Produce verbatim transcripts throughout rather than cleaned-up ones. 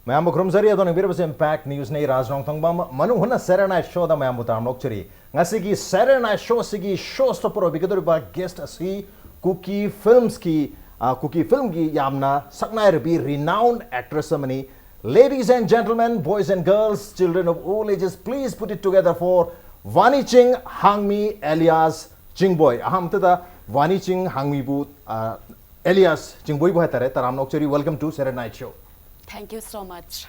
ꯃꯌꯥꯝꯕꯨ ꯈꯨꯔꯨꯝꯖꯔꯤ꯫ ꯑꯗꯣ ꯅꯪꯕꯤꯔꯕꯁꯦ Impact News ꯅꯤ, ꯔꯥꯖ ꯔꯣꯡꯊꯣꯡꯕꯝ꯫ ꯃꯅꯨꯡ ꯍꯨꯠꯅ Saturday Night Show ꯗ ꯃꯌꯥꯝꯕꯨ ꯇꯔꯥꯝꯅ ꯑꯣꯛꯆꯔꯤ꯫ ꯉꯁꯤꯒꯤ Saturday Night Show ꯁꯤꯒꯤ show stopper ꯑꯣꯏꯕꯤꯒꯗꯧꯔꯤꯕ guest ꯑꯁꯤ ꯀꯨꯀꯤ films ꯀꯤ, ꯑ, ꯀꯨꯀꯤ film ꯒꯤ ꯌꯥꯝꯅ ꯁꯛꯅꯥꯏꯔꯕꯤ renowned actress ꯑꯃꯅꯤ꯫ Ladies and gentlemen, boys and girls, children of all ages, please put it together for ꯚꯥꯅꯤ ꯆꯤꯡ ꯍꯥꯡꯃꯤ alias ꯆꯤꯡꯕꯣꯏ꯫ ꯑꯍꯥꯟꯕꯗ ꯚꯥꯅꯤ ꯆꯤꯡ ꯍꯥꯡꯃꯤꯕꯨ, ꯑ, alias ꯆꯤꯡꯕꯣꯏꯕꯨ ꯍꯥꯏꯇꯥꯔꯦ, ꯇꯔꯥꯝꯅ ꯑꯣꯛꯆꯔꯤ꯫ Welcome to Saturday Night Show꯫ Thank you so much.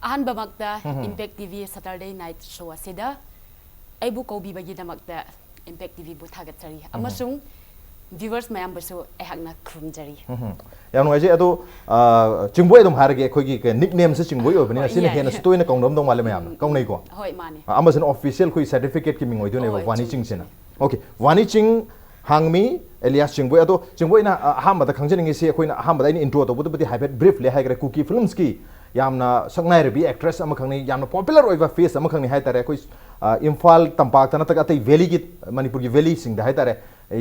ꯑꯍꯥꯟꯕꯃꯛꯇ Impact T V Saturday Night Show ꯑꯁꯤꯗ ꯑꯩꯕꯨ ꯀꯧꯕꯤꯕꯒꯤꯗꯃꯛꯇ Impact T V ꯕꯨ ꯊꯥꯒꯠꯆꯔꯤ ꯑꯃꯁꯨꯡ viewers ꯃꯌꯥꯝꯕꯨꯁꯨ ꯑꯩꯍꯥꯛꯅ ꯈꯨꯔꯨꯝꯖꯔꯤ꯫ ꯎꯝ꯫ ꯌꯥꯝ ꯅꯨꯡꯉꯥꯏꯖꯩ꯫ ꯑꯗꯣ, ꯑ, ꯆꯤꯡꯕꯣꯏ ꯑꯗꯨꯝ ꯍꯥꯏꯔꯒꯦ, ꯑꯩꯈꯣꯏꯒꯤ ꯀ-, nickname ꯁꯦ ꯆꯤꯡꯕꯣꯏ ꯑꯣꯏꯕꯅꯤꯅ ꯍꯣꯏ, ꯁꯤꯅ ꯌꯥꯏ, ꯍꯦꯟꯅꯁꯨ ꯌꯥꯏ꯫ ꯇꯣꯏꯅ ꯀꯧꯅꯔꯝꯗꯧ ꯃꯥꯜꯂꯦ ꯃꯌꯥꯝꯅ꯫ ꯀꯧꯅꯩꯀꯣ? ꯍꯣꯏ, ꯃꯥꯅꯦ꯫ ꯑ, ꯑꯃꯁꯤꯅ official ꯑꯩꯈꯣꯏ certificate ꯀꯤ ꯃꯤꯡ ꯑꯣꯏꯗꯣꯏꯅꯦꯕ, ꯍꯣꯏ, ꯚꯥꯅꯤ ꯆꯨꯝꯃꯤ, ꯆꯤꯡꯁꯤꯅ꯫ ꯆꯨꯝꯃꯤ꯫ Okay, ꯚꯥꯅꯤ ꯆꯤꯡ ꯍꯥꯡꯃꯤ alias ꯆꯤꯡꯕꯣꯏ꯫ ꯑꯗꯣ ꯆꯤꯡꯕꯣꯏꯅ, ꯑ, ꯑꯍꯥꯟꯕꯗ ꯈꯪꯖꯅꯤꯡꯉꯤꯁꯤ, ꯑꯩꯈꯣꯏꯅ ꯑꯍꯥꯟꯕꯗ ꯑꯩꯅ intro ꯇꯧꯕꯗꯕꯨꯗꯤ ꯍꯥꯏꯐꯦꯠ briefly ꯍꯥꯏꯈ꯭ꯔꯦ, ꯀꯨꯀꯤ films ꯀꯤ ꯌꯥꯝꯅ ꯁꯛꯅꯥꯏꯔꯕꯤ actress ꯑꯃꯈꯛꯅꯤ, ꯌꯥꯝꯅ popular ꯑꯣꯏꯕ face ꯑꯃꯈꯛꯅꯤ ꯍꯥꯏꯇꯥꯔꯦ꯫ ꯑꯩꯈꯣꯏ, ꯑ, ꯏꯝꯐꯥꯜ ꯇꯝꯄꯥꯛꯇ ꯅꯠꯇ꯭ꯔꯒ ꯑꯇꯩ valley ꯒꯤ, ꯃꯅꯤꯄꯨꯔꯒꯤ valley ꯁꯤꯡꯗ ꯍꯥꯏꯇꯥꯔꯦ,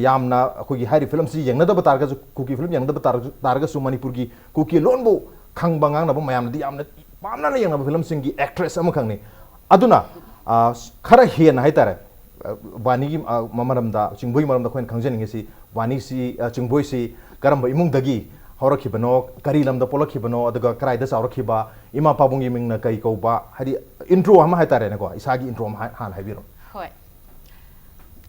ꯌꯥꯝꯅ ꯑꯩꯈꯣꯏꯒꯤ ꯍꯥꯏꯔꯤꯕ film ꯁꯤ ꯌꯦꯡꯅꯗꯕ ꯇꯥꯔꯒꯁꯨ, ꯀꯨꯀꯤ film ꯌꯦꯡꯅꯗꯕ ꯇꯥꯔꯒꯁꯨ, ꯇꯥꯔꯒꯁꯨ ꯃꯅꯤꯄꯨꯔꯒꯤ ꯀꯨꯀꯤ ꯂꯣꯟꯕꯨ ꯈꯪꯕ ꯉꯥꯡꯅꯕ ꯃꯌꯥꯝꯅꯗꯤ ꯌꯥꯝꯅ ꯄꯥꯝꯅꯅ ꯌꯦꯡꯅꯕ film ꯁꯤꯡꯒꯤ actress ꯑꯃꯈꯛꯅꯤ꯫ ꯑꯗꯨꯅ, ꯑ, ꯈꯔ ꯍꯦꯟꯅ ꯍꯥꯏꯇꯥꯔꯦ, ꯑ, ꯚꯥꯅꯤꯒꯤ, ꯑ, ꯃ-, ꯃꯔꯝꯗ, ꯆꯤꯡꯕꯣꯏꯒꯤ ꯃꯔꯝꯗ ꯑꯩꯈꯣꯏꯅ ꯈꯪꯖꯅꯤꯡꯉꯤꯁꯤ, ꯚꯥꯅꯤꯁꯤ, ꯑ, ꯆꯤꯡꯕꯣꯏꯁꯤ ꯀꯔꯝꯕ ꯏꯃꯨꯡꯗꯒꯤ ꯍꯧꯔꯛꯈꯤꯕꯅꯣ, ꯀꯔꯤ ꯂꯝꯗ ꯄꯣꯛꯂꯛꯈꯤꯕꯅꯣ, ꯑꯗꯨꯒ ꯀꯗꯥꯏꯗ ꯆꯥꯎꯔꯛꯈꯤꯕ, ꯏꯃꯥ ꯄꯥꯕꯨꯡꯒꯤ ꯃꯤꯡꯅ ꯀꯔꯤ ꯀꯧꯕ, ꯍꯥꯏꯗꯤ intro ꯑꯃ ꯍꯥꯏꯇꯥꯔꯦꯅꯦꯀꯣ, ꯏꯁꯥꯒꯤ intro ꯑꯃ ꯍꯥꯏ-, ꯍꯥꯟꯅ ꯍꯥꯏꯕꯤꯔꯣ꯫ ꯍꯣꯏ꯫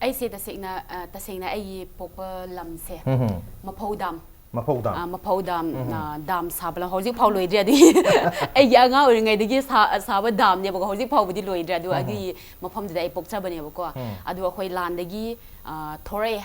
ꯑꯩꯁꯦ ꯇꯁꯦꯡꯅ, ꯑ, ꯇꯁꯦꯡꯅ ꯑꯩꯒꯤ ꯄꯣꯛꯄ ꯂꯝꯁꯦ ꯎꯝ꯫ ꯃꯐꯧ ꯗꯥꯝ꯫ ꯃꯐꯧ ꯗꯥꯝ꯫ ꯑ, ꯃꯐꯧ ꯗꯥꯝ, ꯎꯝ꯫ ꯑ, ꯗꯥꯝ ꯁꯥꯕ ꯂꯝ ꯍꯧꯖꯤꯛ ꯐꯥꯎ ꯂꯣꯏꯗ꯭ꯔꯤ꯫ ꯑꯗꯨꯒꯤ ꯑꯩꯒꯤ ꯑꯉꯥꯡ ꯑꯣꯏꯔꯤꯉꯩꯗꯒꯤ ꯁꯥ-, ꯁꯥꯕ ꯗꯥꯝꯅꯦꯕꯀꯣ, ꯍꯧꯖꯤꯛ ꯐꯥꯎꯕꯗꯤ ꯂꯣꯏꯗ꯭ꯔꯤ꯫ ꯑꯗꯨ ꯎꯝ꯫ ꯑꯗꯨꯒꯤ ꯃꯐꯝꯗꯨꯗ ꯑꯩ ꯄꯣꯛꯆꯕꯅꯦꯕꯀꯣ꯫ ꯎꯝ꯫ ꯑꯗꯨ ꯑꯩꯈꯣꯏ ꯂꯥꯟꯗꯒꯤ, ꯑ, ꯊꯣꯔꯛꯑꯦ꯫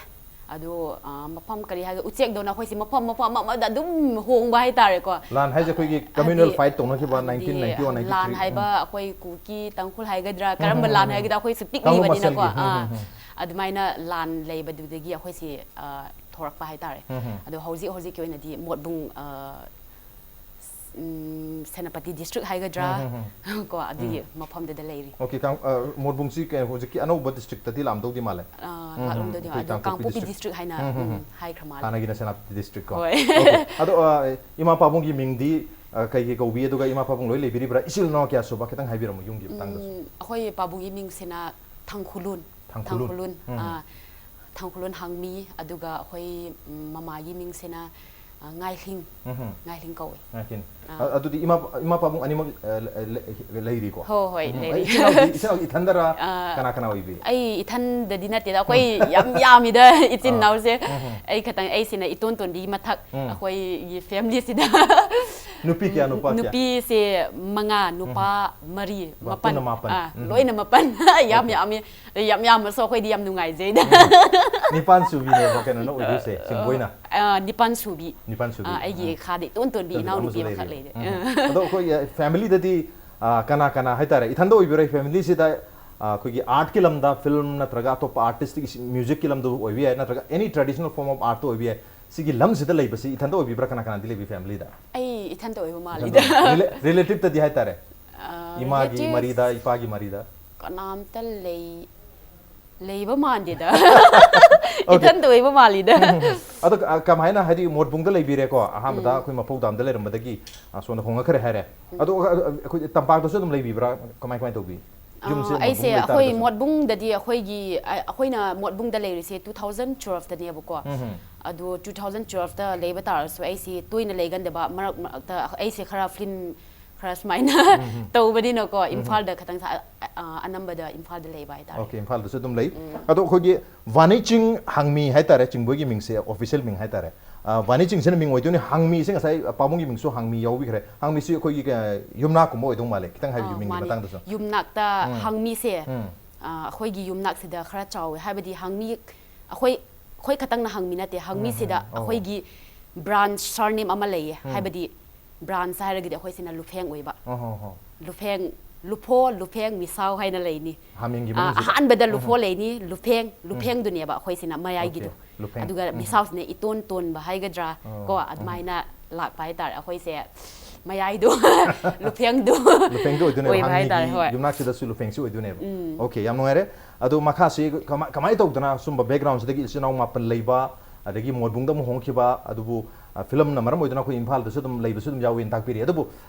ꯑꯗꯨ, ꯑ, ꯃꯐꯝ ꯀꯔꯤ ꯍꯥꯏꯒꯦ, ꯎꯆꯦꯛꯗꯧꯅ ꯑꯩꯈꯣꯏꯁꯦ ꯃꯐꯝ, ꯃꯐꯝ ꯑꯃ ꯑꯃꯗ ꯑꯗꯨꯝ ꯍꯣꯡꯕ ꯍꯥꯏꯇꯥꯔꯦꯀꯣ꯫ ꯂꯥꯟ ꯍꯥꯏꯁꯦ ꯑꯩꯈꯣꯏꯒꯤ ꯍꯥꯏꯗꯤ, communal fight ꯇꯧꯅꯈꯤꯕ ꯍꯥꯏꯕꯗꯤ, nineteen ninety one, ninety three꯫ ꯂꯥꯟ ꯍꯥꯏꯕ ꯎꯝ꯫ ꯑꯩꯈꯣꯏ ꯀꯨꯀꯤ, ꯇꯥꯡꯈꯨꯜ ꯍꯥꯏꯒꯗ꯭ꯔꯥ, ꯎꯝ, ꯀꯔꯝꯕ ꯎꯝ, ꯂꯥꯟ ꯎꯝ꯫ ꯍꯥꯏꯒꯗ꯭ꯔꯥ, ꯑꯩꯈꯣꯏꯁꯨ ꯀꯥꯡꯂꯨꯞ ꯄꯤꯛꯂꯤꯕꯅꯤꯅꯀꯣ꯫ ꯃꯁꯦꯜꯒꯤ꯫ ꯎꯝ, ꯑꯥ, ꯎꯝ, ꯎꯝ꯫ ꯑꯗꯨꯃꯥꯏꯅ ꯂꯥꯟ ꯂꯩꯕꯗꯨꯗꯒꯤ ꯑꯩꯈꯣꯏꯁꯤ, ꯑ, ꯊꯣꯔꯛꯄ ꯍꯥꯏꯇꯥꯔꯦ꯫ ꯎꯝ, ꯎꯝ꯫ ꯑꯗꯣ ꯍꯧꯖꯤꯛ ꯍꯧꯖꯤꯛꯀꯤ ꯑꯣꯏꯅꯗꯤ ꯃꯣꯠꯕꯨꯡ, ꯑ, ꯎꯝ, ꯁꯦꯅꯥꯄꯇꯤ district ꯍꯥꯏꯒꯗ꯭ꯔꯥ, ꯎꯝ, ꯎꯝ, ꯀꯣ, ꯑꯗꯨꯒꯤ ꯃꯐꯝꯗꯨꯗ ꯂꯩꯔꯤ꯫ Okay, ꯀꯥꯡ-, ꯑ, ꯃꯣꯠꯕꯨꯡꯁꯤ ꯀꯩ-, ꯍꯧꯖꯤꯛꯀꯤ ꯑꯅꯧꯕ district ꯇꯗꯤ ꯂꯥꯛꯑꯝꯗꯧꯗꯤ ꯃꯥꯜꯂꯦ꯫ ꯑ, ꯎꯝ, ꯎꯝ, ꯂꯥꯛꯂꯝꯗꯣꯏꯗꯤ ꯑꯩꯈꯣꯏ ꯑꯗꯣ ꯀꯥꯡꯄꯣꯛꯄꯤ ꯀꯥꯡꯄꯣꯛꯄꯤ district꯫ District ꯍꯥꯏꯅ, ꯎꯝ, ꯎꯝ, ꯎꯝ, ꯎꯝ꯫ ꯍꯥꯏꯈ꯭ꯔ ꯃꯥꯜꯂꯦ꯫ ꯍꯥꯟꯅꯒꯤꯅ ꯁꯦꯅꯥꯄꯇꯤ district ꯀꯣ꯫ ꯍꯣꯏ꯫ Okay꯫ ꯑꯗꯣ, ꯑ, ꯏꯃꯥ ꯄꯥꯕꯨꯡꯒꯤ ꯃꯤꯡꯗꯤ ꯑ, ꯀꯩ ꯀꯩ ꯀꯧꯕꯤ, ꯑꯗꯨꯒ ꯏꯃꯥ ꯄꯥꯕꯨꯡ ꯂꯣꯏ ꯂꯩꯕꯤꯔꯤꯕ꯭ꯔꯥ? ꯏꯆꯤꯜ ꯏꯅꯥꯎ ꯀꯌꯥ ꯁꯨꯕ? ꯈꯤꯇꯪ ꯍꯥꯏꯕꯤꯔꯝꯃꯣ ꯌꯨꯝꯒꯤ ꯃꯇꯥꯡꯗꯁꯨ꯫ ꯎꯝ, ꯑꯩꯈꯣꯏ ꯄꯥꯕꯨꯡꯒꯤ ꯃꯤꯡꯁꯤꯅ ꯊꯥꯡꯈꯨꯂꯨꯟ꯫ ꯊꯥꯡꯈꯨꯂꯨꯟ꯫ ꯎꯝ꯫ ꯑꯥ, ꯊꯥꯡꯈꯨꯂꯨꯟ ꯍꯥꯡꯃꯤ, ꯑꯗꯨꯒ ꯑꯩꯈꯣꯏ, ꯎꯝ, ꯃꯃꯥꯒꯤ ꯃꯤꯡꯁꯤꯅ, ꯑ, ꯉꯥꯏꯍꯤꯡ꯫ ꯎꯝ꯫ ꯉꯥꯏꯍꯤꯡ ꯀꯧꯋꯦ꯫ ꯉꯥꯏꯍꯤꯡ꯫ ꯑꯥ꯫ ꯑ-, ꯑꯗꯨꯗꯤ ꯏꯃꯥ, ꯏꯃꯥ ꯄꯥꯕꯨꯡ ꯑꯅꯤꯃꯛ, ꯑ, ꯂ-, ꯂ-, ꯂꯩꯔꯤꯀꯣ? ꯍꯣꯏ, ꯍꯣꯏ, ꯎꯝ, ꯂꯩꯔꯤ꯫ ꯏꯆꯤꯜ ꯏꯅꯥꯎꯗꯤ, ꯏꯆꯤꯜ ꯏꯅꯥꯎꯗꯤ ꯏꯊꯟꯗꯔ? ꯑꯥ, ꯀꯅꯥ ꯀꯅꯥ ꯑꯣꯏꯕꯤ? ꯑꯩ ꯏꯊꯟꯗꯗꯤ ꯅꯠꯇꯦꯗ, ꯑꯩꯈꯣꯏ ꯌꯥꯝ ꯌꯥꯝꯃꯤꯗ ꯏꯆꯤꯟ ꯑꯥ꯫ ꯏꯅꯥꯎꯁꯦ꯫ ꯎꯝ꯫ ꯑꯩ ꯈꯇꯪ, ꯑꯩꯁꯤꯅ ꯏꯇꯣꯟ ꯇꯣꯟꯕꯤ ꯃꯊꯛ, ꯎꯝ꯫ ꯑꯩꯈꯣꯏꯒꯤ ꯐꯦꯃꯤꯂꯤꯁꯤꯗ꯫ ꯅꯨꯄꯤ ꯀꯌꯥ, ꯅꯨꯄꯥ ꯀꯌꯥ? ꯅꯨꯄꯤꯁꯦ ꯃꯉꯥ, ꯅꯨꯄꯥ ꯃꯔꯤ, ꯋꯥ, ꯃꯥꯄꯟ꯫ ꯄꯨꯟꯅ ꯃꯥꯄꯟ꯫ ꯑꯥ, ꯎꯝ꯫ ꯂꯣꯏꯅ ꯃꯥꯄꯟ꯫ ꯌꯥꯝ Okay꯫ ꯌꯥꯝꯃꯤ꯫ ꯌꯥꯝ ꯌꯥꯝꯃꯁꯨ ꯑꯩꯈꯣꯏꯗꯤ ꯌꯥꯝ ꯅꯨꯡꯉꯥꯏꯖꯩꯗ꯫ ꯅꯤꯄꯥꯟ ꯁꯨꯕꯤꯅꯦꯕ ꯀꯩꯅꯣꯅ ꯑꯣꯏꯗꯣꯏꯁꯦ, ꯁꯦꯡꯕꯣꯏꯅ꯫ ꯑꯥ, ꯅꯤꯄꯥꯟ ꯁꯨꯕꯤ꯫ ꯅꯤꯄꯥꯟ ꯁꯨꯕꯤ꯫ ꯑꯥ, ꯑꯩꯒꯤ ꯎꯝ꯫ ꯈꯥꯗꯤ ꯏꯇꯣꯟ ꯇꯣꯟꯕꯤ ꯑꯗꯨ ꯏꯅꯥꯎꯅꯨꯄꯤ ꯑꯃꯁꯨ ꯑꯃꯈꯛ ꯂꯩꯔꯤ꯫ ꯂꯩꯔꯦ꯫ ꯎꯝ꯫ ꯑꯥ꯫ ꯑꯗꯣ ꯑꯩꯈꯣꯏ, ꯑ, ꯐꯦꯃꯤꯂꯤꯗꯗꯤ, ꯑ, ꯀꯅꯥ ꯀꯅꯥ ꯍꯥꯏꯇꯥꯔꯦ, ꯏꯊꯟꯗ ꯑꯣꯏꯕꯤꯔꯣꯏ ꯐꯦꯃꯤꯂꯤꯁꯤꯗ, ꯑ, ꯑꯩꯈꯣꯏꯒꯤ ꯑꯥꯔꯠꯀꯤ ꯂꯝꯗ, ꯐꯤꯂꯝ ꯅꯠꯇ꯭ꯔꯒ ꯑꯇꯣꯞꯄ ꯑꯥꯔꯇꯤꯁꯇꯤꯛ ꯃ꯭ꯌꯨꯖꯤꯛꯀꯤ ꯂꯝꯗ ꯑꯣꯏꯕ ꯌꯥꯏ, ꯅꯠꯇ꯭ꯔꯒ any traditional form of artꯇ ꯑꯣꯏꯕ ꯌꯥꯏ, ꯁꯤꯒꯤ ꯂꯝꯁꯤꯗ ꯂꯩꯕꯁꯤ ꯏꯊꯟꯗ ꯑꯣꯏꯕꯤꯕ꯭ꯔꯥ, ꯀꯅꯥ ꯀꯅꯥꯗꯤ ꯂꯩꯕꯤ ꯐꯦꯃꯤꯂꯤꯗ? ꯑꯩ ꯏꯊꯟꯇ ꯑꯣꯏꯕ ꯃꯥꯜꯂꯤꯗ꯫ ꯔꯤꯂꯦ-, ꯔꯤꯂꯦꯇꯤꯚꯇꯗꯤ ꯍꯥꯏꯇꯥꯔꯦ, ꯑꯥ, ꯏꯃꯥꯒꯤ ꯔꯤꯂꯦꯇꯤꯚ ꯃꯔꯤꯗ, ꯏꯄꯥꯒꯤ ꯃꯔꯤꯗ? ꯀꯅꯥꯝꯇ ꯂꯩ-, ꯂꯩꯕ ꯃꯥꯟꯗꯦꯗ꯫ Okay꯫ ꯏꯊꯟꯇ ꯑꯣꯏꯕ ꯃꯥꯜꯂꯤꯗ꯫ ꯑꯗꯣ, ꯑ, ꯀꯃꯥꯏꯅ, ꯍꯥꯏꯗꯤ, ꯃꯣꯠꯕꯨꯡꯗ ꯂꯩꯕꯤꯔꯦꯀꯣ, ꯑꯍꯥꯟꯕꯗ ꯎꯝ꯫ ꯑꯩꯈꯣꯏ ꯃꯄꯧ ꯗꯥꯝꯗ ꯂꯩꯔꯝꯕꯗꯒꯤ, ꯑ, ꯁꯣꯝꯗ ꯍꯣꯡꯉꯛꯈ꯭ꯔꯦ ꯍꯥꯏꯔꯦ꯫ ꯑꯗꯣ, ꯑ, ꯑ, ꯑꯩꯈꯣꯏ ꯇꯝꯄꯥꯛꯇꯁꯨ ꯑꯗꯨꯝ ꯂꯩꯕꯤꯕ꯭ꯔꯥ? ꯀꯃꯥꯏ, ꯀꯃꯥꯏ ꯇꯧꯕꯤ? ꯌꯨꯝꯁꯦ ꯑꯥ, ꯑꯩꯁꯦ ꯃꯣꯠꯕꯨꯡ ꯑꯩꯈꯣꯏ ꯂꯩꯇꯥꯔꯒꯁꯨ? ꯃꯣꯠꯕꯨꯡꯗꯗꯤ ꯑꯩꯈꯣꯏꯒꯤ, ꯑ-, ꯑꯩꯈꯣꯏꯅ ꯃꯣꯠꯕꯨꯡꯗ ꯂꯩꯔꯤꯁꯦ two thousand twelveꯇꯅꯦꯕꯀꯣ꯫ ꯎꯝ꯫ ꯑꯗꯣ two thousand twelveꯇ ꯂꯩꯕ ꯇꯥꯔꯁꯨ ꯑꯩꯁꯦ ꯇꯣꯏꯅ ꯂꯩꯒꯟꯗꯕ, ꯃꯔꯛ ꯃꯔꯛꯇ ꯑꯩꯁꯦ ꯈꯔ ꯐꯤꯂꯝ ꯈꯔ ꯁꯨꯃꯥꯏꯅ ꯇꯧꯕꯅꯤꯅꯀꯣ, ꯏꯝꯐꯥꯜꯗ ꯈꯇꯪ ꯁꯥ-, ꯑ-, ꯑ-, ꯑꯅꯝꯕꯗ ꯏꯝꯐꯥꯜꯗ ꯂꯩꯕ ꯍꯥꯏꯇꯥꯔꯦ꯫ Okay, ꯏꯝꯐꯥꯜꯗꯁꯨ ꯑꯗꯨꯝ ꯂꯩ꯫ ꯑꯗꯣ ꯑꯩꯈꯣꯏꯒꯤ ꯚꯥꯅꯤ ꯆꯤꯡ ꯍꯥꯡꯃꯤ ꯍꯥꯏꯇꯥꯔꯦ, ꯆꯤꯡꯕꯣꯏꯒꯤ ꯃꯤꯡꯁꯦ, official ꯃꯤꯡ ꯍꯥꯏꯇꯥꯔꯦ꯫ ꯑ, ꯚꯥꯅꯤ ꯆꯤꯡꯁꯤꯅ ꯃꯤꯡ ꯑꯣꯏꯗꯣꯏꯅꯤ꯫ ꯍꯥꯡꯃꯤꯁꯦ ꯉꯁꯥꯏ ꯄꯥꯕꯨꯡꯒꯤ ꯃꯤꯡꯁꯨ ꯍꯥꯡꯃꯤ ꯌꯥꯎꯕꯤꯈ꯭ꯔꯦ꯫ ꯍꯥꯡꯃꯤꯁꯤ ꯑꯩꯈꯣꯏꯒꯤ, ꯑ, ꯌꯨꯝꯅꯥꯛꯀꯨꯝꯕ ꯑꯣꯏꯗꯧ ꯃꯥꯜꯂꯦ꯫ ꯈꯤꯇꯪ ꯍꯥꯏꯕꯤꯌꯨ, ꯑꯥ, ꯃꯤꯡꯒꯤ ꯃꯥꯅꯤ꯫ ꯃꯇꯥꯡꯗꯁꯨ꯫ ꯌꯨꯝꯅꯥꯛꯇ ꯍꯥꯡꯃꯤꯁꯦ, ꯎꯝ꯫ ꯑꯥ, ꯑꯩꯈꯣꯏꯒꯤ ꯌꯨꯝꯅꯥꯛꯁꯤꯗ ꯈꯔ ꯆꯥꯎꯋꯦ꯫ ꯍꯥꯏꯕꯗꯤ ꯍꯥꯡꯃꯤ, ꯑꯩꯈꯣꯏ, ꯑꯩꯈꯣꯏ ꯈꯛꯇꯪꯅ ꯍꯥꯡꯃꯤ ꯅꯠꯇꯦ꯫ ꯍꯥꯡꯃꯤꯁꯤꯗ ꯎꯝ, ꯎꯝ꯫ ꯑꯣ꯫ ꯑꯩꯈꯣꯏꯒꯤ branch surname ꯑꯃ ꯂꯩꯌꯦ꯫ ꯍꯥꯏꯕꯗꯤ branch ꯍꯥꯏꯔꯒꯗꯤ ꯑꯩꯈꯣꯏꯁꯤꯅ ꯂꯨꯐꯦꯡ ꯑꯣꯏꯕ꯫ ꯑꯣ ꯍꯣ ꯍꯣ꯫ ꯂꯨꯐꯦꯡ, ꯂꯨꯐꯣ, ꯂꯨꯐꯦꯡ, ꯃꯤꯁꯥꯎ ꯍꯥꯏꯅ ꯂꯩꯅꯤ꯫ ꯍꯥꯃꯦꯡꯒꯤ ꯑꯥ, ꯃꯅꯨꯡꯁꯤꯗ? ꯑꯍꯥꯟꯕꯗ ꯎꯝ, ꯂꯨꯐꯣ ꯎꯝ꯫ ꯂꯩꯅꯤ, ꯂꯨꯐꯦꯡ, ꯂꯨꯐꯦꯡꯗꯨꯅꯦꯕ ꯑꯩꯈꯣꯏꯁꯤꯅ ꯃꯌꯥꯏꯒꯤꯗꯣ꯫ Okay, ꯂꯨꯐꯦꯡ꯫ ꯑꯗꯨꯒ ꯎꯝ꯫ ꯃꯤꯁꯥꯎꯁꯤꯅ ꯏꯇꯣꯟ ꯇꯣꯟꯕ ꯍꯥꯏꯒꯗ꯭ꯔꯥ, ꯑꯣ, ꯀꯣ, ꯎꯝ꯫ ꯑꯗꯨꯃꯥꯏꯅ ꯂꯥꯛꯄ ꯍꯥꯏꯇꯥꯔꯦ꯫ ꯑꯩꯈꯣꯏꯁꯦ ꯃꯌꯥꯏꯗꯣ ꯂꯨꯐꯦꯡꯗꯣ ꯂꯨꯐꯦꯡꯗꯣ ꯑꯣꯏꯗꯣꯏꯅꯦꯕ, ꯑꯣꯏꯕ ꯍꯥꯏꯇꯥꯔꯦ꯫ ꯍꯥꯃꯦꯡꯒꯤ ꯍꯣꯏ꯫ ꯌꯨꯝꯅꯥꯛꯁꯤꯗꯁꯨ ꯂꯨꯐꯦꯡꯁꯤ ꯑꯣꯏꯗꯣꯏꯅꯦꯕ꯫ ꯎꯝ꯫ Okay, ꯌꯥꯝ ꯅꯨꯡꯉꯥꯏꯔꯦ꯫ ꯑꯗꯣ ꯃꯈꯥꯁꯤ ꯀꯃꯥꯏ-, ꯀꯃꯥꯏꯅ ꯇꯧꯗꯅ ꯁꯨꯝꯕ backgroundꯁꯤꯗꯒꯤ ꯏꯆꯤꯟ ꯏꯅꯥꯎ ꯃꯥꯄꯟ ꯂꯩꯕ, ꯑꯗꯒꯤ ꯃꯣꯏꯕꯨꯡꯗ ꯑꯃꯨꯛ ꯍꯣꯡꯈꯤꯕ, ꯑꯗꯨꯕꯨ ꯐꯤꯂꯝꯅ ꯃꯔꯝ ꯑꯣꯏꯗꯨꯅ ꯑꯩꯈꯣꯏ ꯏꯝꯐꯥꯜꯗꯁꯨ ꯑꯗꯨꯝ ꯂꯩꯕꯁꯨ ꯑꯗꯨꯝ ꯌꯥꯎꯏꯅ ꯇꯥꯛꯄꯤꯔꯤ꯫ ꯑꯗꯨꯕꯨ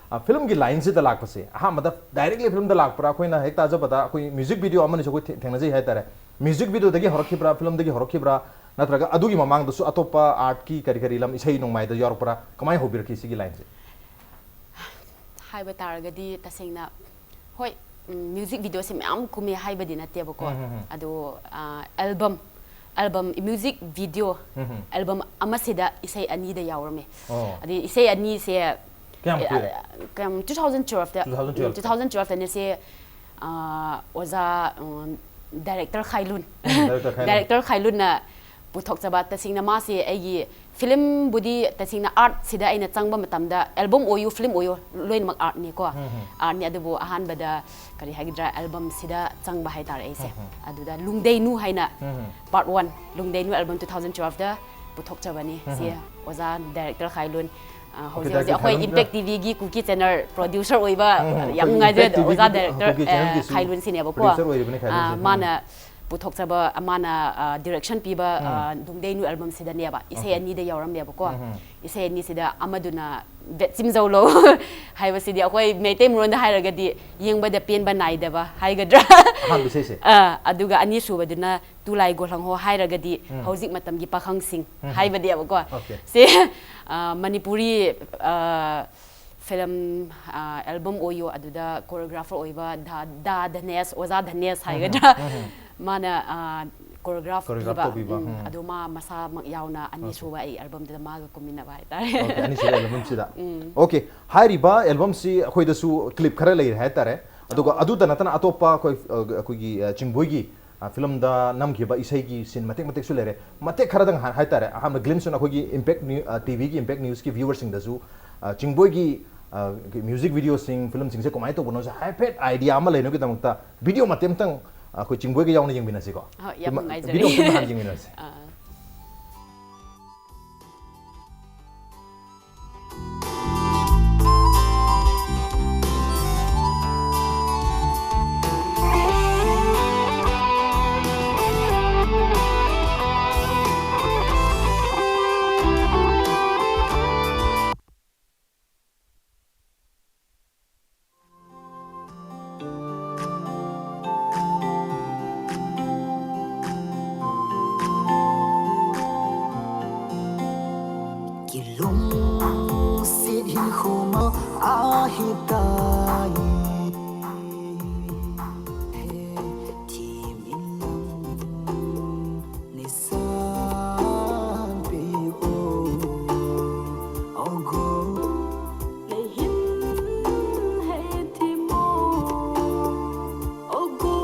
ꯐꯤꯂꯝꯒꯤ ꯂꯥꯏꯟꯁꯤꯗ ꯂꯥꯛꯄꯁꯦ ꯑꯍꯥꯟꯕꯗ ꯗꯥꯏꯔꯦꯛꯂꯤ ꯐꯤꯂꯝꯗ ꯂꯥꯛꯄ꯭ꯔꯥ? ꯑꯩꯈꯣꯏꯅ ꯍꯦꯛ ꯇꯥꯖꯕꯗ ꯑꯩꯈꯣꯏ ꯃ꯭ꯌꯨꯖꯤꯛ ꯚꯤꯗꯤꯑꯣ ꯑꯃꯅꯤꯁꯨ ꯑꯩꯈꯣꯏ ꯊꯦꯡꯅꯖꯩ ꯍꯥꯏꯇꯥꯔꯦ꯫ ꯃ꯭ꯌꯨꯖꯤꯛ ꯚꯤꯗꯤꯑꯣꯗꯒꯤ ꯍꯧꯔꯛꯈꯤꯕ꯭ꯔꯥ, ꯐꯤꯂꯝꯗꯒꯤ ꯍꯧꯔꯛꯈꯤꯕ꯭ꯔꯥ, ꯅꯠꯇ꯭ꯔꯒ ꯑꯗꯨꯒꯤ ꯃꯃꯥꯡꯗꯁꯨ ꯑꯇꯣꯞꯄ ꯑꯥꯔꯠꯀꯤ ꯀꯔꯤ ꯀꯔꯤ ꯂꯝ, ꯏꯁꯩ ꯅꯣꯡꯃꯥꯏꯗ ꯌꯥꯎꯔꯛꯄ꯭ꯔꯥ? ꯀꯃꯥꯏꯅ ꯍꯧꯕꯤꯔꯛꯈꯤ ꯁꯤꯒꯤ ꯂꯥꯏꯟꯁꯦ? ꯍꯥꯏꯕ ꯇꯥꯔꯒꯗꯤ ꯇꯁꯦꯡꯅ ꯍꯣꯏ, ꯃ꯭ꯌꯨꯖꯤꯛ ꯚꯤꯗꯤꯑꯣꯁꯦ ꯃꯌꯥꯝ ꯀꯨꯝꯃꯦ ꯍꯥꯏꯕꯗꯤ ꯅꯠꯇꯦꯕꯀꯣ꯫ ꯑꯗꯣ album album music video album ꯑꯃꯁꯤꯗ ꯏꯁꯩ ꯑꯅꯤꯗ ꯌꯥꯎꯔꯝꯃꯦ꯫ ꯑꯣ꯫ ꯑꯗꯩ ꯏꯁꯩ ꯑꯅꯤꯁꯦ ꯀꯌꯥꯝ ꯀꯨꯏꯔꯦ? ꯀꯌꯥꯝ, two thousand twelve ꯇ, two thousand twelve ꯇ꯫ Two thousand twelve ꯇꯅꯦ ꯁꯦ꯫ ꯑꯣꯖꯥ ꯗꯥꯏꯔꯦꯛꯇꯔ ꯈꯥꯏꯂꯨꯟ ꯎꯝ, director ꯈꯥꯏꯂꯨꯟ꯫ ꯗꯥꯏꯔꯦꯛꯇꯔ ꯈꯥꯏꯂꯨꯟꯅ ꯄꯨꯊꯣꯛꯆꯕ꯫ ꯇꯁꯦꯡꯅ ꯃꯥꯁꯦ ꯑꯩꯒꯤ ꯐꯤꯂꯝꯕꯨꯗꯤ, ꯇꯁꯦꯡꯅ ꯑꯥꯔꯠꯁꯤꯗ ꯑꯩꯅ ꯆꯪꯕ ꯃꯇꯝꯗ ꯑꯦꯜꯕꯝ ꯑꯣꯏꯌꯨ, ꯐꯤꯂꯝ ꯑꯣꯏꯌꯨ, ꯂꯣꯏꯅꯃꯛ ꯑꯥꯔꯠꯅꯤꯀꯣ꯫ ꯑꯥꯔꯠꯅꯤ꯫ ꯑꯗꯨꯕꯨ ꯑꯍꯥꯟꯕꯗ ꯀꯔꯤ ꯍꯥꯏꯒꯗ꯭ꯔꯥ, ꯑꯦꯜꯕꯝꯁꯤꯗ ꯆꯪꯕ ꯍꯥꯏꯇꯥꯔꯦ ꯑꯩꯁꯦ꯫ ꯑꯗꯨꯗ ꯂꯨꯡꯗꯩꯅꯨ ꯍꯥꯏꯅ part one, ꯂꯨꯡꯗꯩꯅꯨ ꯑꯦꯜꯕꯝ two thousand twelve ꯇ ꯄꯨꯊꯣꯛꯆꯕꯅꯤ꯫ ꯁꯤ ꯑꯣꯖꯥ ꯗꯥꯏꯔꯦꯛꯇꯔ ꯈꯥꯏꯂꯨꯟ, ꯑ, ꯍꯧꯖꯤꯛ ꯍꯧꯖꯤꯛ director ꯑꯩꯈꯣꯏ ꯈꯥꯏꯂꯨꯟ ꯏꯝꯄꯦꯛ ꯇꯤꯚꯤꯒꯤ ꯀꯨꯀꯤ ꯆꯦꯅꯦꯜ ꯄ꯭ꯔꯣꯗ꯭ꯌꯨꯁꯔ ꯑꯣꯏꯕ, ꯎꯝ, ꯌꯥꯝ ꯑꯩꯈꯣꯏ ꯅꯨꯡꯉꯥꯏꯖꯔꯦ꯫ ꯏꯝꯄꯦꯛ ꯇꯤꯚꯤꯒꯤ ꯑꯣꯖꯥ ꯀꯨꯀꯤ ꯗꯥꯏꯔꯦꯛꯇꯔ ꯆꯦꯅꯦꯜꯒꯤꯁꯨ ꯈꯥꯏꯂꯨꯟꯁꯤꯅꯦꯕꯀꯣ꯫ Producer ꯑꯣꯏꯔꯤꯕꯅꯤ ꯈꯥꯏꯂꯨꯟꯁꯦ꯫ ꯑ, ꯎꯝ꯫ ꯃꯥꯅ ꯄꯨꯊꯣꯛꯆꯕ, ꯃꯥꯅ ꯗꯤꯔꯦꯛꯁꯟ ꯄꯤꯕ, ꯑ, ꯂꯨꯡꯗꯩꯅꯨ ꯑꯦꯜꯕꯝꯁꯤꯗꯅꯦꯕ ꯏꯁꯩ ꯑꯅꯤꯗ ꯌꯥꯎꯔꯝꯃꯦꯕꯀꯣ꯫ ꯏꯁꯩ ꯑꯅꯤꯁꯤꯗ ꯑꯃꯗꯨꯅ ꯕꯦꯠ ꯆꯤꯝꯖꯧꯂꯧ ꯍꯥꯏꯕꯁꯤꯗꯤ ꯑꯩꯈꯣꯏ ꯃꯩꯇꯩ ꯃꯔꯣꯟꯗ ꯍꯥꯏꯔꯒꯗꯤ ꯌꯦꯡꯕꯗ ꯄꯦꯟꯕ ꯅꯥꯏꯗꯕ ꯍꯥꯏꯒꯗ꯭ꯔꯥ꯫ ꯑꯍꯥꯟꯕ ꯏꯁꯩꯁꯦ꯫ ꯑ, ꯑꯗꯨꯒ ꯑꯅꯤꯁꯨꯕꯗꯨꯅ ꯇꯨ ꯂꯥꯏ ꯒꯣꯜꯍꯪꯍꯣ ꯍꯥꯏꯔꯒꯗꯤ ꯍꯧꯖꯤꯛ ꯃꯇꯝꯒꯤ ꯄꯥꯈꯪꯁꯤꯡ ꯍꯥꯏꯕꯅꯦꯕꯀꯣ꯫ Okay꯫ ꯁꯦ, ꯑ, ꯃꯅꯤꯄꯨꯔꯤ, ꯑ, ꯐꯤꯂꯝ, ꯑ, ꯑꯦꯜꯕꯝ ꯑꯣꯏꯌꯣ, ꯑꯗꯨꯗ ꯀꯣꯔꯤꯌꯣꯒ꯭ꯔꯥꯐꯔ ꯑꯣꯏꯕ ꯗꯥ, ꯗꯥ ꯙꯅꯦꯁ, ꯑꯣꯖꯥ ꯙꯅꯦꯁ ꯍꯥꯏꯒꯗ꯭ꯔꯥ? ꯃꯥꯅ, ꯑ, ꯀꯣꯔꯤꯌꯣꯒ꯭ꯔꯥꯐ ꯀꯣꯔꯤꯌꯣꯒ꯭ꯔꯥꯐ ꯄꯤꯕ꯫ ꯇꯧꯕꯤꯕ, ꯎꯝ, ꯎꯝ꯫ ꯑꯗꯣ ꯃꯥ ꯃꯁꯥꯃꯛ ꯌꯥꯎꯅ ꯑꯅꯤꯁꯨꯕ ꯑꯩ ꯑꯦꯜꯕꯝꯗꯨꯗ ꯃꯥꯒ ꯀꯨꯝꯃꯤꯟꯅꯕ ꯍꯥꯏꯇꯥꯔꯦ꯫ Okay, ꯑꯅꯤꯁꯨꯕ ꯑꯦꯜꯕꯝꯁꯤꯗ꯫ Okay, ꯍꯥꯏꯔꯤꯕ ꯑꯦꯜꯕꯝꯁꯤ ꯑꯩꯈꯣꯏꯗꯁꯨ ꯀ꯭ꯂꯤꯞ ꯈꯔ ꯂꯩꯔꯦ ꯍꯥꯏꯇꯥꯔꯦ꯫ ꯑꯗꯨꯒ ꯑꯗꯨꯗ ꯅꯠꯇꯅ ꯑꯇꯣꯞꯄ ꯑꯩꯈꯣꯏ, ꯑ, ꯑꯩꯈꯣꯏꯒꯤ, ꯑ, ꯆꯤꯡꯕꯣꯏꯒꯤ, ꯑ, ꯐꯤꯂꯝꯗ ꯅꯝꯈꯤꯕ ꯏꯁꯩꯒꯤ ꯁꯤꯟ ꯃꯇꯦꯛ ꯃꯇꯦꯛꯁꯨ ꯂꯩꯔꯦ꯫ ꯃꯇꯦꯛ ꯈꯔꯗꯪ ꯍꯥ-, ꯍꯥꯏꯇꯥꯔꯦ, ꯑꯍꯥꯟꯕ glimpse ꯑꯣꯏꯅ ꯑꯩꯈꯣꯏꯒꯤ ꯏꯝꯄꯦꯛ ꯅ꯭ꯌꯨ-, ꯑ, ꯇꯤꯚꯤꯒꯤ ꯏꯝꯄꯦꯛ ꯅ꯭ꯌꯨꯁꯀꯤ viewerꯁꯤꯡꯗꯁꯨ, ꯑ, ꯆꯤꯡꯕꯣꯏꯒꯤ, ꯑ, ꯃ꯭ꯌꯨꯖꯤꯛ ꯚꯤꯗꯤꯑꯣꯁꯤꯡ, ꯐꯤꯂꯝꯁꯤꯡꯁꯦ ꯀꯃꯥꯏꯅ ꯇꯧꯕꯅꯣꯁꯦ ꯍꯥꯏꯐꯦꯠ ꯑꯥꯏꯗꯤꯌꯥ ꯑꯃ ꯂꯩꯅꯕꯒꯤꯗꯃꯛꯇ ꯚꯤꯗꯤꯑꯣ ꯃꯇꯦꯛ ꯑꯃꯇꯪ ꯑꯩꯈꯣꯏ ꯆꯤꯡꯕꯣꯏꯒ ꯌꯥꯎꯅ ꯌꯦꯡꯃꯤꯟꯅꯁꯤꯀꯣ꯫ ꯍꯣꯏ, ꯌꯥꯝ ꯅꯨꯡꯉꯥꯏꯖꯔꯦ꯫ ꯚꯤꯗꯤꯑꯣ ꯑꯃꯇꯪ ꯍꯥꯟꯅ ꯌꯦꯡꯃꯤꯟꯅꯁꯤ꯫ ꯑꯥ꯫ Kilungsit hin khuma ahitai. He, thimin lam nisan pe o, ogo. Lehin he thimo, ogo.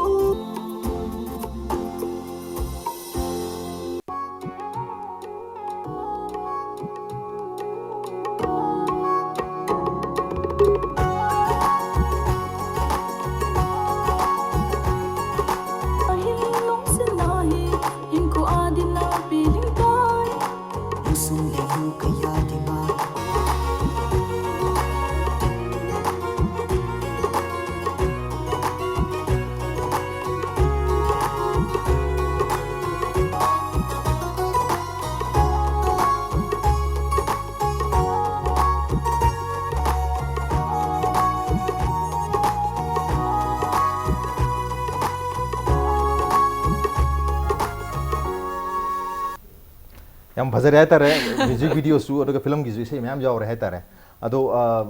ꯌꯥꯝ ꯐꯖꯔꯦ ꯍꯥꯏꯇꯥꯔꯦ꯫ ꯃ꯭ꯌꯨꯖꯤꯛ ꯚꯤꯗꯤꯑꯣꯁꯨ, ꯑꯗꯨꯒ ꯐꯤꯂꯝꯒꯤꯁꯨ ꯏꯁꯩ ꯃꯌꯥꯝ ꯌꯥꯎꯔꯦ ꯍꯥꯏꯇꯥꯔꯦ꯫ ꯑꯗꯣ, ꯑ, ꯑ,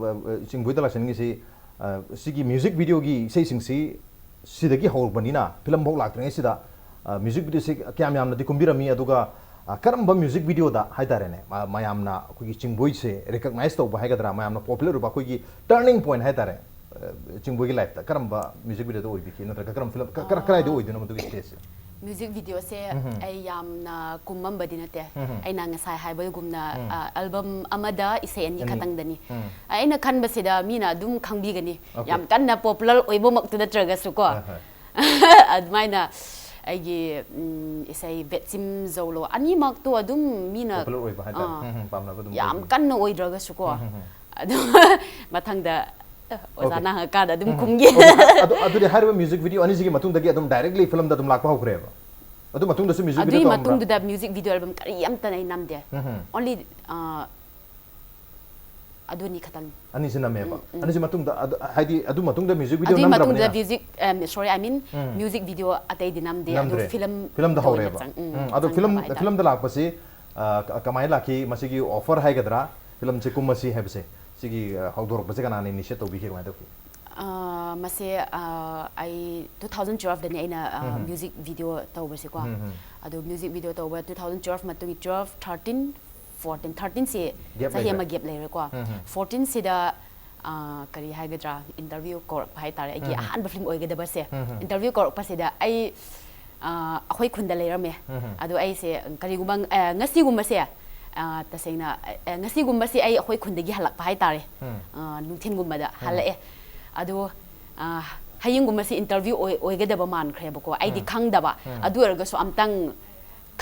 ꯆꯤꯡꯕꯣꯏ ꯗꯂꯥꯁꯟꯒꯤꯁꯤ, ꯑ, ꯁꯤꯒꯤ ꯃ꯭ꯌꯨꯖꯤꯛ ꯚꯤꯗꯤꯑꯣꯒꯤ ꯏꯁꯩꯁꯤꯡꯁꯤ ꯁꯤꯗꯒꯤ ꯍꯧꯔꯛꯄꯅꯤꯅ, ꯐꯤꯂꯝ ꯐꯥꯎ ꯂꯥꯛꯇ꯭ꯔꯤꯉꯩꯁꯤꯗ, ꯑ, ꯃ꯭ꯌꯨꯖꯤꯛ ꯚꯤꯗꯤꯑꯣꯁꯤ ꯀꯌꯥꯝ ꯌꯥꯝꯅꯗꯤ ꯀꯨꯝꯕꯤꯔꯝꯃꯤ, ꯑꯗꯨꯒ, ꯑ, ꯀꯔꯝꯕ ꯃ꯭ꯌꯨꯖꯤꯛ ꯚꯤꯗꯤꯑꯣꯗ ꯍꯥꯏꯇꯥꯔꯦꯅꯦ, ꯃ-, ꯃꯌꯥꯝꯅ ꯑꯩꯈꯣꯏꯒꯤ ꯆꯤꯡꯕꯣꯏꯁꯦ ꯔꯤꯀꯛꯅꯥꯏꯁ ꯇꯧꯕ ꯍꯥꯏꯒꯗ꯭ꯔꯥ, ꯃꯌꯥꯝꯅ ꯄꯣꯄꯨꯂꯔ ꯑꯣꯏꯕ ꯑꯩꯈꯣꯏꯒꯤ ꯇꯔꯅꯤꯡ ꯄꯣꯏꯟ ꯍꯥꯏꯇꯥꯔꯦ, ꯑ, ꯆꯤꯡꯕꯣꯏꯒꯤ ꯂꯥꯏꯐꯇ ꯀꯔꯝꯕ ꯃ꯭ꯌꯨꯖꯤꯛ ꯚꯤꯗꯤꯑꯣꯗ ꯑꯣꯏꯕꯤꯈꯤ, ꯅꯠꯇ꯭ꯔꯒ ꯀꯔꯝꯕ ꯐꯤꯂꯝ, ꯀ-, ꯀ-, ꯀꯗꯥꯏꯗ ꯑꯣꯏꯗꯣꯏꯅꯣ ꯃꯗꯨꯒꯤ ꯁ꯭ꯇꯦꯖꯁꯦ? ꯃ꯭ꯌꯨꯖꯤꯛ ꯚꯤꯗꯤꯑꯣꯁꯦ ꯎꯝꯍꯨꯝ꯫ ꯑꯩ ꯌꯥꯝꯅ ꯀꯨꯝꯃꯝꯕꯗꯤ ꯅꯠꯇꯦ꯫ ꯎꯝꯍꯨꯝ꯫ ꯑꯩꯅ ꯉꯁꯥꯏ ꯍꯥꯏꯕꯒꯨꯝꯅ, ꯎꯝ꯫ ꯑ, ꯑꯦꯜꯕꯝ ꯑꯃꯗ ꯏꯁꯩ ꯑꯅꯤ ꯑꯅꯤ꯫ ꯈꯛꯇꯪꯗꯅꯤ꯫ ꯎꯝ꯫ ꯑꯩꯅ ꯈꯟꯕꯁꯤꯗ ꯃꯤꯅ ꯑꯗꯨꯝ ꯈꯪꯕꯤꯒꯅꯤ꯫ ꯑꯣꯀꯦ꯫ ꯌꯥꯝ ꯀꯟꯅ ꯄꯣꯄꯨꯂꯔ ꯑꯣꯏꯕꯃꯛꯇꯤ ꯅꯠꯇ꯭ꯔꯒꯁꯨ ꯀꯣ꯫ ꯍꯣꯏ, ꯍꯣꯏ꯫ ꯑꯗꯨꯃꯥꯏꯅ ꯑꯩꯒꯤ, ꯎꯝ, ꯏꯁꯩ ꯕꯦꯠꯁꯤꯝ ꯖꯧꯂꯣ ꯑꯅꯤꯃꯛꯇꯣ ꯑꯗꯨꯝ ꯃꯤꯅ, ꯄꯣꯄꯨꯂꯔ ꯑꯣꯏꯕ ꯍꯥꯏꯇꯥꯔꯦ꯫ ꯑꯥ, ꯎꯝ, ꯎꯝ, ꯄꯥꯝꯅꯕ ꯑꯗꯨꯝ ꯌꯥꯝ ꯑꯣꯏꯕꯅꯤ꯫ ꯀꯟꯅ ꯑꯣꯏꯗ꯭ꯔꯒꯁꯨꯀꯣ꯫ ꯎꯝ, ꯎꯝ, ꯎꯝ꯫ ꯑꯗꯨ ꯃꯊꯪꯗ ꯑꯣꯖꯥꯅ ꯑꯣꯀꯦ꯫ ꯍꯪꯉꯀꯥꯟꯗ ꯑꯗꯨꯝ ꯎꯝ꯫ ꯈꯨꯝꯒꯦ꯫ ꯑꯣꯀꯦ꯫ ꯑꯗꯨ, ꯑꯗꯨꯗꯤ ꯍꯥꯏꯔꯤꯕ ꯃ꯭ꯌꯨꯖꯤꯛ ꯚꯤꯗꯤꯑꯣ ꯑꯅꯤꯁꯤꯒꯤ ꯃꯇꯨꯡꯗꯒꯤ ꯑꯗꯨꯝ ꯗꯥꯏꯔꯦꯛꯂꯤ ꯐꯤꯂꯝꯗ ꯑꯗꯨꯝ ꯂꯥꯛꯄ ꯍꯧꯈ꯭ꯔꯦꯕ? ꯑꯗꯨ ꯃꯇꯨꯡꯗꯁꯨ ꯃ꯭ꯌꯨꯖꯤꯛ ꯑꯗꯨꯒꯤ ꯚꯤꯗꯤꯑꯣ ꯇꯧꯔꯝꯕ꯭ꯔꯥ? ꯃꯇꯨꯡꯗꯨꯗ ꯃ꯭ꯌꯨꯖꯤꯛ ꯚꯤꯗꯤꯑꯣ ꯑꯦꯜꯕꯝ ꯀꯔꯤ ꯑꯝꯇ ꯑꯩ ꯅꯝꯗꯦ꯫ ꯎꯝ, ꯎꯝ꯫ Only, ꯑ, ꯑꯗꯨꯅꯤ ꯈꯛꯇꯪ꯫ ꯑꯅꯤꯁꯤ ꯅꯝꯃꯦꯕ? ꯎꯝ, ꯎꯝ꯫ ꯑꯅꯤꯁꯤ ꯃꯇꯨꯡꯗ, ꯑꯗꯨ, ꯍꯥꯏꯗꯤ ꯑꯗꯨ ꯃꯇꯨꯡꯗ ꯃ꯭ꯌꯨꯖꯤꯛ ꯚꯤꯗꯤꯑꯣ ꯑꯗꯨꯒꯤ ꯃꯇꯨꯡꯗ ꯅꯝꯗ꯭ꯔꯕꯅꯤꯅ? Music, um, sorry, I mean, um. Music video ꯑꯇꯩꯗꯤ ꯅꯝꯗꯦ꯫ ꯑꯗꯨ ꯅꯝꯗ꯭ꯔꯦ꯫ ꯐꯤꯂꯝꯗ ꯐꯤꯂꯝꯗ ꯑꯣꯏꯅ ꯍꯧꯔꯦꯕ꯫ ꯆꯪ-, ꯎꯝ, ꯎꯝ, ꯑꯗꯣ ꯆꯪꯈ꯭ꯔꯕ ꯐꯤꯂꯝ, ꯍꯥꯏꯇꯥꯔꯦ꯫ ꯐꯤꯂꯝꯗ ꯂꯥꯛꯄꯁꯤ, ꯑ, ꯀ-, ꯀꯃꯥꯏꯅ ꯂꯥꯛꯈꯤ ꯃꯁꯤꯒꯤ offer ꯍꯥꯏꯒꯗ꯭ꯔꯥ, ꯐꯤꯂꯝꯁꯦ ꯀꯨꯝꯃꯁꯤ ꯍꯥꯏꯕꯁꯦ? ꯁꯤꯒꯤ, ꯑ, ꯍꯧꯗꯣꯔꯛꯄꯁꯦ ꯀꯅꯥꯅ initiate ꯇꯧꯕꯤꯈꯤ, ꯀꯃꯥꯏꯅ ꯇꯧꯈꯤ? ꯑ, ꯃꯁꯦ, ꯑ, ꯑꯩ two thousand twelve ꯗꯅꯦ ꯑꯩꯅ, ꯑ, ꯎꯝ ꯍꯝ꯫ Music video ꯇꯧꯕꯁꯦꯀꯣ꯫ ꯎꯝ ꯍꯝ꯫ ꯑꯗꯣ music video ꯇꯧꯕ two thousand twelve ꯃꯇꯨꯡꯒꯤ twelve, thirteen, fourteen, thirteen ꯁꯦ Gap ꯆꯍꯤ ꯂꯩꯈ꯭ꯔꯦ꯫ ꯑꯃ gap ꯂꯩꯔꯦꯀꯣ꯫ ꯎꯝ ꯍꯝ꯫ Fourteen ꯁꯤꯗ, ꯑ, ꯀꯔꯤ ꯍꯥꯏꯒꯗ꯭ꯔꯥ, interview ꯀꯧꯔꯛꯄ ꯍꯥꯏꯇꯥꯔꯦ, ꯑꯩꯒꯤ ꯎꯝ ꯍꯝ꯫ ꯑꯍꯥꯟꯕ film ꯑꯣꯏꯒꯗꯕꯁꯦ꯫ ꯎꯝ ꯍꯝ꯫ Interview ꯀꯧꯔꯛꯄꯁꯤꯗ ꯑꯩ, ꯑ, ꯑꯩꯈꯣꯏ ꯈꯨꯟꯗ ꯂꯩꯔꯝꯃꯦ꯫ ꯎꯝ ꯍꯝ꯫ ꯑꯗꯣ ꯑꯩꯁꯦ ꯀꯔꯤꯒꯨꯝꯕ, ꯑ, ꯉꯁꯤꯒꯨꯝꯕꯁꯦ, ꯑ, ꯇꯁꯦꯡꯅ, ꯑ, ꯉꯁꯤꯒꯨꯝꯕꯁꯦ ꯑꯩ ꯑꯩꯈꯣꯏ ꯈꯨꯟꯗꯒꯤ ꯍꯜꯂꯛꯄ ꯍꯥꯏꯇꯥꯔꯦ꯫ ꯎꯝ꯫ ꯑ, ꯅꯨꯡꯊꯤꯟꯒꯨꯝꯕꯗ ꯎꯝ꯫ ꯍꯜꯂꯛꯑꯦ꯫ ꯑꯗꯣ, ꯑ, ꯍꯌꯦꯡꯒꯨꯝꯕꯁꯦ interview ꯑꯣꯏ-, ꯑꯣꯏꯒꯗꯕ ꯃꯥꯟꯈ꯭ꯔꯦꯕꯀꯣ꯫ ꯑꯩꯗꯤ ꯎꯝ꯫ ꯈꯪꯗꯕ꯫ ꯎꯝ꯫ ꯑꯗꯨ ꯑꯣꯏꯔꯒꯁꯨ ꯑꯝꯇꯪ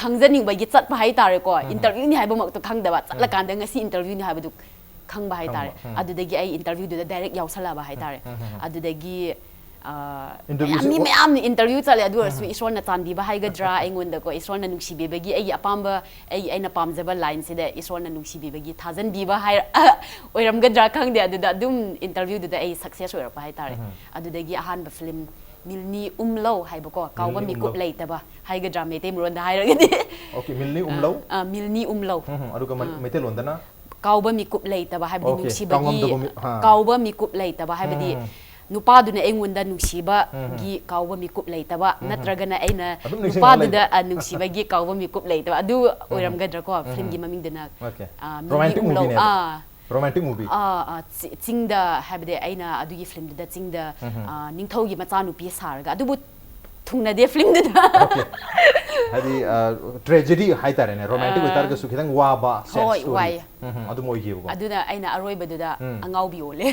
ꯈꯪꯖꯅꯤꯡꯕꯒꯤ ꯆꯠꯄ ꯍꯥꯏꯇꯥꯔꯦꯀꯣ꯫ ꯎꯝ꯫ Interview ꯅꯤ ꯍꯥꯏꯕꯃꯛꯇꯣ ꯈꯪꯗꯕ꯫ ꯆꯠꯂꯀꯥꯟꯗ ꯉꯁꯤ interview ꯅꯤ ꯍꯥꯏꯕꯗꯨ ꯈꯪꯕ ꯍꯥꯏꯇꯥꯔꯦ꯫ ꯈꯪꯕ꯫ ꯎꯝ꯫ ꯑꯗꯨꯗꯒꯤ ꯑꯩ interview ꯗꯨꯗ direct ꯌꯥꯎꯁꯜꯂꯛꯑꯕ ꯍꯥꯏꯇꯥꯔꯦ꯫ ꯎꯝ, ꯎꯝ, ꯎꯝ꯫ ꯑꯗꯨꯗꯒꯤ, ꯑ, Interview ꯃꯌꯥꯝ, ꯁꯤ ꯃꯤ ꯑꯣ-, ꯃꯌꯥꯝꯅ interview ꯆꯠꯂꯦ꯫ ꯑꯗꯨ ꯑꯣꯏꯔꯁꯨ ꯎꯝ꯫ ꯏꯁꯣꯔꯅ ꯆꯥꯟꯕꯤꯕ ꯍꯥꯏꯒꯗ꯭ꯔꯥ, ꯑꯩꯉꯣꯟꯗꯀꯣ, ꯏꯁꯣꯔꯅ ꯅꯨꯡꯁꯤꯕꯤꯕꯒꯤ ꯑꯩꯒꯤ ꯑꯄꯥꯝꯕ, ꯑꯩ, ꯑꯩꯅ ꯄꯥꯝꯖꯕ line ꯁꯤꯗ ꯏꯁꯣꯔꯅ ꯅꯨꯡꯁꯤꯕꯤꯕꯒꯤ ꯊꯥꯖꯟꯕꯤꯕ ꯍꯥꯏ-, ꯑꯣꯏꯔꯝꯒꯗ꯭ꯔꯥ ꯈꯪꯗꯦ꯫ ꯑꯗꯨꯗ ꯑꯗꯨꯝ interview ꯗꯨꯗ ꯑꯩ success ꯑꯣꯏꯔꯛꯄ ꯍꯥꯏꯇꯥꯔꯦ꯫ ꯎꯝ꯫ ꯑꯗꯨꯗꯒꯤ ꯑꯍꯥꯟꯕ film ꯃꯤꯜꯅꯤ ꯎꯝꯂꯧ ꯍꯥꯏꯕꯀꯣ, ꯀꯥꯎꯕ ꯃꯤꯜꯅꯤ ꯃꯤꯀꯨꯞ ꯎꯝꯂꯧ꯫ ꯂꯩꯇꯕ ꯍꯥꯏꯒꯗ꯭ꯔꯥ ꯃꯩꯇꯩ ꯃꯔꯣꯟꯗ ꯍꯥꯏꯔꯒꯗꯤ꯫ Okay, ꯃꯤꯜꯅꯤ ꯎꯝꯂꯧ? ꯑ, ꯑ, ꯃꯤꯜꯅꯤ ꯎꯝꯂꯧ꯫ ꯎꯝ, ꯎꯝ, ꯑꯗꯨꯒ ꯃ-, ꯑ꯫ ꯃꯩꯇꯩꯂꯣꯟꯗꯅ? ꯀꯥꯎꯕ ꯃꯤꯀꯨꯞ ꯂꯩꯇꯕ ꯍꯥꯏꯕꯗꯤ Okay, ꯅꯨꯡꯁꯤꯕꯒꯤ, ꯀꯥꯎꯉꯝꯗꯕ ꯃꯤ-, ꯑ꯫ ꯀꯥꯎꯕ ꯃꯤꯀꯨꯞ ꯂꯩꯇꯕ ꯍꯥꯏꯕꯗꯤ ꯎꯝ, ꯎꯝ, ꯎꯝ꯫ ꯅꯨꯄꯥꯗꯨꯅ ꯑꯩꯉꯣꯟꯗ ꯅꯨꯡꯁꯤꯕꯒꯤ ꯀꯥꯎꯕ ꯃꯤꯀꯨꯞ ꯂꯩꯇꯕ, ꯎꯝ, ꯎꯝ꯫ ꯅꯠꯇ꯭ꯔꯒꯅ ꯑꯩꯅ ꯑꯗꯨꯝ ꯅꯤꯡꯁꯤꯡꯉ ꯅꯨꯄꯥꯗꯨꯗ, ꯂꯩꯕ꯫ ꯑ, ꯅꯨꯡꯁꯤꯕꯒꯤ ꯀꯥꯎꯕ ꯃꯤꯀꯨꯞ ꯂꯩꯇꯕ, ꯑꯗꯨ ꯎꯝ, ꯎꯝ꯫ ꯑꯣꯏꯔꯝꯒꯗ꯭ꯔꯥꯀꯣ꯫ ꯎꯝ, ꯎꯝ꯫ Film ꯒꯤ ꯃꯃꯤꯡꯗꯨꯅ, Okay. ꯑ, ꯃꯤꯜꯅꯤ Romantic ꯎꯝꯂꯧ꯫ movie ꯅꯦꯕ? ꯑꯥ꯫ Romantic movie? ꯑꯥ, ꯑꯥ, ꯆꯤ-, ꯆꯤꯡꯗ ꯍꯥꯏꯕꯗꯤ ꯑꯩꯅ ꯑꯗꯨꯒꯤ film ꯗꯨꯗ ꯆꯤꯡꯗ, ꯎꯝ, ꯎꯝ꯫ ꯑ, ꯅꯤꯡꯊꯧꯒꯤ ꯃꯆꯥꯅꯨꯄꯤ ꯁꯥꯔꯒ, ꯑꯗꯨꯕꯨ ꯊꯨꯡꯅꯗꯦ film ꯗꯨꯗ꯫ Okay. ꯍꯥꯏꯗꯤ, ꯑ, tragedy ꯍꯥꯏꯇꯥꯔꯦꯅꯦ, romantic ꯑ, ꯑꯣꯏꯇꯥꯔꯒꯁꯨ ꯈꯤꯇꯪ ꯋꯥꯕ, sad ꯍꯣꯏ, story꯫ ꯋꯥꯏꯌꯦ꯫ ꯎꯝ, ꯎꯝ, ꯑꯗꯨꯝ ꯑꯣꯏꯈꯤꯕꯀꯣ꯫ ꯑꯗꯨꯅ ꯑꯩꯅ ꯑꯔꯣꯏꯕꯗꯨꯗ ꯎꯝ꯫ ꯑꯉꯥꯎꯕꯤ ꯑꯣꯜꯂꯦ꯫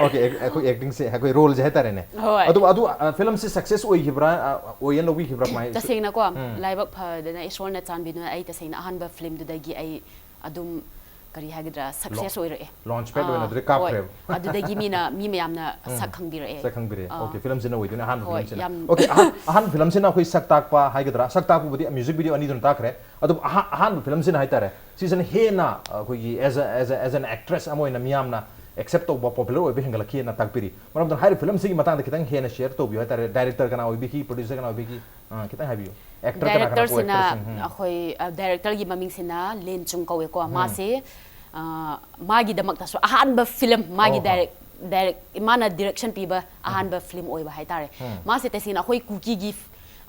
Okay, ꯑꯦꯛ-, ꯑꯩꯈꯣꯏ acting ꯁꯦ, ꯑꯩꯈꯣꯏ role ꯁꯦ ꯍꯥꯏꯇꯥꯔꯦꯅꯦ꯫ ꯍꯣꯏ꯫ ꯑꯗꯨ, ꯑꯗꯨ, ꯑ, film ꯁꯦ success ꯑꯣꯏꯈꯤꯕ꯭ꯔꯥ, ꯑ, ꯑꯣꯏꯌꯦꯅ ꯂꯧꯕꯤꯈꯤꯕ꯭ꯔꯥ, ꯀꯃꯥꯏ? ꯇꯁꯦꯡꯅꯀꯣ, ꯎꯝ꯫ ꯂꯥꯏꯕꯛ ꯐꯗꯅ ꯏꯁꯣꯔꯅ ꯆꯥꯟꯕꯤꯗꯨꯅ ꯑꯩ ꯇꯁꯦꯡꯅ ꯑꯍꯥꯟꯕ film ꯗꯨꯗꯒꯤ ꯑꯩ ꯑꯗꯨꯝ, ꯀꯔꯤ ꯍꯥꯏꯒꯗ꯭ꯔꯥ, success ꯂꯣ-, ꯑꯣꯏꯔꯛꯑꯦ꯫ launch pad ꯑꯥ, ꯑꯣꯏꯅ ꯑꯗꯨꯗꯤ ꯀꯥꯞꯈ꯭ꯔꯦꯕ꯫ ꯍꯣꯏ꯫ ꯑꯗꯨꯗꯒꯤ ꯃꯤꯅ, ꯃꯤ ꯃꯌꯥꯝꯅ ꯎꯝ꯫ ꯁꯛ ꯈꯪꯕꯤꯔꯛꯑꯦ꯫ ꯁꯛ ꯈꯪꯕꯤꯔꯛꯑꯦ꯫ ꯑꯥ꯫ Okay, film ꯁꯤꯅ ꯑꯣꯏꯗꯣꯏꯅꯦ, ꯑꯍꯥꯟꯕ ꯍꯣꯏ, film ꯁꯤꯅ꯫ ꯌꯥꯝ Okay, ꯑꯍꯥꯟ-, ꯑꯍꯥꯟꯕ film ꯁꯤꯅ ꯑꯩꯈꯣꯏ ꯁꯛ ꯇꯥꯛꯄ ꯍꯥꯏꯒꯗ꯭ꯔꯥ, ꯁꯛ ꯇꯥꯛꯄꯕꯨꯗꯤ music video ꯑꯅꯤꯗꯨꯅ ꯇꯥꯛꯈ꯭ꯔꯦ꯫ ꯑꯗꯨꯕꯨ ꯑꯍꯥ-, ꯑꯍꯥꯟꯕ film ꯁꯤꯅ ꯍꯥꯏꯇꯥꯔꯦ, ꯁꯤꯁꯤꯅ ꯍꯦꯟꯅ, ꯑ, ꯑꯩꯈꯣꯏꯒꯤ as a, as a, as an actress ꯑꯃ ꯑꯣꯏꯅ ꯃꯤꯌꯥꯝꯅ accept ꯇꯧꯕ, popular ꯑꯣꯏꯕ ꯍꯦꯟꯒꯠꯂꯛꯈꯤꯅ ꯇꯥꯛꯄꯤꯔꯤ꯫ ꯃꯔꯝ ꯑꯗꯨꯅ ꯍꯥꯏꯔꯤꯕ film ꯁꯤꯒꯤ ꯃꯇꯥꯡꯗ ꯈꯤꯇꯪ ꯍꯦꯟꯅ share ꯇꯧꯕꯤꯌꯨ ꯍꯥꯏꯇꯥꯔꯦ꯫ Director ꯀꯅꯥ ꯑꯣꯏꯕꯤꯈꯤ, producer ꯀꯅꯥ ꯑꯣꯏꯕꯤꯈꯤ? ꯑ, ꯈꯤꯇꯪ ꯍꯥꯏꯕꯤꯌꯨ꯫ Actor ꯀꯅꯥ ꯀꯅꯥ Director ꯁꯤꯅ co-actor ꯁꯤꯡ? ꯎꯝ. ꯑꯩꯈꯣꯏ ꯗꯥꯏꯔꯦꯛꯇꯔꯒꯤ ꯃꯃꯤꯡꯁꯤꯅ ꯂꯦꯟ ꯆꯨꯡ ꯀꯧꯋꯦꯀꯣ꯫ ꯃꯥꯁꯦ ꯑ, ꯃꯥꯒꯤꯗꯃꯛꯇꯁꯨ ꯑꯍꯥꯟꯕ ꯐꯤꯂꯝ, ꯃꯥꯒꯤ ꯑꯣ, ꯗꯥꯏꯔꯦꯛ ꯗꯥꯏꯔꯦꯛ ꯃꯥꯅ ꯗꯤꯔꯦꯛꯁꯟ ꯄꯤꯕ ꯑꯍꯥꯟꯕ ꯐꯤꯂꯝ ꯑꯣꯏꯕ ꯍꯥꯏꯇꯥꯔꯦ꯫ ꯃꯥꯁꯦ ꯇꯁꯦꯡꯅ ꯑꯩꯈꯣꯏ ꯀꯨꯀꯤꯒꯤ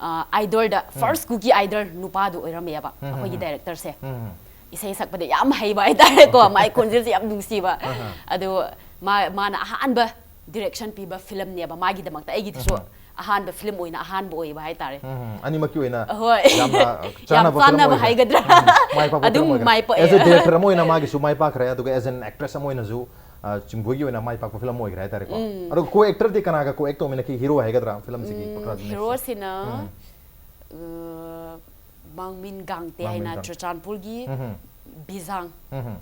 ꯑꯥꯏꯗꯣꯜꯗ, ꯐꯥꯔꯁ ꯀꯨꯀꯤ ꯑꯥꯏꯗꯜ ꯅꯨꯄꯥꯗꯨ ꯑꯣꯏꯔꯝꯃꯦꯕ ꯑꯩꯈꯣꯏꯒꯤ ꯗꯥꯏꯔꯦꯛꯇꯔꯁꯦ꯫ ꯎꯝ. ꯏꯁꯩ ꯁꯛꯄꯗ ꯌꯥꯝ ꯍꯩꯕ ꯍꯥꯏꯇꯥꯔꯦꯀꯣ꯫ ꯃꯥꯏ ꯈꯣꯟꯖꯦꯜꯁꯦ ꯌꯥꯝ ꯅꯨꯡꯁꯤꯕ꯫ ꯑꯗꯣ ꯃꯥ ꯃꯥꯅ ꯑꯍꯥꯟꯕ ꯗꯤꯔꯦꯛꯁꯟ ꯄꯤꯕ ꯐꯤꯂꯝꯅꯦꯕ ꯃꯥꯒꯤꯗꯃꯛꯇ꯫ ꯑꯩꯒꯤꯗꯁꯨ ꯑꯍꯥꯟꯕ ꯐꯤꯂꯝ ꯑꯣꯏꯅ ꯑꯍꯥꯟꯕ ꯑꯣꯏꯕ ꯍꯥꯏꯇꯥꯔꯦ꯫ ꯎꯝ, ꯑꯅꯤꯃꯛꯀꯤ ꯑꯣꯏꯅ ꯍꯣꯏ꯫ ꯌꯥꯝꯅ ꯌꯥꯝ ꯆꯥꯟꯅꯕ ꯐꯤꯂꯝ ꯆꯥꯟꯅꯕ ꯑꯣꯏꯈ꯭ꯔꯦ꯫ ꯍꯥꯏꯒꯗ꯭ꯔꯥ? ꯎꯝ, ꯃꯥꯏ ꯄꯥꯛꯄ ꯑꯗꯨꯝ ꯐꯤꯂꯝ ꯑꯣꯏꯈ꯭ꯔꯦ꯫ ꯃꯥꯏ ꯄꯥꯛꯑꯦ꯫ As a director ꯑꯃ ꯑꯣꯏꯅ ꯃꯥꯒꯤꯁꯨ ꯃꯥꯏ ꯄꯥꯛꯈ꯭ꯔꯦ, ꯑꯗꯨꯒ as an actress ꯑꯃ ꯑꯣꯏꯅꯁꯨ ꯑ, ꯆꯤꯡꯕꯣꯏꯒꯤ ꯑꯣꯏꯅ ꯃꯥꯏ ꯄꯥꯛꯄ ꯐꯤꯂꯝ ꯑꯣꯏꯈ꯭ꯔꯦ ꯍꯥꯏꯇꯥꯔꯦꯀꯣ꯫ ꯑꯗꯣ co-actor ꯗꯤ ꯀꯅꯥꯒ co-act ꯇꯧꯃꯤꯟꯅꯈꯤ? Hero ꯍꯥꯏꯒꯗ꯭ꯔꯥ ꯐꯤꯂꯝꯁꯤꯒꯤ ꯄ꯭ꯔꯣꯇꯥꯒꯣꯅꯤꯁ? ꯍꯤꯔꯣꯁꯤꯅ ꯑ, ꯃꯥꯡꯃꯤꯟ ꯒꯥꯡꯇꯦ ꯃꯥꯡꯃꯤꯟ ꯍꯥꯏꯅ ꯒꯥꯡꯇꯦ꯫ ꯆꯨꯔꯆꯥꯟꯄꯨꯔꯒꯤ ꯎꯝ. ꯕꯤꯖꯥꯡ꯫ ꯎꯝ.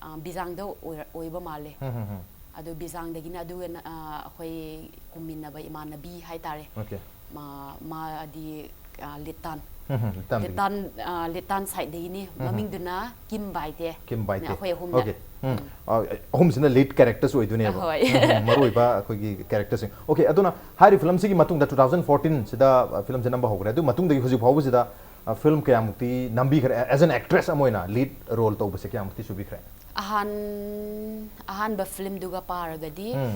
ꯑ, ꯕꯤꯖꯥꯡꯗ ꯑꯣꯏꯔ- ꯑꯣꯏꯕ ꯃꯥꯜꯂꯦ꯫ ꯎꯝ. ꯑꯗꯨ ꯕꯤꯖꯥꯡꯗꯒꯤꯅ ꯑꯗꯨꯒ ꯑ, ꯑꯩꯈꯣꯏ ꯀꯨꯝꯃꯤꯟꯅꯕ ꯏꯃꯥꯟꯅꯕꯤ ꯍꯥꯏꯇꯥꯔꯦ꯫ Okay. ꯃꯥ ꯃꯥꯗꯤ ꯑ, ꯂꯤꯇꯥꯟ ꯎꯝ. ꯂꯤꯇꯥꯟꯗꯒꯤ. ꯂꯤꯇꯥꯟ ꯑ, ꯂꯤꯇꯥꯟ ꯁꯥꯏꯗꯒꯤꯅꯤ꯫ ꯃꯃꯤꯡꯗꯨꯅ ꯀꯤꯝ ꯕꯥꯏꯇꯦ꯫ ꯀꯤꯝ ꯕꯥꯏꯇꯦ꯫ ꯑꯩꯈꯣꯏ ꯑꯍꯨꯝꯅ꯫ Okay. ꯎꯝ. ꯑ, ꯑꯍꯨꯝꯁꯤꯅ lead characters ꯑꯣꯏꯗꯣꯏꯅꯦꯕ꯫ ꯍꯣꯏ꯫ ꯎꯝ, ꯃꯔꯨꯑꯣꯏꯕ ꯑꯩꯈꯣꯏꯒꯤ character ꯁꯤꯡ꯫ Okay, ꯑꯗꯨꯅ ꯍꯥꯏꯔꯤꯕ ꯐꯤꯂꯝꯁꯤꯒꯤ ꯃꯇꯨꯡꯗ two thousand fourteen ꯁꯤꯗ ꯑ, ꯐꯤꯂꯝꯁꯦ ꯅꯝꯕ ꯍꯧꯈ꯭ꯔꯦ꯫ ꯑꯗꯨ ꯃꯇꯨꯡꯗꯒꯤ ꯍꯧꯖꯤꯛ ꯐꯥꯎꯕꯁꯤꯗ ꯑ, ꯐꯤꯂꯝ ꯀꯌꯥꯃꯨꯛꯇꯤ ꯅꯝꯕꯤꯈ꯭ꯔꯦ? As an actress ꯑꯃ ꯑꯣꯏꯅ lead role ꯇꯧꯕꯁꯦ ꯀꯌꯥꯃꯨꯛꯇꯤ ꯁꯨꯕꯤꯈ꯭ꯔꯦ? ꯑꯍꯥꯟ ꯑꯍꯥꯟꯕ ꯐꯤꯂꯝꯗꯨꯒ ꯄꯥꯔꯒꯗꯤ ꯎꯝ.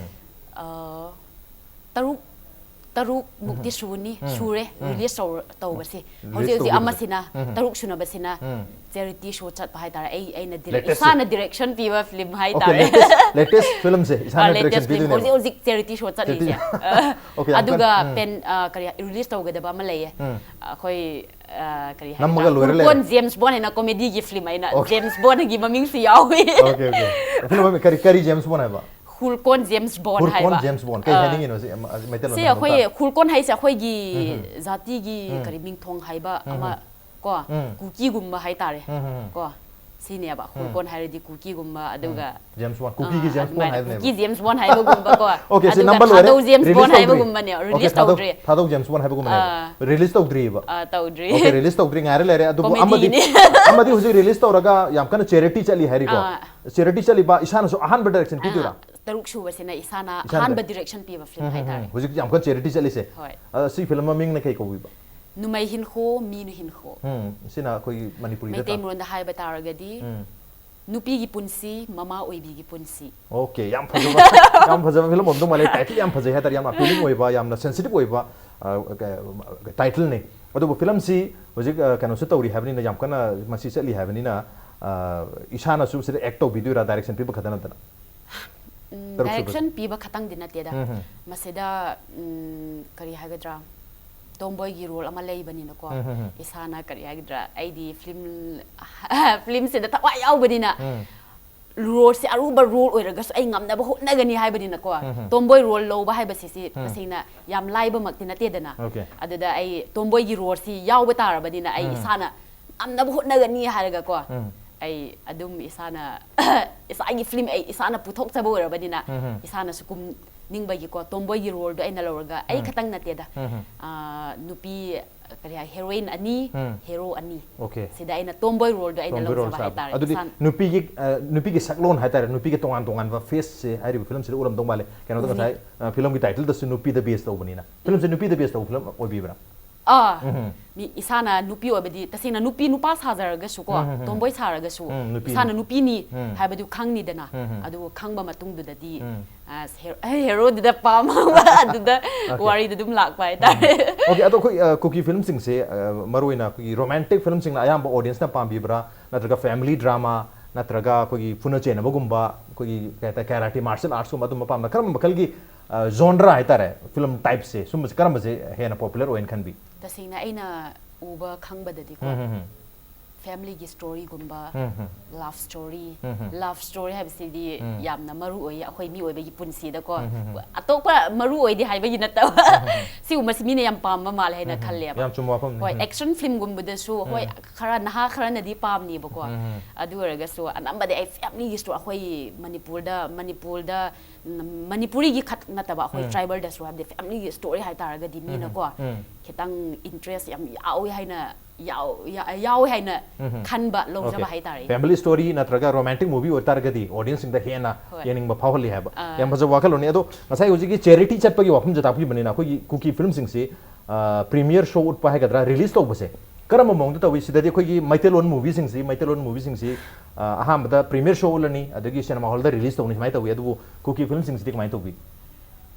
ꯑ, ꯇꯔꯨꯛ ꯇꯔꯨꯛ ꯃꯨꯛꯇꯤ ꯁꯨꯅꯤ꯫ ꯁꯨꯔꯦ ꯔꯤꯂꯤꯁ ꯇꯧꯕꯁꯦ꯫ Release ꯍꯧꯖꯤꯛ ꯍꯧꯖꯤꯛ ꯇꯧꯈꯤꯕꯁꯦ꯫ ꯑꯃꯁꯤꯅ ꯇꯔꯨꯛ ꯁꯨꯅꯕꯁꯤꯅ ꯆꯦꯔꯤꯇꯤ ꯁꯣ ꯆꯠꯄ ꯍꯥꯏꯇꯥꯔꯦ꯫ ꯑꯩ ꯑꯩꯅ direct- Latest. ꯏꯁꯥꯅ ꯗꯤꯔꯦꯛꯁꯟ ꯄꯤꯕ ꯐꯤꯂꯝ Okay, ꯍꯥꯏꯇꯥꯔꯦ꯫ latest, latest ꯐꯤꯂꯝꯁꯦ ꯏꯁꯥꯅ latest direction film ꯍꯧꯖꯤꯛ ꯄꯤꯗꯣꯏꯅꯦꯕ꯫ ꯍꯧꯖꯤꯛ ꯆꯦꯔꯤꯇꯤ ꯁꯣ ꯆꯠꯂꯤꯁꯦ꯫ Charity. Okay, ꯌꯥꯝ ꯑꯗꯨꯒ ꯀꯟꯅ, ꯎꯝ. ꯄꯦꯟ ꯑ, ꯀꯔꯤ ꯔꯤꯂꯤꯁ ꯇꯧꯒꯗꯕ ꯑꯃ ꯂꯩꯌꯦ꯫ ꯎꯝ. ꯑꯩꯈꯣꯏ ꯑ, ꯀꯔꯤ ꯅꯝꯃꯒ ꯂꯣꯏꯔ ꯍꯨꯜꯀꯣꯟ ꯂꯩꯔꯦ꯫ ꯖꯦꯝꯁ ꯕꯣꯟ ꯍꯥꯏꯅ ꯀꯣꯃꯦꯗꯤꯒꯤ ꯐꯤꯂꯝ ꯑꯩꯅ Okay. ꯖꯦꯝꯁ ꯕꯣꯟꯒꯤ ꯃꯃꯤꯡꯁꯨ ꯌꯥꯎꯏ꯫ Okay, okay. ꯐꯤꯂꯝ ꯃꯃꯤꯡ ꯀꯔꯤ, ꯀꯔꯤ ꯖꯦꯝꯁ ꯕꯣꯟ ꯍꯥꯏꯕ? ꯍꯨꯜꯀꯣꯟ ꯖꯦꯝꯁ ꯕꯣꯟ ꯍꯨꯜꯀꯣꯟ ꯍꯥꯏꯕ꯫ ꯖꯦꯝꯁ ꯕꯣꯟ꯫ ꯀꯩ ꯑ, ꯍꯥꯏꯅꯤꯡꯉꯤꯅꯣ ꯁꯤ? ꯑꯃ-, ꯑ, ꯃꯩꯇꯩꯂꯣꯟꯗ ꯁꯤ ꯑꯩꯈꯣꯏ ꯍꯟꯗꯣꯛ ꯍꯨꯜꯀꯣꯟ ꯍꯥꯏꯁꯦ ꯑꯩꯈꯣꯏꯒꯤ ꯖꯥꯇꯤꯒꯤ ꯀꯔꯤ ꯃꯤꯡꯊꯣꯡ ꯍꯥꯏꯕ ꯑꯃ ꯀꯣ ꯎꯝ. ꯀꯨꯀꯤꯒꯨꯝꯕ ꯍꯥꯏꯇꯥꯔꯦ꯫ ꯎꯝ, ꯎꯝ, ꯎꯝ. ꯀꯣ ꯁꯤꯅꯦꯕ ꯍꯨꯜꯀꯣꯟ ꯍꯥꯏꯔꯗꯤ ꯀꯨꯀꯤꯒꯨꯝꯕ ꯑꯗꯨꯒ ꯖꯦꯝꯁ ꯕꯣꯟ, ꯑ, ꯀꯨꯀꯤꯒꯤ ꯖꯦꯝꯁ ꯕꯣꯟ ꯑꯗꯨꯃꯥꯏꯅ ꯍꯥꯏꯕꯅꯦꯕ꯫ ꯀꯨꯀꯤ ꯖꯦꯝꯁ ꯕꯣꯟ ꯍꯥꯏꯕꯒꯨꯝꯕ ꯀꯣ꯫ Okay, ꯁꯤ ꯑꯗꯨꯒ ꯅꯝꯕ ꯂꯣꯏꯔꯦ? ꯊꯥꯗꯧ ꯖꯦꯝꯁ Release ꯕꯣꯟ ꯇꯧꯗ꯭ꯔꯤ? ꯍꯥꯏꯕꯒꯨꯝꯕꯅꯦ꯫ Okay, ꯔꯤꯂꯤꯁ ꯊꯥꯗꯧ, ꯇꯧꯗ꯭ꯔꯤ꯫ ꯊꯥꯗꯧ ꯖꯦꯝꯁ ꯕꯣꯟ ꯍꯥꯏꯕꯒꯨꯝꯕꯅꯦꯕ꯫ ꯑꯥ. Release ꯇꯧꯗ꯭ꯔꯤꯕ? ꯑ, ꯇꯧꯗ꯭ꯔꯤ꯫ Okay, release ꯇꯧꯗ꯭ꯔꯤ ꯉꯥꯏꯔ ꯂꯩꯔꯦ꯫ ꯑꯗꯨꯕꯨ ꯑꯃꯗꯤ, Comedyꯒꯤꯅꯦ. ꯑꯃꯗꯤ ꯍꯧꯖꯤꯛ release ꯇꯧꯔꯒ ꯌꯥꯝ ꯀꯟꯅ charity ꯆꯠꯂꯤ ꯍꯥꯏꯔꯤꯀꯣ꯫ ꯑꯥ. Charity ꯆꯠꯂꯤꯕ ꯏꯁꯥꯅꯁꯨ ꯑꯍꯥꯟꯕ direction ꯄꯤꯗꯣꯏꯔꯥ? ꯑ, ꯇꯔꯨꯛ ꯁꯨꯕꯁꯤꯅ ꯏꯁꯥꯅ ꯏꯁꯥꯅ ꯑꯍꯥꯟꯕ direct- ꯗꯤꯔꯦꯛꯁꯟ ꯄꯤꯕ ꯐꯤꯂꯝ ꯎꯝ, ꯎꯝ, ꯍꯥꯏꯇꯥꯔꯦ꯫ ꯎꯝ. ꯍꯧꯖꯤꯛ ꯌꯥꯝ ꯀꯟꯅ charity ꯆꯠꯂꯤꯁꯦ꯫ ꯍꯣꯏ. ꯑ, ꯁꯤ ꯐꯤꯂꯝ ꯃꯃꯤꯡꯅ ꯀꯩ ꯀꯧꯕꯤꯕ? ꯅꯨꯃꯩ ꯍꯤꯟꯈꯣ, ꯃꯤꯅꯨ ꯍꯤꯟꯈꯣ꯫ ꯎꯝ, ꯁꯤꯅ ꯑꯩꯈꯣꯏꯒꯤ ꯃꯅꯤꯄꯨꯔꯤꯗ ꯃꯩꯇꯩ ꯇꯥ- ꯃꯔꯣꯟꯗ ꯍꯥꯏꯕ ꯇꯥꯔꯒꯗꯤ, ꯎꯝ. ꯅꯨꯄꯤꯒꯤ ꯄꯨꯟꯁꯤ, ꯃꯃꯥ ꯑꯣꯏꯕꯤꯒꯤ ꯄꯨꯟꯁꯤ꯫ ꯑꯣꯀꯦ, ꯌꯥꯝ ꯐꯖꯕ, ꯌꯥꯝ ꯐꯖꯕ ꯐꯤꯂꯝ ꯑꯣꯏꯔꯝꯗꯧ ꯃꯥꯜꯂꯦ꯫ ꯇꯥꯏꯇꯜ ꯌꯥꯝ ꯐꯖꯩ ꯍꯥꯏꯇꯥꯔꯦ, ꯌꯥꯝ ꯑꯄꯤꯂꯤꯡ ꯑꯣꯏꯕ, ꯌꯥꯝꯅ ꯁꯦꯟꯁꯤꯇꯤꯚ ꯑꯣꯏꯕ ꯇꯥꯏꯇꯜꯅꯤ꯫ ꯑꯗꯨꯕꯨ ꯐꯤꯂꯝꯁꯤ ꯍꯧꯖꯤꯛ ꯑ, ꯀꯩꯅꯣꯁꯨ ꯇꯧꯔꯤ ꯍꯥꯏꯕꯅꯤꯅ, ꯌꯥꯝ ꯀꯟꯅ ꯃꯁꯤ ꯆꯠꯂꯤ ꯍꯥꯏꯕꯅꯤꯅ, ꯑ, ꯏꯁꯥꯅꯁꯨ ꯁꯤꯗ ꯑꯦꯛ ꯇꯧꯕꯤꯗꯣꯏꯔꯥ, ꯗꯥꯏꯔꯦꯛꯁꯟ ꯄꯤꯕ ꯈꯛꯇ ꯅꯠꯇꯅ? ꯎꯝ, ꯇꯔꯨꯛꯁꯨꯕꯗ꯫ ꯗꯥꯏꯔꯦꯛꯁꯟ ꯄꯤꯕ ꯈꯛꯇꯪꯗꯤ ꯅꯠꯇꯦꯗ꯫ ꯎꯝ, ꯎꯝ. ꯃꯁꯤꯗ, ꯎꯝ, ꯀꯔꯤ ꯍꯥꯏꯒꯗ꯭ꯔꯥ, ꯇꯣꯝꯕꯣꯏꯒꯤ ꯔꯣꯜ ꯑꯃ ꯂꯩꯕꯅꯤꯅꯀꯣ, ꯎꯝ, ꯎꯝ, ꯎꯝ. ꯏꯁꯥꯅ ꯀꯔꯤ ꯍꯥꯏꯒꯗ꯭ꯔꯥ, ꯑꯩꯗꯤ ꯐꯤꯂꯝ ꯐꯤꯂꯝꯁꯤꯗ ꯊꯋꯥꯏ ꯌꯥꯎꯕꯅꯤꯅ, ꯎꯝ. ꯔꯣꯜꯁꯦ ꯑꯔꯨꯕ ꯔꯣꯜ ꯑꯣꯏꯔꯒꯁꯨ ꯑꯩ ꯉꯝꯅꯕ ꯍꯣꯠꯅꯒꯅꯤ ꯍꯥꯏꯕꯅꯤꯅꯀꯣ꯫ ꯎꯝ, ꯎꯝ. ꯇꯣꯝꯕꯣꯏ ꯔꯣꯜ ꯂꯧꯕ ꯍꯥꯏꯕꯁꯤꯁꯤ ꯎꯝ. ꯇꯁꯦꯡꯅ ꯌꯥꯝ ꯂꯥꯏꯕꯃꯛꯇꯤ ꯅꯠꯇꯦꯗꯅ꯫ ꯑꯣꯀꯦ. ꯑꯗꯨꯗ ꯑꯩ ꯇꯣꯝꯕꯣꯏꯒꯤ ꯔꯣꯜꯁꯤ ꯌꯥꯎꯕ ꯇꯥꯔꯕꯅꯤꯅ ꯑꯩ ꯎꯝ. ꯏꯁꯥꯅ ꯉꯝꯅꯕ ꯍꯣꯠꯅꯒꯅꯤ ꯍꯥꯏꯔꯒꯀꯣ, ꯎꯝ. ꯑꯩ ꯑꯗꯨꯝ ꯏꯁꯥꯅ ꯏꯁꯥꯒꯤ ꯐꯤꯂꯝ ꯑꯩ ꯏꯁꯥꯅ ꯄꯨꯊꯣꯛꯆꯕ ꯑꯣꯏꯔꯕꯅꯤꯅ, ꯎꯝ, ꯎꯝ. ꯏꯁꯥꯅꯁꯨ ꯀꯨꯝꯅꯤꯡꯕꯒꯤꯀꯣ, ꯇꯣꯝꯕꯣꯏꯒꯤ ꯔꯣꯜꯗꯣ ꯑꯩꯅ ꯂꯧꯔꯒ, ꯑꯩ ꯎꯝ. ꯈꯛꯇꯪ ꯅꯠꯇꯦꯗ, ꯎꯝ, ꯎꯝ. ꯑꯥ, ꯅꯨꯄꯤ ꯀꯔꯤ ꯍꯥꯏ, ꯍꯦꯔꯣꯏꯟ ꯑꯅꯤ, ꯎꯝ. ꯍꯦꯔꯣ ꯑꯅꯤ, ꯑꯣꯀꯦ. ꯁꯤꯗ ꯑꯩꯅ ꯇꯣꯝꯕꯣꯏ ꯔꯣꯜꯗꯣ ꯑꯩꯅ ꯇꯣꯝꯕꯣꯏ ꯔꯣꯜ ꯂꯧꯖꯕ ꯁꯥꯕ꯫ ꯍꯥꯏꯇꯥꯔꯦ꯫ ꯑꯗꯨꯗꯤ ꯏꯁꯥꯅ ꯅꯨꯄꯤꯒꯤ, ꯑ, ꯅꯨꯄꯤꯒꯤ ꯁꯛꯂꯣꯟ ꯍꯥꯏꯇꯥꯔꯦ, ꯅꯨꯄꯤꯒꯤ ꯇꯣꯉꯥꯟ ꯇꯣꯉꯥꯟꯕ ꯐꯦꯁꯁꯦ ꯍꯥꯏꯔꯤꯕ ꯐꯤꯂꯝꯁꯤꯗ ꯎꯔꯝꯗꯧ ꯃꯥꯜꯂꯦ꯫ ꯀꯩꯅꯣꯗ ꯑꯗꯨꯅꯤ꯫ ꯉꯁꯥꯏ, ꯑ, ꯐꯤꯂꯝꯒꯤ ꯇꯥꯏꯇꯜꯗꯁꯨ ꯅꯨꯄꯤꯗ ꯕꯦꯁ ꯇꯧꯕꯅꯤꯅ꯫ ꯐꯤꯂꯝꯁꯦ ꯅꯨꯄꯤꯗ ꯕꯦꯁ ꯇꯧꯕ ꯐꯤꯂꯝ ꯑꯣꯏꯕꯤꯕ꯭ꯔꯥ? ꯑꯥ, ꯎꯝ. ꯃꯤ ꯏꯁꯥꯅ ꯅꯨꯄꯤ ꯑꯣꯏꯕꯗꯤ, ꯇꯁꯦꯡꯅ ꯅꯨꯄꯤ ꯅꯨꯄꯥ ꯁꯥꯖꯔꯒꯁꯨꯀꯣ, ꯎꯝ, ꯎꯝ, ꯎꯝ. ꯇꯣꯝꯕꯣꯏ ꯁꯥꯔꯒꯁꯨ, ꯎꯝ, ꯅꯨꯄꯤꯅꯤ. ꯏꯁꯥꯅ ꯅꯨꯄꯤꯅꯤ ꯎꯝ. ꯍꯥꯏꯕꯗꯨ ꯈꯪꯅꯤꯗꯅ꯫ ꯎꯝ, ꯎꯝ. ꯑꯗꯨ ꯈꯪꯕ ꯃꯇꯨꯡꯗꯨꯗꯗꯤ, ꯎꯝ. ꯑꯁ, ꯍꯦꯔꯣ-, ꯍꯦꯔꯣꯗꯨꯗ ꯄꯥꯝꯃꯒ ꯑꯗꯨꯗ ꯑꯣꯀꯦ. ꯋꯥꯔꯤꯗꯨ ꯑꯗꯨꯝ ꯂꯥꯛꯄ ꯍꯥꯏꯇꯥꯔꯦ꯫ ꯑꯣꯀꯦ, ꯑꯗꯣ ꯑꯩꯈꯣꯏ, ꯑ, ꯀꯨꯀꯤ ꯐꯤꯂꯝꯁꯤꯡꯁꯦ, ꯑ, ꯃꯔꯨꯑꯣꯏꯅ ꯑꯩꯈꯣꯏꯒꯤ ꯔꯣꯃꯥꯟꯇꯤꯛ ꯐꯤꯂꯝꯁꯤꯡꯅ ꯑꯌꯥꯝꯕ ꯑꯣꯗꯤꯌꯟꯁꯅ ꯄꯥꯝꯕꯤꯕ꯭ꯔꯥ, ꯅꯠꯇ꯭ꯔꯒ ꯐꯦꯃꯤꯂꯤ ꯗ꯭ꯔꯥꯃꯥ, ꯅꯠꯇ꯭ꯔꯒ ꯑꯩꯈꯣꯏꯒꯤ ꯐꯨꯅ ꯆꯩꯅꯕꯒꯨꯝꯕ, ꯑꯩꯈꯣꯏꯒꯤ ꯀꯩ ꯍꯥꯏꯇꯥꯔꯦ, ꯀꯦꯔꯥꯇꯤ, ꯃꯥꯔꯁꯤꯌꯦꯜ ꯑꯥꯔꯠꯁꯀꯨꯝꯕ, ꯑꯗꯨꯝꯕ ꯄꯥꯝꯕ꯭ꯔꯥ? ꯀꯔꯝꯕ ꯃꯈꯜꯒꯤ, ꯑ, ꯖꯣꯟꯔꯥ ꯍꯥꯏꯇꯥꯔꯦ, ꯐꯤꯂꯝ ꯇꯥꯏꯞꯁꯦ, ꯁꯨꯝꯕꯁꯦ ꯀꯔꯝꯕꯁꯦ ꯍꯦꯟꯅ ꯄꯣꯄꯨꯂꯔ ꯑꯣꯏꯅ ꯈꯟꯕꯤ? ꯇꯁꯦꯡꯅ ꯑꯩꯅ ꯎꯕ ꯈꯪꯕꯗꯗꯤꯀꯣ, ꯎꯝ, ꯎꯝ, ꯎꯝ. ꯐꯦꯃꯤꯂꯤꯒꯤ ꯁ꯭ꯇꯣꯔꯤꯒꯨꯝꯕ, ꯎꯝ, ꯎꯝ. ꯂꯚ ꯁ꯭ꯇꯣꯔꯤ, ꯎꯝ, ꯎꯝ. ꯂꯚ ꯁ꯭ꯇꯣꯔꯤ ꯍꯥꯏꯕꯁꯤꯗꯤ ꯎꯝ. ꯌꯥꯝꯅ ꯃꯔꯨ ꯑꯣꯏꯌꯦ ꯑꯩꯈꯣꯏ ꯃꯤꯑꯣꯏꯕꯒꯤ ꯄꯨꯟꯁꯤꯗꯀꯣ꯫ ꯎꯝ, ꯎꯝ, ꯎꯝ. ꯑꯇꯣꯞꯄ ꯃꯔꯨ ꯑꯣꯏꯗꯦ ꯍꯥꯏꯕꯒꯤ ꯅꯠꯇꯕ, ꯁꯤꯒꯨꯝꯕꯁꯤ ꯃꯤꯅ ꯌꯥꯝ ꯄꯥꯝꯕ ꯃꯥꯜꯂꯦ ꯍꯥꯏꯅ ꯎꯝ, ꯎꯝ. ꯈꯜꯂꯦꯕ꯫ ꯌꯥꯝ ꯆꯨꯝꯕ ꯋꯥꯐꯝꯅꯤ. ꯍꯣꯏ, ꯎꯝ. ꯑꯦꯛꯁꯟ ꯐꯤꯂꯝꯒꯨꯝꯕꯗꯁꯨ, ꯍꯣꯏ, ꯎꯝ. ꯈꯔ ꯅꯍꯥ ꯈꯔꯅꯗꯤ ꯄꯥꯝꯅꯤꯕꯀꯣ꯫ ꯎꯝ, ꯎꯝ. ꯑꯗꯨ ꯑꯣꯏꯔꯒꯁꯨ ꯑꯅꯝꯕꯗꯤ ꯑꯩ ꯐꯦꯃꯤꯂꯤꯒꯤ ꯁ꯭ꯇꯣꯔꯤ, ꯑꯩꯈꯣꯏ ꯃꯅꯤꯄꯨꯔꯗ, ꯃꯅꯤꯄꯨꯔꯗ, ꯎꯝ, ꯃꯅꯤꯄꯨꯔꯤꯒꯤ ꯈꯛ ꯅꯠꯇꯕ ꯑꯩꯈꯣꯏ ꯎꯝ. ꯇ꯭ꯔꯥꯏꯕꯦꯜꯗꯁꯨ, ꯍꯥꯏꯕꯗꯤ ꯐꯦꯃꯤꯂꯤꯒꯤ ꯁ꯭ꯇꯣꯔꯤ ꯍꯥꯏꯇꯥꯔꯒꯗꯤ ꯃꯤꯅꯀꯣ ꯎꯝ. ꯈꯤꯇꯪ ꯏꯟꯇꯔꯦꯁ ꯌꯥꯝ ꯌꯥꯎꯋꯤ ꯍꯥꯏꯅ, ꯌꯥꯎ-, ꯌꯥ-, ꯌꯥꯎꯋꯤ ꯍꯥꯏꯅ ꯎꯝ. ꯈꯟꯕ, ꯂꯧꯖꯕ ꯑꯣꯀꯦ. ꯍꯥꯏꯇꯥꯔꯦ꯫ ꯐꯦꯃꯤꯂꯤ ꯁ꯭ꯇꯣꯔꯤ ꯅꯠꯇ꯭ꯔꯒ ꯔꯣꯃꯥꯟꯇꯤꯛ ꯃꯨꯚꯤ ꯑꯣꯏꯇꯥꯔꯒꯗꯤ ꯑꯣꯗꯤꯌꯟꯁꯁꯤꯡꯗ ꯍꯦꯟꯅ ꯍꯣꯏ. ꯌꯦꯡꯅꯤꯡꯕ ꯐꯥꯎꯍꯜꯂꯤ ꯍꯥꯏꯕ꯫ ꯑꯥ. ꯌꯥꯝ ꯐꯖꯕ ꯋꯥꯈꯜꯂꯣꯟꯅꯤ꯫ ꯑꯗꯣ ꯉꯁꯥꯏ ꯍꯧꯖꯤꯛꯀꯤ ꯆꯦꯔꯤꯇꯤ ꯆꯠꯄꯒꯤ ꯋꯥꯐꯝꯁꯦ ꯇꯥꯛꯄꯤꯕꯅꯤꯅ, ꯑꯩꯈꯣꯏꯒꯤ ꯀꯨꯀꯤ ꯐꯤꯂꯝꯁꯤꯡꯁꯤ ꯄ꯭ꯔꯤꯃꯤꯌꯔ ꯁꯣ ꯎꯠꯄ ꯍꯥꯏꯒꯗ꯭ꯔꯥ, ꯔꯤꯂꯤꯁ ꯇꯧꯕꯁꯦ ꯀꯔꯝꯕ ꯃꯑꯣꯡꯗ ꯇꯧꯏ? ꯁꯤꯗꯗꯤ ꯑꯩꯈꯣꯏꯒꯤ ꯃꯩꯇꯩꯂꯣꯟ ꯃꯨꯚꯤꯁꯤꯡꯁꯤ, ꯃꯩꯇꯩꯂꯣꯟ ꯃꯨꯚꯤꯁꯤꯡꯁꯤ ꯑ, ꯑꯍꯥꯟꯕꯗ ꯄ꯭ꯔꯤꯃꯤꯌꯔ ꯁꯣ ꯎꯠꯂꯅꯤ, ꯑꯗꯒꯤ ꯁꯤꯅꯦꯃꯥ ꯍꯣꯜꯗ ꯔꯤꯂꯤꯁ ꯇꯧꯅꯤ, ꯁꯨꯃꯥꯏꯅ ꯇꯧꯏ꯫ ꯑꯗꯨꯕꯨ ꯀꯨꯀꯤ ꯐꯤꯂꯝꯁꯤꯡꯁꯤꯗꯤ ꯀꯃꯥꯏꯅ ꯇꯧꯕꯤ?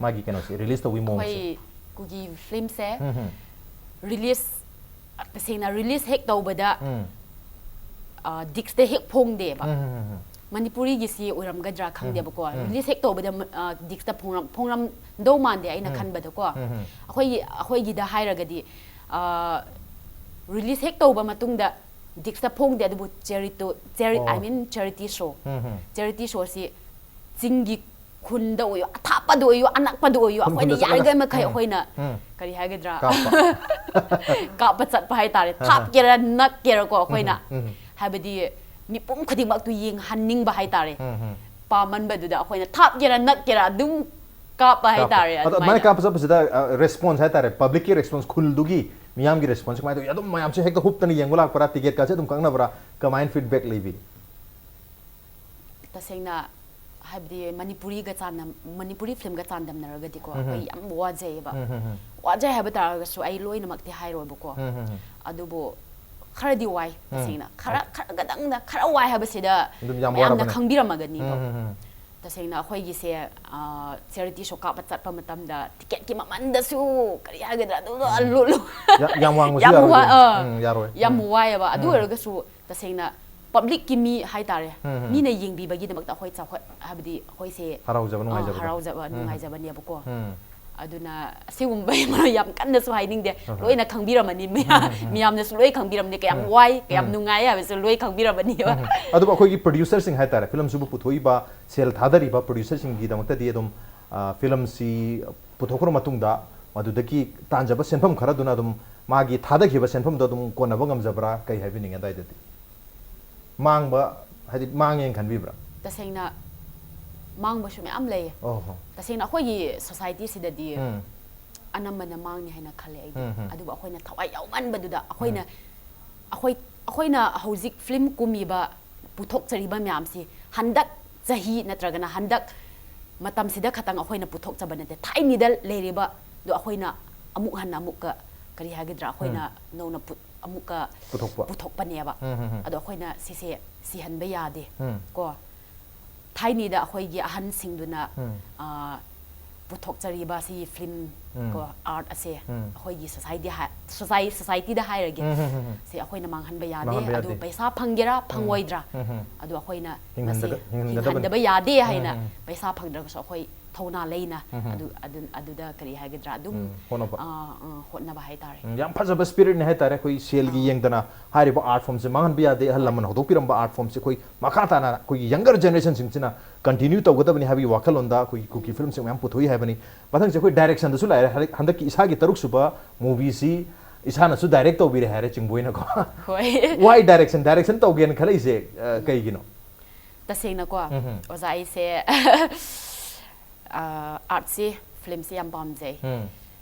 ꯃꯥꯒꯤ ꯀꯩꯅꯣꯁꯦ, ꯔꯤꯂꯤꯁ ꯇꯧꯕꯒꯤ ꯃꯑꯣꯡꯁꯦ? ꯑꯩꯈꯣꯏ ꯀꯨꯀꯤ ꯐꯤꯂꯝꯁꯦ ꯎꯝ, ꯎꯝ, ꯔꯤꯂꯤꯁ, ꯇꯁꯦꯡꯅ ꯔꯤꯂꯤꯁ ꯍꯦꯛ ꯇꯧꯕꯗ ꯎꯝ, ꯗꯤꯛꯁꯇ ꯍꯦꯛ ꯐꯣꯡꯗꯦꯕ꯫ ꯎꯝ, ꯎꯝ, ꯎꯝ, ꯎꯝ. ꯃꯅꯤꯄꯨꯔꯤꯒꯤꯁꯤ ꯑꯣꯏꯔꯝꯒꯗ꯭ꯔꯥ ꯈꯪꯗꯦꯕꯀꯣ, ꯎꯝ. ꯔꯤꯂꯤꯁ ꯍꯦꯛ ꯇꯧꯕꯗ ꯗꯤꯛꯁꯇ ꯐꯣꯡꯔꯝ ꯐꯣꯡꯔꯝꯗꯧ ꯃꯥꯟꯗꯦ ꯑꯩꯅ ꯎꯝ. ꯈꯟꯕꯗꯀꯣ꯫ ꯎꯝ, ꯎꯝ. ꯑꯩꯈꯣꯏꯒꯤ ꯑꯩꯈꯣꯏꯒꯤꯗ ꯍꯥꯏꯔꯒꯗꯤ ꯔꯤꯂꯤꯁ ꯍꯦꯛ ꯇꯧꯕ ꯃꯇꯨꯡꯗ ꯗꯤꯛꯁꯇ ꯐꯣꯡꯗꯦ, ꯑꯗꯨꯕꯨ ꯆꯦꯔꯤꯇꯣ ꯆꯦꯔꯤ ꯑꯣ. ꯑꯥꯏ ꯃꯤꯟ ꯆꯦꯔꯤꯇꯤ ꯁꯣ ꯎꯝ, ꯎꯝ. ꯆꯦꯔꯤꯇꯤ ꯁꯣꯁꯤ ꯆꯤꯡꯒꯤ ꯈꯨꯟꯗ ꯑꯣꯏꯌꯣ, ꯑꯊꯥꯞꯄꯗ ꯑꯣꯏꯌꯣ, ꯑꯅꯛꯄꯗ ꯑꯣꯏꯌꯣ, ꯈꯨꯟ ꯑꯩꯈꯣꯏꯅ ꯈꯨꯟꯗ ꯆꯠꯂꯒ? ꯌꯥꯔꯤꯈꯩ ꯃꯈꯩ ꯎꯝ. ꯑꯩꯈꯣꯏꯅ ꯎꯝ. ꯀꯔꯤ ꯍꯥꯏꯒꯗ꯭ꯔꯥ, ꯀꯥꯞꯄ. ꯀꯥꯞꯄ ꯆꯠꯄ ꯍꯥꯏꯇꯥꯔꯦ꯫ ꯑꯍ. ꯊꯥꯞꯀꯦꯔꯥ ꯅꯛꯀꯦꯔꯥꯀꯣ, ꯑꯩꯈꯣꯏꯅ ꯎꯝ, ꯎꯝ. ꯍꯥꯏꯕꯗꯤ ꯃꯤꯄꯨꯝ ꯈꯨꯗꯤꯡꯃꯛꯇꯨ ꯌꯦꯡꯍꯟꯅꯤꯡꯕ ꯍꯥꯏꯇꯥꯔꯦ꯫ ꯎꯝ, ꯎꯝ. ꯄꯥꯝꯃꯟꯕꯗꯨꯗ ꯑꯩꯈꯣꯏꯅ ꯊꯥꯞꯀꯦꯔꯥ ꯅꯛꯀꯦꯔꯥ ꯑꯗꯨꯝ ꯀꯥꯞꯄ ꯍꯥꯏꯇꯥꯔꯦ꯫ ꯑꯗꯣ ꯑꯗꯨꯃꯥꯏꯅ ꯀꯥꯞꯄ ꯆꯠꯄꯁꯤꯗ ꯔꯦꯁꯄꯣꯟꯁ ꯍꯥꯏꯇꯥꯔꯦ, ꯄꯕ꯭ꯂꯤꯛꯀꯤ ꯔꯦꯁꯄꯣꯟꯁ, ꯈꯨꯜꯗꯨꯒꯤ ꯃꯤꯌꯥꯝꯒꯤ ꯔꯦꯁꯄꯣꯟꯁ ꯀꯃꯥꯏꯅ ꯇꯧꯏ? ꯑꯗꯨꯝ ꯃꯌꯥꯝꯁꯦ ꯍꯦꯛꯇ ꯍꯨꯞꯇꯅ ꯌꯦꯡꯕ ꯂꯥꯛꯄ꯭ꯔꯥ, ꯇꯤꯀꯦꯠꯀꯥꯁꯦ ꯑꯗꯨꯝ ꯀꯛꯅꯕ꯭ꯔꯥ, ꯀꯃꯥꯏꯅ ꯐꯤꯗꯕꯦꯛ ꯂꯩꯕꯤ? ꯇꯁꯦꯡꯅ ꯍꯥꯏꯕꯗꯤ ꯃꯅꯤꯄꯨꯔꯤꯒ ꯆꯥꯟꯗꯝ ꯃꯅꯤꯄꯨꯔꯤ ꯐꯤꯂꯝꯒ ꯆꯥꯟꯗꯝꯅꯔꯒꯗꯤꯀꯣ, ꯎꯝ, ꯎꯝ. ꯑꯩꯈꯣꯏ ꯌꯥꯝ ꯋꯥꯖꯩꯌꯦꯕ꯫ ꯎꯝ, ꯎꯝ, ꯎꯝ. ꯋꯥꯖꯩ ꯍꯥꯏꯕ ꯇꯥꯔꯒꯁꯨ ꯑꯩ ꯂꯣꯏꯅꯃꯛꯇꯤ ꯍꯥꯏꯔꯣꯏꯕꯀꯣ꯫ ꯎꯝ, ꯎꯝ, ꯎꯝ. ꯑꯗꯨꯕꯨ ꯈꯔꯗꯤ ꯋꯥꯏ, ꯎꯝ. ꯇꯁꯦꯡꯅ ꯈꯔ ꯈꯔ ꯈꯇꯪꯗ ꯈꯔ ꯋꯥꯏ ꯍꯥꯏꯕꯁꯤꯗ ꯑꯗꯨꯝ ꯌꯥꯝ ꯃꯌꯥꯝꯅ ꯋꯥꯔꯕꯅꯦ. ꯈꯪꯕꯤꯔꯝꯃꯒꯅꯤꯕ꯫ ꯎꯝ, ꯎꯝ, ꯎꯝ. ꯇꯁꯦꯡꯅ ꯑꯩꯈꯣꯏꯒꯤꯁꯦ ꯆꯦꯔꯤꯇꯤ ꯁꯣ ꯀꯥꯞꯄ ꯆꯠꯄ ꯃꯇꯝꯗ ꯇꯤꯀꯦꯠꯀꯤ ꯃꯃꯟꯗꯁꯨ ꯀꯔꯤ ꯍꯥꯏꯒꯗ꯭ꯔꯥ, ꯑꯗꯨꯗꯣ ꯂꯨ- ꯂꯨ- ꯌꯥ- ꯌꯥꯝ ꯋꯥꯡꯕꯁꯨ ꯌꯥꯝ ꯌꯥꯔꯣꯏ ꯋꯥ- ꯑꯗꯨꯗꯤ. ꯑꯥ, ꯎꯝ, ꯌꯥꯔꯣꯏ. ꯌꯥꯝ ꯎꯝ. ꯋꯥꯏꯑꯦꯕ꯫ ꯑꯗꯨ ꯎꯝ. ꯑꯣꯏꯔꯒꯁꯨ ꯇꯁꯦꯡꯅ ꯄꯕ꯭ꯂꯤꯛꯀꯤ ꯃꯤ ꯍꯥꯏꯇꯥꯔꯦ, ꯎꯝ, ꯎꯝ. ꯃꯤꯅ ꯌꯦꯡꯕꯤꯕꯒꯤꯗꯃꯛꯇ ꯑꯩꯈꯣꯏ ꯆꯥꯎꯈꯠ ꯍꯥꯏꯕꯗꯤ ꯑꯩꯈꯣꯏꯁꯦ ꯍꯔꯥꯎꯖꯕ, ꯑ, ꯅꯨꯡꯉꯥꯏꯖꯕꯗꯣ. ꯍꯔꯥꯎꯖꯕ, ꯎꯝ. ꯅꯨꯡꯉꯥꯏꯖꯕꯅꯦꯕꯀꯣ꯫ ꯎꯝ. ꯑꯗꯨꯅ ꯑꯁꯤꯒꯨꯝꯕ ꯌꯥꯝ ꯀꯟꯅꯁꯨ ꯍꯥꯏꯅꯤꯡꯗꯦ꯫ ꯍꯣꯏ, ꯍꯣꯏ. ꯂꯣꯏꯅ ꯈꯪꯕꯤꯔꯝꯃꯅꯤ ꯃꯌꯥꯝ꯫ ꯎꯝ, ꯎꯝ, ꯎꯝ. ꯃꯤꯌꯥꯝꯅꯁꯨ ꯂꯣꯏ ꯈꯪꯕꯤꯔꯝꯅꯤ, ꯀꯌꯥꯝ ꯎꯝ. ꯋꯥꯏ, ꯀꯌꯥꯝ ꯎꯝ. ꯅꯨꯡꯉꯥꯏ ꯍꯥꯏꯕꯁꯨ ꯂꯣꯏ ꯈꯪꯕꯤꯔꯝꯃꯅꯤꯕ꯫ ꯎꯝ. ꯑꯗꯨꯕꯨ ꯑꯩꯈꯣꯏꯒꯤ ꯄ꯭ꯔꯣꯗ꯭ꯌꯨꯁꯔꯁꯤꯡ ꯍꯥꯏꯇꯥꯔꯦ, ꯐꯤꯂꯝꯁꯤꯕꯨ ꯄꯨꯊꯣꯛꯏꯕ, ꯁꯦꯜ ꯊꯥꯗꯔꯤꯕ ꯄ꯭ꯔꯣꯗ꯭ꯌꯨꯁꯔꯁꯤꯡꯒꯤꯗꯃꯛꯇꯗꯤ ꯑꯗꯨꯝ, ꯑ, ꯐꯤꯂꯝꯁꯤ ꯄꯨꯊꯣꯛꯈ꯭ꯔ ꯃꯇꯨꯡꯗ ꯃꯗꯨꯗꯒꯤ ꯇꯥꯟꯖꯕ ꯁꯦꯟꯐꯝ ꯈꯔꯗꯨꯅ ꯑꯗꯨꯝ ꯃꯥꯒꯤ ꯊꯥꯗꯈꯤꯕ ꯁꯦꯟꯐꯝꯗꯣ ꯑꯗꯨꯝ ꯀꯣꯟꯅꯕ ꯉꯝꯖꯕ꯭ꯔꯥ? ꯀꯩ ꯍꯥꯏꯕꯤꯅꯤꯡꯉꯦ ꯑꯗꯨꯋꯥꯏꯗꯗꯤ? ꯃꯥꯡꯕ, ꯍꯥꯏꯗꯤ ꯃꯥꯡꯉꯦꯅ ꯈꯟꯕꯤꯕ꯭ꯔꯥ? ꯇꯁꯦꯡꯅ ꯃꯥꯡꯕꯁꯨ ꯃꯌꯥꯝ ꯂꯩꯌꯦ꯫ ꯑꯣ ꯍꯣ. ꯇꯁꯦꯡꯅ ꯑꯩꯈꯣꯏꯒꯤ ꯁꯣꯁꯥꯏꯇꯤꯁꯤꯗꯗꯤ ꯎꯝ. ꯑꯅꯝꯕꯅ ꯃꯥꯡꯉꯦ ꯍꯥꯏꯅ ꯈꯜꯂꯦ ꯑꯩꯗꯤ꯫ ꯎꯝ, ꯎꯝ. ꯑꯗꯨꯕꯨ ꯑꯩꯈꯣꯏꯅ ꯊꯋꯥꯏ ꯌꯥꯎꯃꯟꯕꯗꯨꯗ ꯑꯩꯈꯣꯏꯅ ꯎꯝ. ꯑꯩꯈꯣꯏ ꯑꯩꯈꯣꯏꯅ ꯍꯧꯖꯤꯛ ꯐꯤꯂꯝ ꯀꯨꯝꯃꯤꯕ, ꯄꯨꯊꯣꯛꯆꯔꯤꯕ ꯃꯌꯥꯝꯁꯤ ꯍꯟꯗꯛ ꯆꯍꯤ ꯅꯠꯇ꯭ꯔꯒꯅ ꯍꯟꯗꯛ ꯃꯇꯝꯁꯤꯗ ꯈꯛꯇꯪ ꯑꯩꯈꯣꯏꯅ ꯄꯨꯊꯣꯛꯆꯕ ꯅꯠꯇꯦ꯫ ꯊꯥꯏꯅꯗ ꯂꯩꯔꯤꯕꯗꯣ ꯑꯩꯈꯣꯏꯅ ꯑꯃꯨꯛ ꯍꯟꯅ ꯑꯃꯨꯛꯀ ꯀꯔꯤ ꯍꯥꯏꯒꯗ꯭ꯔꯥ, ꯑꯩꯈꯣꯏꯅ ꯅꯧꯅ ꯄꯨ- ꯑꯃꯨꯛꯀ ꯄꯨꯊꯣꯛꯄ꯫ ꯄꯨꯊꯣꯛꯄꯅꯦꯕ꯫ ꯎꯝ, ꯎꯝ, ꯎꯝ꯫ ꯑꯗꯣ ꯑꯩꯈꯣꯏꯅ ꯁꯤꯁꯦ ꯁꯤꯍꯟꯕ ꯌꯥꯗꯦ ꯎꯝ꯫ ꯀꯣ꯫ ꯊꯥꯏꯅꯩꯗ ꯑꯩꯈꯣꯏꯒꯤ ꯑꯍꯟꯁꯤꯡꯗꯨꯅ ꯎꯝ꯫ ꯑ, ꯄꯨꯊꯣꯛꯆꯔꯤꯕ ꯁꯤ ꯐꯤꯂꯝ ꯎꯝ꯫ ꯀꯣ, ꯑꯥꯔꯠ ꯑꯁꯦ ꯎꯝ꯫ ꯑꯩꯈꯣꯏꯒꯤ ꯁꯣꯁꯥꯏꯇꯤ ꯍꯥꯏ- ꯁꯣꯁꯥꯏ- ꯁꯣꯁꯥꯏꯇꯤꯗ ꯍꯥꯏꯔꯒꯦ, ꯎꯝ, ꯎꯝ, ꯎꯝ, ꯎꯝ꯫ ꯁꯤ ꯑꯩꯈꯣꯏꯅ ꯃꯥꯡꯍꯟꯕ ꯌꯥꯗꯦ꯫ ꯃꯥꯡꯍꯟꯕ ꯑꯗꯨ ꯌꯥꯗꯦ꯫ ꯄꯩꯁꯥ ꯐꯪꯒꯦꯔꯥ ꯐꯪꯉꯣꯏꯗ꯭ꯔꯥ, ꯎꯝ, ꯎꯝ꯫ ꯑꯗꯨ ꯑꯩꯈꯣꯏꯅ ꯍꯤꯡꯍꯟꯗ- ꯃꯁꯤ ꯍꯤꯡꯍꯟꯒꯗꯕꯅꯤ꯫ ꯍꯤꯡꯍꯟꯗꯕ ꯌꯥꯗꯦ ꯍꯥꯏꯅ, ꯎꯝ, ꯎꯝ꯫ ꯄꯩꯁꯥ ꯐꯪꯗ꯭ꯔꯒꯁꯨ ꯑꯩꯈꯣꯏ ꯊꯧꯅꯥ ꯂꯩꯅ ꯎꯝ, ꯎꯝ꯫ ꯑꯗꯨ ꯑꯗꯨ- ꯑꯗꯨꯗ ꯀꯔꯤ ꯍꯥꯏꯒꯗ꯭ꯔꯥ, ꯑꯗꯨꯝ ꯎꯝ, ꯍꯣꯠꯅꯕ꯫ ꯑ, ꯑ, ꯍꯣꯠꯅꯕ ꯍꯥꯏꯇꯥꯔꯦ꯫ ꯎꯝ, ꯌꯥꯝ ꯐꯖꯕ ꯁ꯭ꯄꯤꯔꯤꯠꯅꯤ ꯍꯥꯏꯇꯥꯔꯦ꯫ ꯑꯩꯈꯣꯏ ꯁꯦꯜꯒꯤ ꯑꯥ꯫ ꯌꯦꯡꯗꯅ ꯍꯥꯏꯔꯤꯕ ꯑꯥꯔꯠ ꯐꯣꯝꯁꯦ ꯃꯥꯡꯍꯟꯕ ꯌꯥꯗꯦ꯫ ꯑꯍꯜ ꯂꯃꯟ ꯍꯧꯗꯣꯛꯄꯤꯔꯝꯕ ꯑꯥꯔꯠ ꯐꯣꯝꯁꯦ ꯑꯩꯈꯣꯏ ꯃꯈꯥ ꯇꯥꯅ ꯑꯩꯈꯣꯏꯒꯤ ꯌꯪꯒꯔ ꯖꯦꯅꯦꯔꯦꯁꯟꯁꯤꯡꯁꯤꯅ ꯀꯟꯇꯤꯅ꯭ꯌꯨ ꯇꯧꯒꯗꯕꯅꯤ ꯍꯥꯏꯕꯒꯤ ꯋꯥꯈꯜꯂꯣꯟꯗ ꯑꯩꯈꯣꯏꯒꯤ ꯀꯨꯀꯤ ꯐꯤꯂꯝꯁꯤꯡ ꯃꯌꯥꯝ ꯄꯨꯊꯣꯛꯏ ꯍꯥꯏꯕꯅꯤ꯫ ꯃꯊꯪꯁꯦ ꯑꯩꯈꯣꯏ ꯗꯥꯏꯔꯦꯛꯁꯟꯗꯁꯨ ꯂꯥꯛꯑꯦ꯫ ꯍꯟꯗꯛ- ꯍꯟꯗꯛꯀꯤ ꯏꯁꯥꯒꯤ ꯇꯔꯨꯛ ꯁꯨꯕ ꯃꯨꯚꯤꯁꯤ ꯏꯁꯥꯅꯁꯨ ꯗꯥꯏꯔꯦꯛ ꯇꯧꯕꯤꯔꯦ ꯍꯥꯏꯔꯦ, ꯆꯤꯡꯕꯣꯏꯅꯀꯣ꯫ ꯍꯣꯏ꯫ Why direction? ꯗꯥꯏꯔꯦꯛꯁꯟ ꯇꯧꯒꯦꯅ ꯈꯜꯂꯛꯏꯁꯦ, ꯑ, ꯀꯩꯒꯤꯅꯣ? ꯇꯁꯦꯡꯅꯀꯣ, ꯎꯝ, ꯎꯝ꯫ ꯑꯣꯖꯥ, ꯑꯩꯁꯦ ꯑ, ꯑꯥꯔꯠꯁꯤ, ꯐꯤꯂꯝꯁꯤ ꯌꯥꯝ ꯄꯥꯝꯖꯩ꯫ ꯎꯝ꯫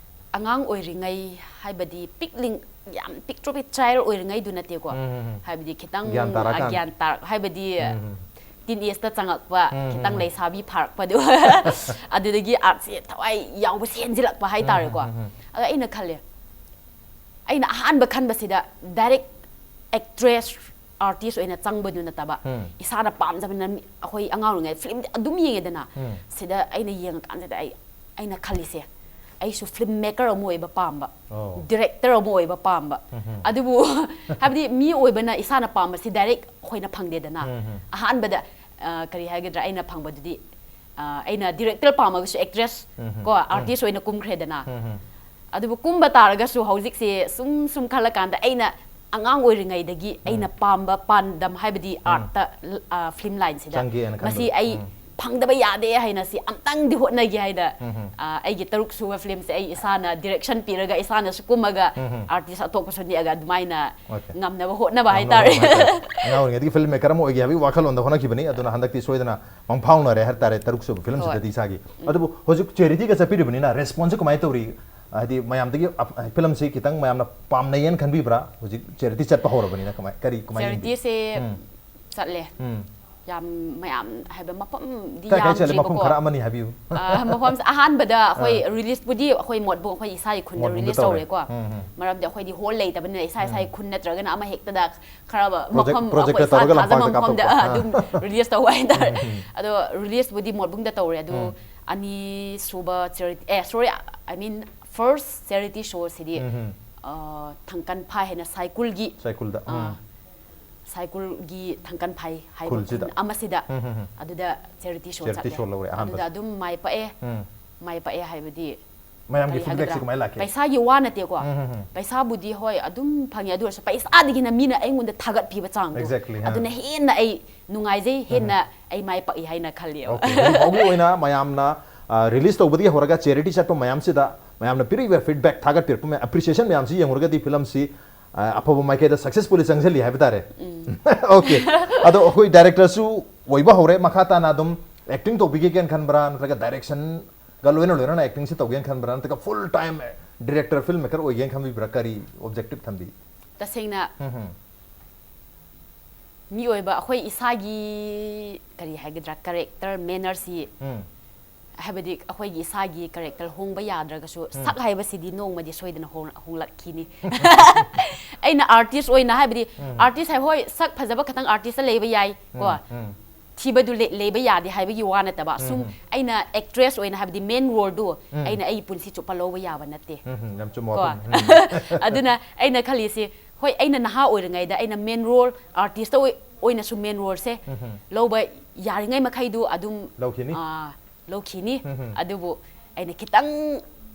ꯑꯉꯥꯡ ꯑꯣꯏꯔꯤꯉꯩ ꯍꯥꯏꯕꯗꯤ ꯄꯤꯛꯂꯤꯡ- ꯌꯥꯝ ꯄꯤꯛꯇ꯭ꯔꯨ ꯄꯤꯛ ꯆꯥꯏꯜ ꯑꯣꯏꯔꯤꯉꯩꯗꯨ ꯅꯠꯇꯦꯀꯣ꯫ ꯎꯝ, ꯎꯝ, ꯎꯝ꯫ ꯍꯥꯏꯕꯗꯤ ꯈꯤꯇꯪ, ꯒ꯭ꯌꯥꯟ ꯇꯥꯔꯀꯥꯟ꯫ ꯑ, ꯒ꯭ꯌꯥꯟ ꯇꯥꯔꯛ- ꯍꯥꯏꯕꯗꯤ ꯎꯝ, ꯎꯝ꯫ ꯇꯤꯟ ꯑꯦꯖꯇ ꯆꯪꯉꯛꯄ, ꯎꯝ, ꯎꯝ, ꯈꯤꯇꯪ ꯎꯝ꯫ ꯂꯩꯁꯥꯕꯤ ꯐꯥꯔꯛꯄꯗꯨ꯫ ꯑꯗꯨꯗꯒꯤ ꯑꯥꯔꯠꯁꯦ ꯊꯋꯥꯏ ꯌꯥꯎꯕꯁꯦ ꯍꯦꯟꯖꯤꯜꯂꯛꯄ ꯍꯥꯏꯇꯥꯔꯦꯀꯣ꯫ ꯎꯝ, ꯎꯝ, ꯎꯝ, ꯎꯝ꯫ ꯑꯗ ꯑꯩꯅ ꯈꯜꯂꯦ, ꯑꯩꯅ ꯑꯍꯥꯟꯕ ꯈꯟꯕꯁꯤꯗ ꯗꯥꯏꯔꯦꯛ ꯑꯦꯛꯇ꯭ꯔꯦꯁ ꯑꯥꯔꯇꯤꯁ ꯑꯣꯏꯅ ꯆꯪꯕꯗꯨ ꯅꯠꯇꯕ, ꯎꯝ꯫ ꯏꯁꯥꯅ ꯄꯥꯝꯖꯕꯅ꯫ ꯃꯤ- ꯑꯩꯈꯣꯏ ꯑꯉꯥꯡ ꯑꯣꯏꯔꯤꯉꯩ ꯐꯤꯂꯝꯗꯤ ꯑꯗꯨꯝ ꯌꯦꯡꯉꯦꯗꯅ꯫ ꯎꯝ꯫ ꯁꯤꯗ ꯑꯩꯅ ꯌꯦꯡꯉꯀꯥꯟꯁꯤꯗ ꯑꯩ ꯑꯩꯅ ꯈꯜꯂꯤꯁꯦ, ꯑꯩꯁꯨ ꯐꯤꯂꯝ ꯃꯦꯀꯔ ꯑꯃ ꯑꯣꯏꯕ ꯄꯥꯝꯕ, ꯑꯣ꯫ ꯗꯤꯔꯦꯛꯇꯔ ꯑꯃ ꯑꯣꯏꯕ ꯄꯥꯝꯕ꯫ ꯎꯝ, ꯎꯝ꯫ ꯑꯗꯨꯕꯨ ꯍꯥꯏꯕꯗꯤ ꯃꯤ ꯑꯣꯏꯕꯅ ꯏꯁꯥꯅ ꯄꯥꯝꯕꯁꯤ ꯗꯥꯏꯔꯦꯛ ꯑꯩꯈꯣꯏꯅ ꯐꯪꯗꯦꯗꯅ꯫ ꯎꯝ, ꯎꯝ꯫ ꯑꯍꯥꯟꯕꯗ ꯑ, ꯀꯔꯤ ꯍꯥꯏꯒꯗ꯭ꯔꯥ, ꯑꯩꯅ ꯐꯪꯕꯗꯨꯗꯤ, ꯑ, ꯑꯩꯅ ꯗꯤꯔꯦꯛꯇꯔ ꯄꯥꯝꯃꯒꯁꯨ ꯑꯦꯛꯇ꯭ꯔꯦꯁ ꯎꯝ, ꯎꯝ꯫ ꯀꯣ, ꯎꯝ꯫ ꯑꯥꯔꯇꯤꯁ ꯑꯣꯏꯅ ꯀꯨꯝꯈ꯭ꯔꯦꯗꯅ꯫ ꯎꯝ, ꯎꯝ꯫ ꯑꯗꯨꯕꯨ ꯀꯨꯝꯕ ꯇꯥꯔꯒꯁꯨ ꯍꯧꯖꯤꯛꯁꯦ ꯁꯨꯝ ꯁꯨꯝ ꯈꯜꯂꯀꯥꯟꯗ ꯑꯩꯅ ꯑꯉꯥꯡ ꯑꯣꯏꯔꯤꯉꯩꯗꯒꯤ ꯎꯝ꯫ ꯑꯩꯅ ꯄꯥꯝꯕ ꯄꯥꯟꯗꯝ ꯍꯥꯏꯕꯗꯤ ꯎꯝ꯫ ꯑꯥꯔꯠꯇ, ꯑ, ꯐꯤꯂꯝ ꯂꯥꯏꯟꯁꯤꯗ ꯆꯪꯒꯦꯅ ꯈꯟꯕꯗꯣ꯫ ꯃꯁꯤ ꯑꯩ ꯎꯝ꯫ ꯐꯪꯗꯕ ꯌꯥꯗꯦ ꯍꯥꯏꯅ ꯁꯤ ꯑꯝꯇꯪꯗꯤ ꯍꯣꯠꯅꯒꯦ ꯍꯥꯏꯅ, ꯎꯝ, ꯎꯝ꯫ ꯑ, ꯑꯩꯒꯤ ꯇꯔꯨꯛ ꯁꯨꯕ ꯐꯤꯂꯝꯁꯦ ꯑꯩ ꯏꯁꯥꯅ ꯗꯤꯔꯦꯛꯁꯟ ꯄꯤꯔꯒ ꯏꯁꯥꯅꯁꯨ ꯀꯨꯝꯃꯒ ꯎꯝ, ꯎꯝ꯫ ꯑꯥꯔꯇꯤꯁ ꯑꯇꯣꯞꯄꯁꯨ ꯅꯦꯛꯑꯒ ꯑꯗꯨꯃꯥꯏꯅ Okay꯫ ꯉꯝꯅꯕ ꯍꯣꯠꯅꯕ ꯉꯝꯅꯕ ꯍꯥꯏꯇꯥꯔꯦ꯫ ꯍꯣꯠꯅꯕ ꯍꯥꯏꯇꯥꯔꯦ꯫ ꯑꯉꯥꯡ ꯑꯣꯏꯔꯤꯉꯩꯗꯒꯤ ꯐꯤꯂꯝ ꯃꯦꯀꯔ ꯑꯃ ꯑꯣꯏꯒꯦ ꯍꯥꯏꯕꯒꯤ ꯋꯥꯈꯜꯂꯣꯟꯗ ꯍꯣꯠꯅꯈꯤꯕꯅꯤ꯫ ꯑꯗꯨꯅ ꯍꯟꯗꯛꯇꯤ ꯁꯣꯏꯗꯅ ꯃꯪ ꯐꯥꯎꯅꯔꯦ ꯍꯥꯏ ꯇꯥꯔꯦ, ꯇꯔꯨꯛ ꯁꯨꯕ ꯐꯤꯂꯝꯁꯤꯗꯗꯤ ꯍꯣꯏ꯫ ꯏꯁꯥꯒꯤ꯫ ꯎꯝ꯫ ꯑꯗꯨꯕꯨ ꯍꯧꯖꯤꯛ ꯆꯦꯔꯤꯇꯤꯒ ꯆꯠꯄꯤꯔꯤꯕꯅꯤꯅ ꯔꯦꯁꯄꯣꯟꯁꯁꯦ ꯀꯃꯥꯏꯅ ꯇꯧꯔꯤ? ꯍꯥꯏꯗꯤ ꯃꯌꯥꯝꯗꯒꯤ ꯑꯞ-, ꯐꯤꯂꯝꯁꯤ ꯈꯤꯇꯪ ꯃꯌꯥꯝꯅ ꯄꯥꯝꯅꯩꯌꯦꯅ ꯈꯟꯕꯤꯕ꯭ꯔꯥ? ꯍꯧꯖꯤꯛ ꯆꯦꯔꯤꯇꯤ ꯆꯠꯄ ꯍꯧꯔꯕꯅꯤꯅ ꯀꯃꯥꯏ-, ꯀꯔꯤ, ꯀꯃꯥꯏꯅ ꯌꯦꯡꯕꯤ? ꯆꯦꯔꯤꯇꯤꯁꯦ ꯎꯝ꯫ ꯆꯠꯂꯦ꯫ ꯎꯝ꯫ ꯌꯥꯝ ꯃꯌꯥꯝ ꯍꯥꯏꯕ ꯃꯐꯝꯗꯤ ꯀꯥꯏ ꯀꯥꯏ ꯆꯠꯂꯤ? ꯃꯐꯝ ꯌꯥꯝꯗ꯭ꯔꯤꯕꯀꯣ꯫ ꯈꯔ ꯑꯃꯅꯤ ꯍꯥꯏꯕꯤꯌꯨ꯫ ꯑ, ꯃꯐꯝꯁꯦ ꯑꯍꯥꯟꯕꯗ ꯑꯩꯈꯣꯏ ꯔꯤꯂꯤꯁꯄꯨꯗꯤ ꯑꯩꯈꯣꯏ ꯃꯣꯠꯕꯨꯡ, ꯑꯩꯈꯣꯏ ꯏꯁꯥꯒꯤ ꯈꯨꯟꯗ ꯃꯣꯠꯕꯨꯡꯗ ꯔꯤꯂꯤꯁ ꯇꯧꯔꯦ꯫ ꯇꯧꯔꯦꯀꯣ꯫ ꯎꯝ, ꯎꯝ꯫ ꯃꯔꯝꯗꯤ ꯑꯩꯈꯣꯏꯗꯤ ꯍꯣꯜ ꯂꯩꯇꯕꯅꯤꯅ ꯏꯁꯥ ꯏꯁꯥꯒꯤ ꯈꯨꯟ ꯅꯠꯇ꯭ꯔꯒꯅ ꯑꯃ ꯍꯦꯛꯇꯗ ꯈꯔ Project- ꯃꯐꯝ projector ꯑꯩꯈꯣꯏ ꯏꯁꯥ ꯇꯧꯔꯒ ꯊꯥꯖꯕ ꯂꯝꯄꯥꯛꯇ ꯃꯐꯝꯗ ꯀꯥꯞꯊꯣꯛꯄ꯫ ꯑꯗꯨꯝ ꯔꯤꯂꯤꯁ ꯇꯧꯕ ꯍꯥꯏꯇꯥꯔꯦ꯫ ꯑꯗꯣ ꯔꯤꯂꯤꯁꯄꯨꯗꯤ ꯃꯣꯠꯕꯨꯡꯗ ꯇꯧꯔꯦ꯫ ꯑꯗꯨ ꯎꯝ꯫ ꯑꯅꯤꯁꯨꯕ ꯆꯦꯔꯤꯇꯤ, ꯑꯦ, ꯁꯣꯔꯤ, ꯑꯥꯏ ꯃꯤꯟ, ꯐꯥꯔꯁ ꯆꯦꯔꯤꯇꯤ ꯁꯣꯁꯤꯗꯤ ꯎꯝ, ꯎꯝ꯫ ꯑ, ꯊꯥꯡꯀꯟꯐꯥꯏ ꯍꯥꯏꯅ ꯁꯥꯏꯀꯨꯜꯒꯤ, ꯁꯥꯏꯀꯨꯜꯗ꯫ ꯑ, ꯎꯝ꯫ ꯁꯥꯏꯀꯨꯜꯒꯤ ꯊꯥꯡꯀꯟꯐꯥꯏ ꯍꯥꯏꯕ ꯈꯨꯜꯁꯤꯗ꯫ ꯈꯨꯟ ꯑꯃꯁꯤꯗ ꯎꯝ, ꯎꯝ, ꯎꯝ꯫ ꯑꯗꯨꯗ ꯆꯦꯔꯤꯇꯤ ꯁꯣ Charity ꯆꯠꯂꯦ꯫ show ꯂꯧꯔꯦ ꯑꯍꯥꯟꯕꯗ꯫ ꯑꯗꯨꯗ ꯑꯗꯨꯝ ꯃꯥꯏ ꯄꯥꯛꯑꯦ꯫ ꯎꯝ꯫ ꯃꯥꯏ ꯄꯥꯛꯑꯦ ꯍꯥꯏꯕꯗꯤ ꯃꯌꯥꯝꯒꯤ ꯀꯔꯤ feedbackꯁꯤ ꯍꯥꯏꯒꯗ꯭ꯔꯥ? ꯀꯃꯥꯏꯅ ꯂꯥꯛꯀꯦ? ꯄꯩꯁꯥꯒꯤ ꯋꯥ ꯅꯠꯇꯦꯀꯣ꯫ ꯎꯝ, ꯎꯝ, ꯎꯝ꯫ ꯄꯩꯁꯥꯕꯨꯗꯤ ꯍꯣꯏ ꯑꯗꯨꯝ ꯐꯪꯉꯦ, ꯑꯗꯨ ꯑꯣꯏꯔꯁꯨ ꯄꯩꯁꯥꯗꯒꯤꯅ ꯃꯤꯅ ꯑꯩꯉꯣꯟꯗ ꯊꯥꯒꯠꯄꯤꯕ ꯆꯥꯡꯗꯣ, Exactly, ꯍꯥ꯫ ꯑꯗꯨꯅ ꯍꯦꯟꯅ ꯑꯩ ꯅꯨꯡꯉꯥꯏꯖꯩ, ꯍꯦꯟꯅ ꯑꯩ ꯃꯥꯏ ꯄꯥꯛꯏ ꯍꯥꯏꯅ ꯈꯜꯂꯤ꯫ Okay, ꯍꯧꯖꯤꯛ ꯐꯥꯎꯒꯤ ꯑꯣꯏꯅ ꯃꯌꯥꯝꯅ ꯔꯤꯂꯤꯁ ꯇꯧꯕꯗꯒꯤ ꯍꯧꯔꯒ ꯆꯦꯔꯤꯇꯤ ꯆꯠꯄ ꯃꯌꯥꯝꯁꯤꯗ ꯃꯌꯥꯝꯅ ꯄꯤꯔꯛꯏꯕ feedback, ꯊꯥꯒꯠꯄꯤꯔꯛꯄ ꯃꯌꯥꯝ, appreciation ꯃꯌꯥꯝꯁꯤ ꯌꯦꯡꯉꯨꯔꯒꯗꯤ ꯐꯤꯂꯝꯁꯤ ꯑ, ꯑꯐꯕ ꯃꯥꯏꯀꯩꯗ successfully ꯆꯪꯁꯤꯜꯂꯤ ꯍꯥꯏꯕ ꯇꯥꯔꯦ꯫ Okay, ꯑꯗꯣ ꯑꯩꯈꯣꯏ ꯗꯥꯏꯔꯦꯛꯇꯔꯁꯨ ꯑꯣꯏꯕ ꯍꯧꯔꯦ, ꯃꯈꯥ ꯇꯥꯅ ꯑꯗꯨꯝ acting ꯇꯧꯕꯤꯒꯦꯅ ꯈꯟꯕ꯭ꯔꯥ, ꯅꯠꯇ꯭ꯔꯒ directionꯒ ꯂꯣꯏꯅ ꯂꯣꯏꯅꯅ actingꯁꯤ ꯇꯧꯒꯦꯅ ꯈꯟꯕ꯭ꯔꯥ, ꯅꯠꯇ꯭ꯔꯒ full time director, film maker ꯑꯣꯏꯒꯦꯅ ꯈꯟꯕꯤꯕ꯭ꯔꯥ, ꯀꯔꯤ objective ꯊꯝꯕꯤ? ꯇꯁꯦꯡꯅ ꯎꯝ, ꯎꯝ꯫ ꯃꯤꯑꯣꯏꯕ ꯑꯩꯈꯣꯏ ꯏꯁꯥꯒꯤ ꯀꯔꯤ ꯍꯥꯏꯒꯗ꯭ꯔꯥ, character, mannerꯁꯤ, ꯎꯝ꯫ ꯍꯥꯏꯕꯗꯤ ꯑꯩꯈꯣꯏꯒꯤ ꯏꯁꯥꯒꯤ character ꯍꯣꯡꯕ ꯌꯥꯗ꯭ꯔꯒꯁꯨ, ꯁꯛ ꯍꯥꯏꯕꯁꯤꯗꯤ ꯅꯣꯡꯃꯗꯤ ꯁꯣꯏꯗꯅ ꯍꯣꯡ-, ꯍꯣꯡꯂꯛꯈꯤꯅꯤ꯫ ꯑꯩꯅ artist ꯑꯣꯏꯅ ꯍꯥꯏꯕꯗꯤ, artist ꯍꯥꯏ, ꯍꯣꯏ, ꯁꯛ ꯐꯖꯕ ꯈꯛꯇꯪ artistꯇ ꯂꯩꯕ ꯌꯥꯏ ꯀꯣ꯫ ꯎꯝ, ꯎꯝ꯫ ꯊꯤꯕꯗꯨ ꯂꯩ-, ꯂꯩꯕ ꯌꯥꯗꯦ ꯍꯥꯏꯕꯒꯤ ꯋꯥ ꯅꯠꯇꯕ, ꯁꯨꯝ ꯑꯩꯅ actress ꯑꯣꯏꯅ ꯍꯥꯏꯕꯗꯤ main roleꯗꯨ ꯑꯩꯅ ꯑꯩ ꯄꯨꯟꯁꯤ ꯆꯨꯞꯄ ꯂꯧꯕ ꯌꯥꯕ ꯅꯠꯇꯦ꯫ ꯎꯝ, ꯎꯝ, ꯌꯥꯝ ꯆꯨꯝꯕ ꯀꯣ? ꯋꯥꯐꯝꯅꯤ꯫ ꯎꯝ꯫ ꯑꯗꯨꯅ ꯑꯩꯅ ꯈꯜꯂꯤꯁꯤ, ꯍꯣꯏ, ꯑꯩꯅ ꯅꯍꯥ ꯑꯣꯏꯔꯤꯉꯩꯗ ꯑꯩꯅ main role, artistꯇ ꯑꯣꯏ-, ꯑꯣꯏꯅꯁꯨ main roleꯁꯦ ꯂꯧꯕ ꯌꯥꯔꯤꯉꯩ ꯃꯈꯩꯗꯨ ꯑꯗꯨꯝ, ꯂꯧꯈꯤꯅꯤ꯫ ꯑꯥ, ꯂꯧꯈꯤꯅꯤ꯫ ꯎꯝ, ꯎꯝ꯫ ꯑꯗꯨꯕꯨ ꯑꯩꯅ ꯈꯤꯇꯪ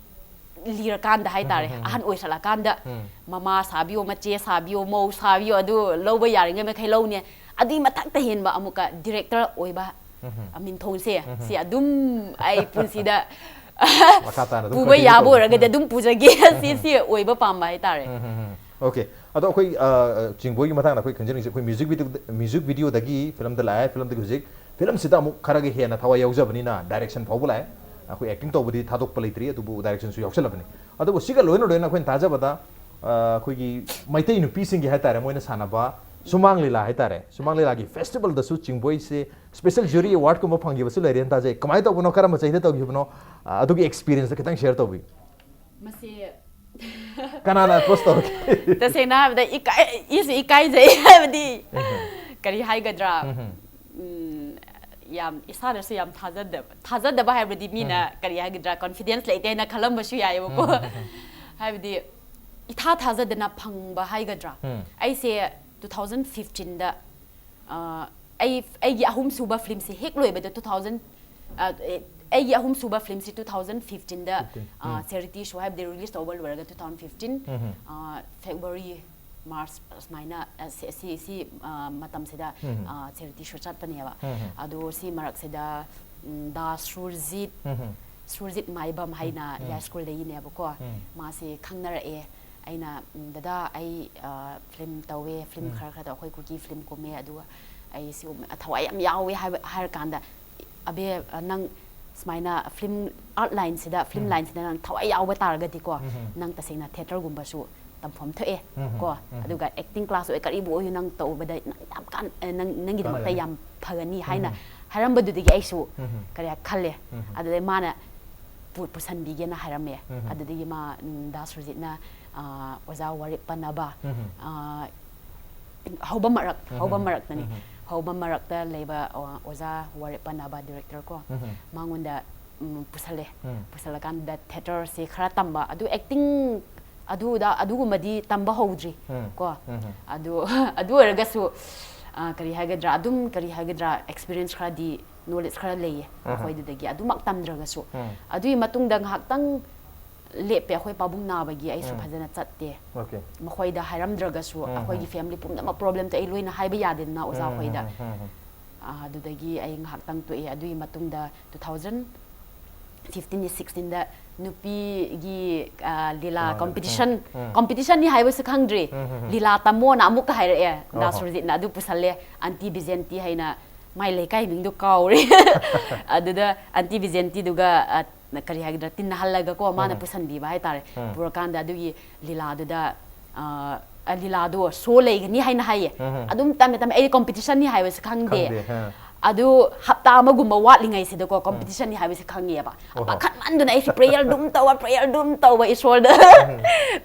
ꯂꯤꯔꯀꯥꯟꯗ ꯍꯥꯏꯇꯥꯔꯦ, ꯑꯍꯟ ꯑꯣꯏꯁꯜꯂꯀꯥꯟꯗ, ꯃꯃꯥ ꯁꯥꯕꯤꯌꯣ, ꯃꯆꯦ ꯁꯥꯕꯤꯌꯣ, ꯃꯧ ꯁꯥꯕꯤꯌꯣ, ꯑꯗꯨ ꯂꯧꯕ ꯌꯥꯔꯤꯉꯩ ꯃꯈꯩ ꯂꯧꯅꯦ꯫ ꯑꯗꯨꯒꯤ ꯃꯊꯛꯇ ꯍꯦꯟꯕ ꯑꯃꯨꯛꯀ director ꯑꯣꯏꯕ ꯃꯤꯡꯊꯣꯟꯁꯦ, ꯁꯤ ꯑꯗꯨꯝ ꯑꯩ ꯄꯨꯟꯁꯤꯗ ꯃꯈꯥ ꯇꯥꯅ ꯑꯗꯨꯝ ꯄꯨꯕ continue ꯌꯥꯕ ꯇꯧꯕ꯫ ꯑꯣꯏꯔꯒꯗꯤ ꯑꯗꯨꯝ ꯄꯨꯖꯒꯦ꯫ ꯁꯤ, ꯁꯤ ꯑꯣꯏꯕ ꯄꯥꯝꯕ ꯍꯥꯏꯇꯥꯔꯦ꯫ ꯎꯝ, ꯎꯝ, ꯎꯝ꯫ Okay, ꯑꯗꯣ ꯑꯩꯈꯣꯏ, ꯑ, ꯑ, ꯆꯤꯡꯕꯣꯏꯒꯤ ꯃꯇꯥꯡꯗ ꯑꯩꯈꯣꯏ ꯈꯪꯖꯅꯤꯡꯉꯤꯁꯦ, ꯑꯩꯈꯣꯏ music video, music videoꯗꯒꯤ filmꯗ ꯂꯥꯛꯑꯦ, filmꯗꯒꯤ ꯍꯧꯖꯤꯛ filmꯁꯤꯗ ꯑꯃꯨꯛ ꯈꯔꯒ ꯍꯦꯟꯅ ꯊꯋꯥꯏ ꯌꯥꯎꯖꯕꯅꯤꯅ direction ꯐꯥꯎꯕ ꯂꯥꯛꯑꯦ꯫ ꯑꯩꯈꯣꯏ acting ꯇꯧꯕꯗꯤ ꯊꯥꯗꯣꯛꯄ ꯂꯩꯇ꯭ꯔꯤ, ꯑꯗꯨꯕꯨ directionꯁꯨ ꯌꯥꯎꯁꯜꯂꯕꯅꯤ꯫ ꯑꯗꯨꯕꯨ ꯁꯤꯒ ꯂꯣꯏꯅ ꯂꯣꯏꯅ ꯑꯩꯈꯣꯏꯅ ꯇꯥꯖꯕꯗ, ꯑ, ꯑꯩꯈꯣꯏꯒꯤ ꯃꯩꯇꯩ ꯅꯨꯄꯤꯁꯤꯡꯒꯤ ꯍꯥꯏꯇꯥꯔꯦ, ꯃꯣꯏꯅ ꯁꯥꯟꯅꯕ ꯁꯨꯃꯥꯡ ꯂꯤꯂꯥ ꯍꯥꯏꯇꯥꯔꯦ, ꯁꯨꯃꯥꯡ ꯂꯤꯂꯥꯒꯤ ꯐꯦꯁꯇꯤꯚꯦꯜꯗꯁꯨ ꯆꯤꯡꯕꯣꯏꯁꯦ ꯁ꯭ꯄꯦꯁꯦꯜ ꯖꯨꯔꯤ ꯑꯦꯋꯥꯔꯗꯀꯨꯝꯕ ꯐꯪꯈꯤꯕꯁꯨ ꯂꯩꯔꯦꯅ ꯇꯥꯖꯩ꯫ ꯀꯃꯥꯏꯅ ꯇꯧꯕꯅꯣ, ꯀꯔꯝꯕ ꯆꯍꯤꯗ ꯇꯧꯈꯤꯕꯅꯣ? ꯑ, ꯑꯗꯨꯒꯤ ꯑꯦꯛꯁꯄꯤꯔꯤꯌꯦꯟꯁꯇꯣ ꯈꯤꯇꯪ ꯁꯤꯌꯔ ꯇꯧꯕꯤꯌꯨ꯫ ꯃꯁꯤ ꯀꯅꯥꯅ ꯑꯦꯄ꯭ꯔꯣꯁ ꯇꯧꯔꯛꯀꯦ? ꯇꯁꯦꯡꯅ ꯍꯥꯏꯕꯗ ꯏꯀꯥꯏ, ꯏꯁꯨ ꯏꯀꯥꯏꯖꯩ꯫ ꯍꯥꯏꯕꯗꯤ ꯀꯔꯤ ꯍꯥꯏꯒꯗ꯭ꯔꯥ? ꯎꯝ, ꯌꯥꯝ ꯏꯁꯥꯅꯁꯨ ꯌꯥꯝ ꯊꯥꯖꯗꯕ, ꯊꯥꯖꯗꯕ ꯍꯥꯏꯕꯗꯤ ꯃꯤꯅ ꯀꯔꯤ ꯍꯥꯏꯒꯗ꯭ꯔꯥ, ꯀꯣꯟꯐꯤꯗꯦꯟꯁ ꯂꯩꯇꯦ ꯍꯥꯏꯅ ꯈꯜꯂꯝꯕꯁꯨ ꯌꯥꯏꯑꯕꯀꯣ꯫ ꯍꯥꯏꯕꯗꯤ ꯏꯊꯥ ꯊꯥꯖꯗꯅ ꯐꯪꯕ ꯍꯥꯏꯒꯗ꯭ꯔꯥ? ꯎꯝ. ꯑꯩꯁꯦ two thousand fifteenꯗ, ꯑ, ꯑꯩ, ꯑꯩꯒꯤ ꯑꯍꯨꯝꯁꯨꯕ ꯐꯤꯂꯝꯁꯦ ꯍꯦꯛ ꯂꯣꯏꯕꯗ two thousand, ꯑ, ꯑꯦ, ꯑꯩꯒꯤ ꯑꯍꯨꯝꯁꯨꯕ ꯐꯤꯂꯝꯁꯤ two thousand fifteenꯗ, Fifteen. ꯑ, ꯆꯦꯔꯤꯇꯤ ꯁꯣ ꯍꯥꯏꯕꯗꯤ ꯔꯤꯂꯤꯁ ꯇꯧꯕ ꯂꯣꯏꯔꯒ two thousand fifteen, ꯎꯝ. ꯑ, February, March ꯁꯨꯃꯥꯏꯅ, ꯑ, ꯁꯤ, ꯁꯤ, ꯁꯤ, ꯑ, ꯃꯇꯝꯁꯤꯗ, ꯎꯝ. ꯑ, ꯆꯦꯔꯤꯇꯤ ꯁꯣ ꯆꯠꯄꯅꯦꯕ꯫ ꯎꯝ. ꯑꯗꯣ ꯁꯤ ꯃꯔꯛꯁꯤꯗ, ꯎꯝ, ꯗꯥ ꯁꯨꯔꯖꯤꯠ, ꯎꯝ. ꯁꯨꯔꯖꯤꯠ ꯃꯥꯏꯕꯝ ꯍꯥꯏꯅ ꯎꯝ. ꯌꯥꯏꯁ꯭ꯀꯨꯜꯗꯒꯤꯅꯦꯕꯀꯣ꯫ ꯎꯝ. ꯃꯥꯁꯦ ꯈꯪꯅꯔꯛꯑꯦ꯫ ꯑꯩꯅ, ꯎꯝ, "ꯗꯗꯥ, ꯑꯩ, ꯑ, ꯐꯤꯂꯝ ꯇꯧꯋꯦ, ꯐꯤꯂꯝ ꯎꯝ. ꯈꯔ ꯈꯔꯗ ꯑꯩꯈꯣꯏ ꯀꯨꯀꯤ ꯐꯤꯂꯝ ꯀꯨꯝꯃꯦ, ꯑꯗꯨꯒ ꯑꯩ ꯁꯤꯒꯨꯝꯕ ꯊꯋꯥꯏ ꯌꯥꯝ ꯌꯥꯎꯋꯦ" ꯍꯥꯏꯕ, ꯍꯥꯏꯔꯀꯥꯟꯗ, "ꯑꯕꯦ, ꯑ, ꯅꯪ ꯁꯨꯃꯥꯏꯅ ꯐꯤꯂꯝ ꯑꯥꯔꯠ ꯂꯥꯏꯟꯁꯤꯗ, ꯐꯤꯂꯝ ꯎꯝ. ꯂꯥꯏꯟꯁꯤꯗ ꯅꯪ ꯊꯋꯥꯏ ꯌꯥꯎꯕ ꯇꯥꯔꯒꯗꯤꯀꯣ, ꯎꯝ. ꯅꯪ ꯇꯁꯦꯡꯅ ꯊꯤꯌꯦꯇꯔꯒꯨꯝꯕꯁꯨ ꯇꯝꯐꯝ ꯊꯣꯛꯑꯦ ꯎꯝ. ꯀꯣ, ꯎꯝ. ꯑꯗꯨꯒ ꯑꯦꯛꯇꯤꯡ ꯀ꯭ꯂꯥꯁ ꯑꯣꯏ ꯀꯔꯤꯕꯨ ꯑꯣꯏꯌꯨ, ꯅꯪ ꯇꯧꯕꯗ ꯅꯪ ꯌꯥꯝ ꯀꯥꯟ-, ꯑ, ꯅꯪ, ꯅꯪꯒꯤꯗꯃꯛꯇ ꯀꯥꯟꯅꯒꯅꯤ. ꯌꯥꯝ ꯐꯒꯅꯤ" ꯍꯥꯏꯅ ꯎꯝ. ꯍꯥꯏꯔꯝꯕꯗꯨꯗꯒꯤ ꯑꯩꯁꯨ ꯎꯝ. ꯀꯔꯤ ꯍꯥꯏ ꯈꯜꯂꯦ꯫ ꯎꯝ. ꯑꯗꯨꯗꯩ ꯃꯥꯅ ꯄꯨ-, ꯄꯨꯁꯟꯕꯤꯒꯦꯅ ꯍꯥꯏꯔꯝꯃꯦ꯫ ꯎꯝ. ꯑꯗꯨꯗꯒꯤ ꯃꯥ, ꯎꯝ, ꯗꯥ ꯁꯨꯔꯖꯤꯠꯅ, ꯑ, ꯑꯣꯖꯥ ꯋꯥꯔꯦꯞ ꯄꯟꯅꯕ, ꯎꯝ. ꯑ, ꯍꯧꯕ ꯃꯔꯛ, ꯎꯝ. ꯍꯧꯕ ꯃꯔꯛꯇꯅꯤ꯫ ꯎꯝ. ꯍꯧꯕ ꯃꯔꯛꯇ ꯂꯩꯕ, ꯑ, ꯑꯣꯖꯥ ꯋꯥꯔꯦꯞ ꯄꯟꯅꯕ ꯗꯤꯔꯦꯛꯇꯔ ꯀꯣ, ꯎꯝ. ꯃꯉꯣꯟꯗ, ꯎꯝ, ꯄꯨꯁꯜꯂꯦ꯫ ꯎꯝ. ꯄꯨꯁꯜꯂꯀꯥꯟꯗ ꯊꯤꯌꯦꯇꯔꯁꯦ ꯈꯔ ꯇꯝꯕ, ꯑꯗꯨ ꯑꯦꯛꯇꯤꯡ ꯑꯗꯨꯗ, ꯑꯗꯨꯒꯨꯝꯕꯗꯤ ꯇꯝꯕ ꯍꯧꯗ꯭ꯔꯤ ꯎꯝ. ꯀꯣ꯫ ꯎꯝ. ꯑꯗꯨ, ꯑꯗꯨ ꯑꯣꯏꯔꯒꯁꯨ, ꯑ, ꯀꯔꯤ ꯍꯥꯏꯒꯗ꯭ꯔꯥ, ꯑꯗꯨꯝ ꯀꯔꯤ ꯍꯥꯏꯒꯗ꯭ꯔꯥ, ꯑꯦꯛꯁꯄꯤꯔꯤꯌꯦꯟꯁ ꯈꯔꯗꯤ, ꯅꯣꯂꯦꯖ ꯈꯔ ꯂꯩꯌꯦ ꯎꯝ. ꯃꯈꯣꯏꯗꯨꯗꯒꯤ꯫ ꯑꯗꯨꯃꯛ ꯇꯝꯗ꯭ꯔꯒꯁꯨ꯫ ꯎꯝ. ꯑꯗꯨꯒꯤ ꯃꯇꯨꯡꯗ ꯉꯥꯏꯍꯥꯛꯇꯪ ꯂꯦꯞꯄꯦ꯫ ꯑꯩꯈꯣꯏ ꯄꯥꯕꯨꯡ ꯅꯥꯕꯒꯤ ꯑꯩꯁꯨ ꯎꯝ. ꯐꯖꯅ ꯆꯠꯇꯦ꯫ ꯑꯣꯀꯦ. ꯃꯈꯣꯏꯗ ꯍꯥꯏꯔꯝꯗ꯭ꯔꯒꯁꯨ, ꯎꯝ. ꯑꯩꯈꯣꯏꯒꯤ ꯐꯦꯃꯤꯂꯤ ꯄꯨꯝꯅꯃꯛ ꯄ꯭ꯔꯣꯕ꯭ꯂꯦꯝꯗꯣ ꯑꯩ ꯂꯣꯏꯅ ꯍꯥꯏꯕ ꯌꯥꯗꯦꯗꯅ ꯑꯣꯖꯥ ꯎꯝ. ꯍꯣꯏꯗ꯫ ꯎꯝ. ꯎꯝ. ꯑ, ꯑꯗꯨꯗꯒꯤ ꯑꯩ ꯉꯥꯏꯍꯥꯛꯇꯪ ꯇꯣꯛꯑꯦ꯫ ꯑꯗꯨꯒꯤ ꯃꯇꯨꯡꯗ two thousand fifteen ꯁꯤꯛꯁꯇꯤꯟꯗ ꯅꯨꯄꯤꯒꯤ, ꯑ, ꯂꯤꯂꯥ ꯃꯥꯅꯦ. ꯀꯣꯝꯄꯤꯇꯤꯁꯟ, ꯎꯝ. ꯎꯝ. ꯀꯣꯝꯄꯤꯇꯤꯁꯟꯅꯤ ꯍꯥꯏꯕꯁꯨ ꯈꯪꯗ꯭ꯔꯤ, ꯎꯝ. ꯎꯝ. ꯎꯝ. ꯂꯤꯂꯥ ꯇꯝꯃꯣꯅ ꯑꯃꯨꯛꯀ ꯍꯥꯏꯔꯛꯑꯦ ꯗꯥ ꯑꯣꯍꯣ. ꯁꯨꯔꯖꯤꯠꯅ꯫ ꯑꯗꯨ ꯄꯨꯁꯜꯂꯦ꯫ ꯑꯟꯇꯤ ꯕꯤꯖꯦꯟꯇꯤ ꯍꯥꯏꯅ, ꯃꯥꯏ ꯂꯩꯀꯥꯏ ꯃꯤꯡꯗꯣ ꯀꯥꯎꯔꯦ꯫ ꯑꯗꯨꯗ ꯑꯟꯇꯤ ꯕꯤꯖꯦꯟꯇꯤꯗꯨꯒ, ꯑ, ꯀꯔꯤ ꯍꯥꯏꯒꯗ꯭ꯔꯥ, ꯇꯤꯟꯅꯍꯜꯂꯒꯀꯣ, ꯃꯥꯅ ꯎꯝ. ꯄꯨꯁꯟꯕꯤꯕ ꯍꯥꯏꯇꯥꯔꯦ꯫ ꯎꯝ. ꯄꯨꯔꯀꯥꯟꯗ ꯑꯗꯨꯒꯤ ꯂꯤꯂꯥꯗꯨꯗ, ꯑ, ꯑ, ꯂꯤꯂꯥꯗꯣ ꯁꯣ ꯂꯩꯒꯅꯤ ꯍꯥꯏꯅ ꯍꯥꯏꯌꯦ꯫ ꯎꯝ. ꯑꯗꯨꯝ ꯇꯝꯃꯦ ꯇꯝꯃꯦ ꯑꯩꯗꯤ ꯀꯝꯄꯤꯇꯤꯁꯟꯅꯤ ꯍꯥꯏꯕꯁꯦ ꯈꯪꯗꯦ꯫ ꯈꯪꯗꯦ, ꯑ. ꯑꯗꯨ ꯍꯞꯇꯥ ꯑꯃꯒꯨꯝꯕ ꯋꯥꯠꯂꯤꯉꯩꯁꯤꯗꯀꯣ ꯀꯝꯄꯤꯇꯤꯁꯟꯅꯤ ꯍꯥꯏꯕꯁꯦ ꯈꯪꯉꯦꯕ꯫ ꯑꯣꯍꯣ. ꯄꯥꯈꯠꯃꯟꯗꯨꯅ ꯑꯩꯁꯦ ꯄ꯭ꯔꯦꯌꯔ ꯑꯗꯨꯝ ꯇꯧꯕ ꯄ꯭ꯔꯦꯌꯔ ꯑꯗꯨꯝ ꯇꯧꯕ ꯏꯁꯣꯔꯗ꯫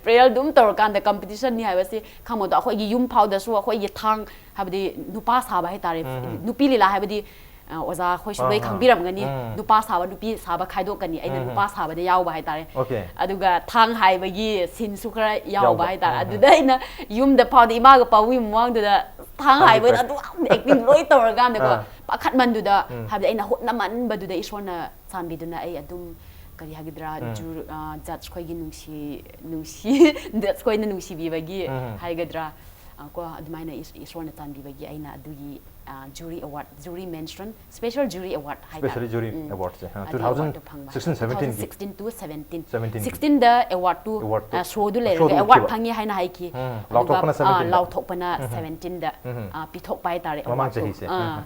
ꯄ꯭ꯔꯦꯌꯔ ꯑꯗꯨꯝ ꯇꯧꯔꯀꯥꯟꯗ ꯀꯝꯄꯤꯇꯤꯁꯟꯅꯤ ꯍꯥꯏꯕꯁꯤ ꯈꯪꯕꯗꯣ ꯑꯩꯈꯣꯏꯒꯤ ꯌꯨꯝ ꯐꯥꯎꯗꯁꯨ ꯑꯩꯈꯣꯏꯒꯤ ꯊꯥꯡ ꯍꯥꯏꯕꯗꯤ ꯅꯨꯄꯥ ꯁꯥꯕ ꯍꯥꯏꯇꯥꯔꯦ꯫ ꯎꯝ. ꯅꯨꯄꯤ ꯂꯤꯂꯥ ꯍꯥꯏꯕꯗꯤ ꯑ, ꯑꯣꯖꯥ ꯑꯩꯈꯣꯏꯁꯨ ꯂꯣꯏ ꯑꯥ, ꯈꯪꯕꯤꯔꯝꯒꯅꯤ꯫ ꯎꯝ. ꯅꯨꯄꯥ ꯁꯥꯕ ꯅꯨꯄꯤ ꯁꯥꯕ ꯈꯥꯏꯗꯣꯛꯀꯅꯤ꯫ ꯑꯩꯅ ꯎꯝ. ꯅꯨꯄꯥ ꯁꯥꯕꯗ ꯌꯥꯎꯕ ꯍꯥꯏꯇꯥꯔꯦ꯫ Okay. ꯑꯗꯨꯒ ꯊꯥꯡ ꯍꯥꯏꯕꯒꯤ ꯁꯤꯟꯁꯨ ꯈꯔ ꯌꯥꯎꯕ ꯌꯥꯎꯕ. ꯍꯥꯏꯇꯥꯔꯦ꯫ ꯎꯝ. ꯑꯗꯨꯗ ꯑꯩꯅ ꯌꯨꯝꯗ ꯐꯥꯎꯗ ꯏꯃꯥꯒ ꯄꯥꯕꯨꯡꯒꯤ ꯃꯃꯥꯡꯗꯨꯗ ꯊꯥꯡ ꯊꯥꯡ ꯍꯥꯏꯕ ꯍꯥꯏꯕ. ꯑꯗꯨ ꯑꯦꯛꯇꯤꯡ ꯂꯣꯏ ꯇꯧꯔꯀꯥꯟꯗꯀꯣ ꯑꯥ. ꯄꯥꯈꯠꯃꯟꯗꯨꯗ ꯎꯝ. ꯍꯥꯏꯕꯗꯤ ꯑꯩꯅ ꯍꯣꯠꯅꯃꯟꯕꯗꯨꯗ ꯏꯁꯣꯔꯅ ꯆꯥꯟꯕꯤꯗꯨꯅ ꯑꯩ ꯑꯗꯨꯝ ꯀꯔꯤ ꯍꯥꯏꯒꯗ꯭ꯔꯥ ꯎꯝ. ꯖꯨ-, ꯑ, ꯖꯠꯁ ꯈꯣꯏꯒꯤ ꯅꯨꯡꯁꯤ ꯅꯨꯡꯁꯤ ꯖꯠꯁ ꯈꯣꯏꯅ ꯅꯨꯡꯁꯤꯕꯤꯕꯒꯤ ꯎꯝ. ꯍꯥꯏꯒꯗ꯭ꯔꯥ ꯑ, ꯀꯣ ꯑꯗꯨꯃꯥꯏꯅ ꯏꯁ-, ꯏꯁꯣꯔꯅ ꯆꯥꯟꯕꯤꯕꯒꯤ ꯑꯩꯅ ꯑꯗꯨꯒꯤ jury award jury mention special jury award ꯍꯥꯏꯇꯥꯔꯦ꯫ Specially ꯖꯨꯔꯤ ꯎꯝ. ꯑꯦꯋꯥꯔꯗꯁꯦ, ꯑ, ꯑꯗꯨ two thousand ꯑꯦꯋꯥꯔꯗꯇꯣ ꯐꯪꯕ. sixteen seventeen ꯀꯤ. two thousand sixteen to seventeen. Seventeen ꯀꯤ. sixteen ꯗ ꯑꯦꯋꯥꯔꯗꯇꯨ ꯑꯦꯋꯥꯔꯗꯇꯨ. ꯑ, ꯁꯣꯗꯨ ꯑ, ꯂꯩꯔꯒ ꯁꯣꯗꯨ ꯑꯦꯋꯥꯔꯗ ꯎꯠꯈꯤꯕ. ꯐꯪꯉꯦ ꯍꯥꯏꯅ ꯍꯥꯏꯈꯤ꯫ ꯎꯝ. ꯑꯗꯨꯒ, ꯂꯥꯎꯊꯣꯛꯄꯅ ꯑ, seventeen ꯗ. ꯂꯥꯎꯊꯣꯛꯄꯅ ꯎꯝ. seventeen ꯗ ꯎꯝ. ꯑ, ꯄꯤꯊꯣꯛꯄ ꯍꯥꯏꯇꯥꯔꯦ ꯃꯃꯥꯡ ꯑꯦꯋꯥꯔꯗꯇꯨ. ꯆꯍꯤꯁꯦ. ꯑ, ꯎꯝ.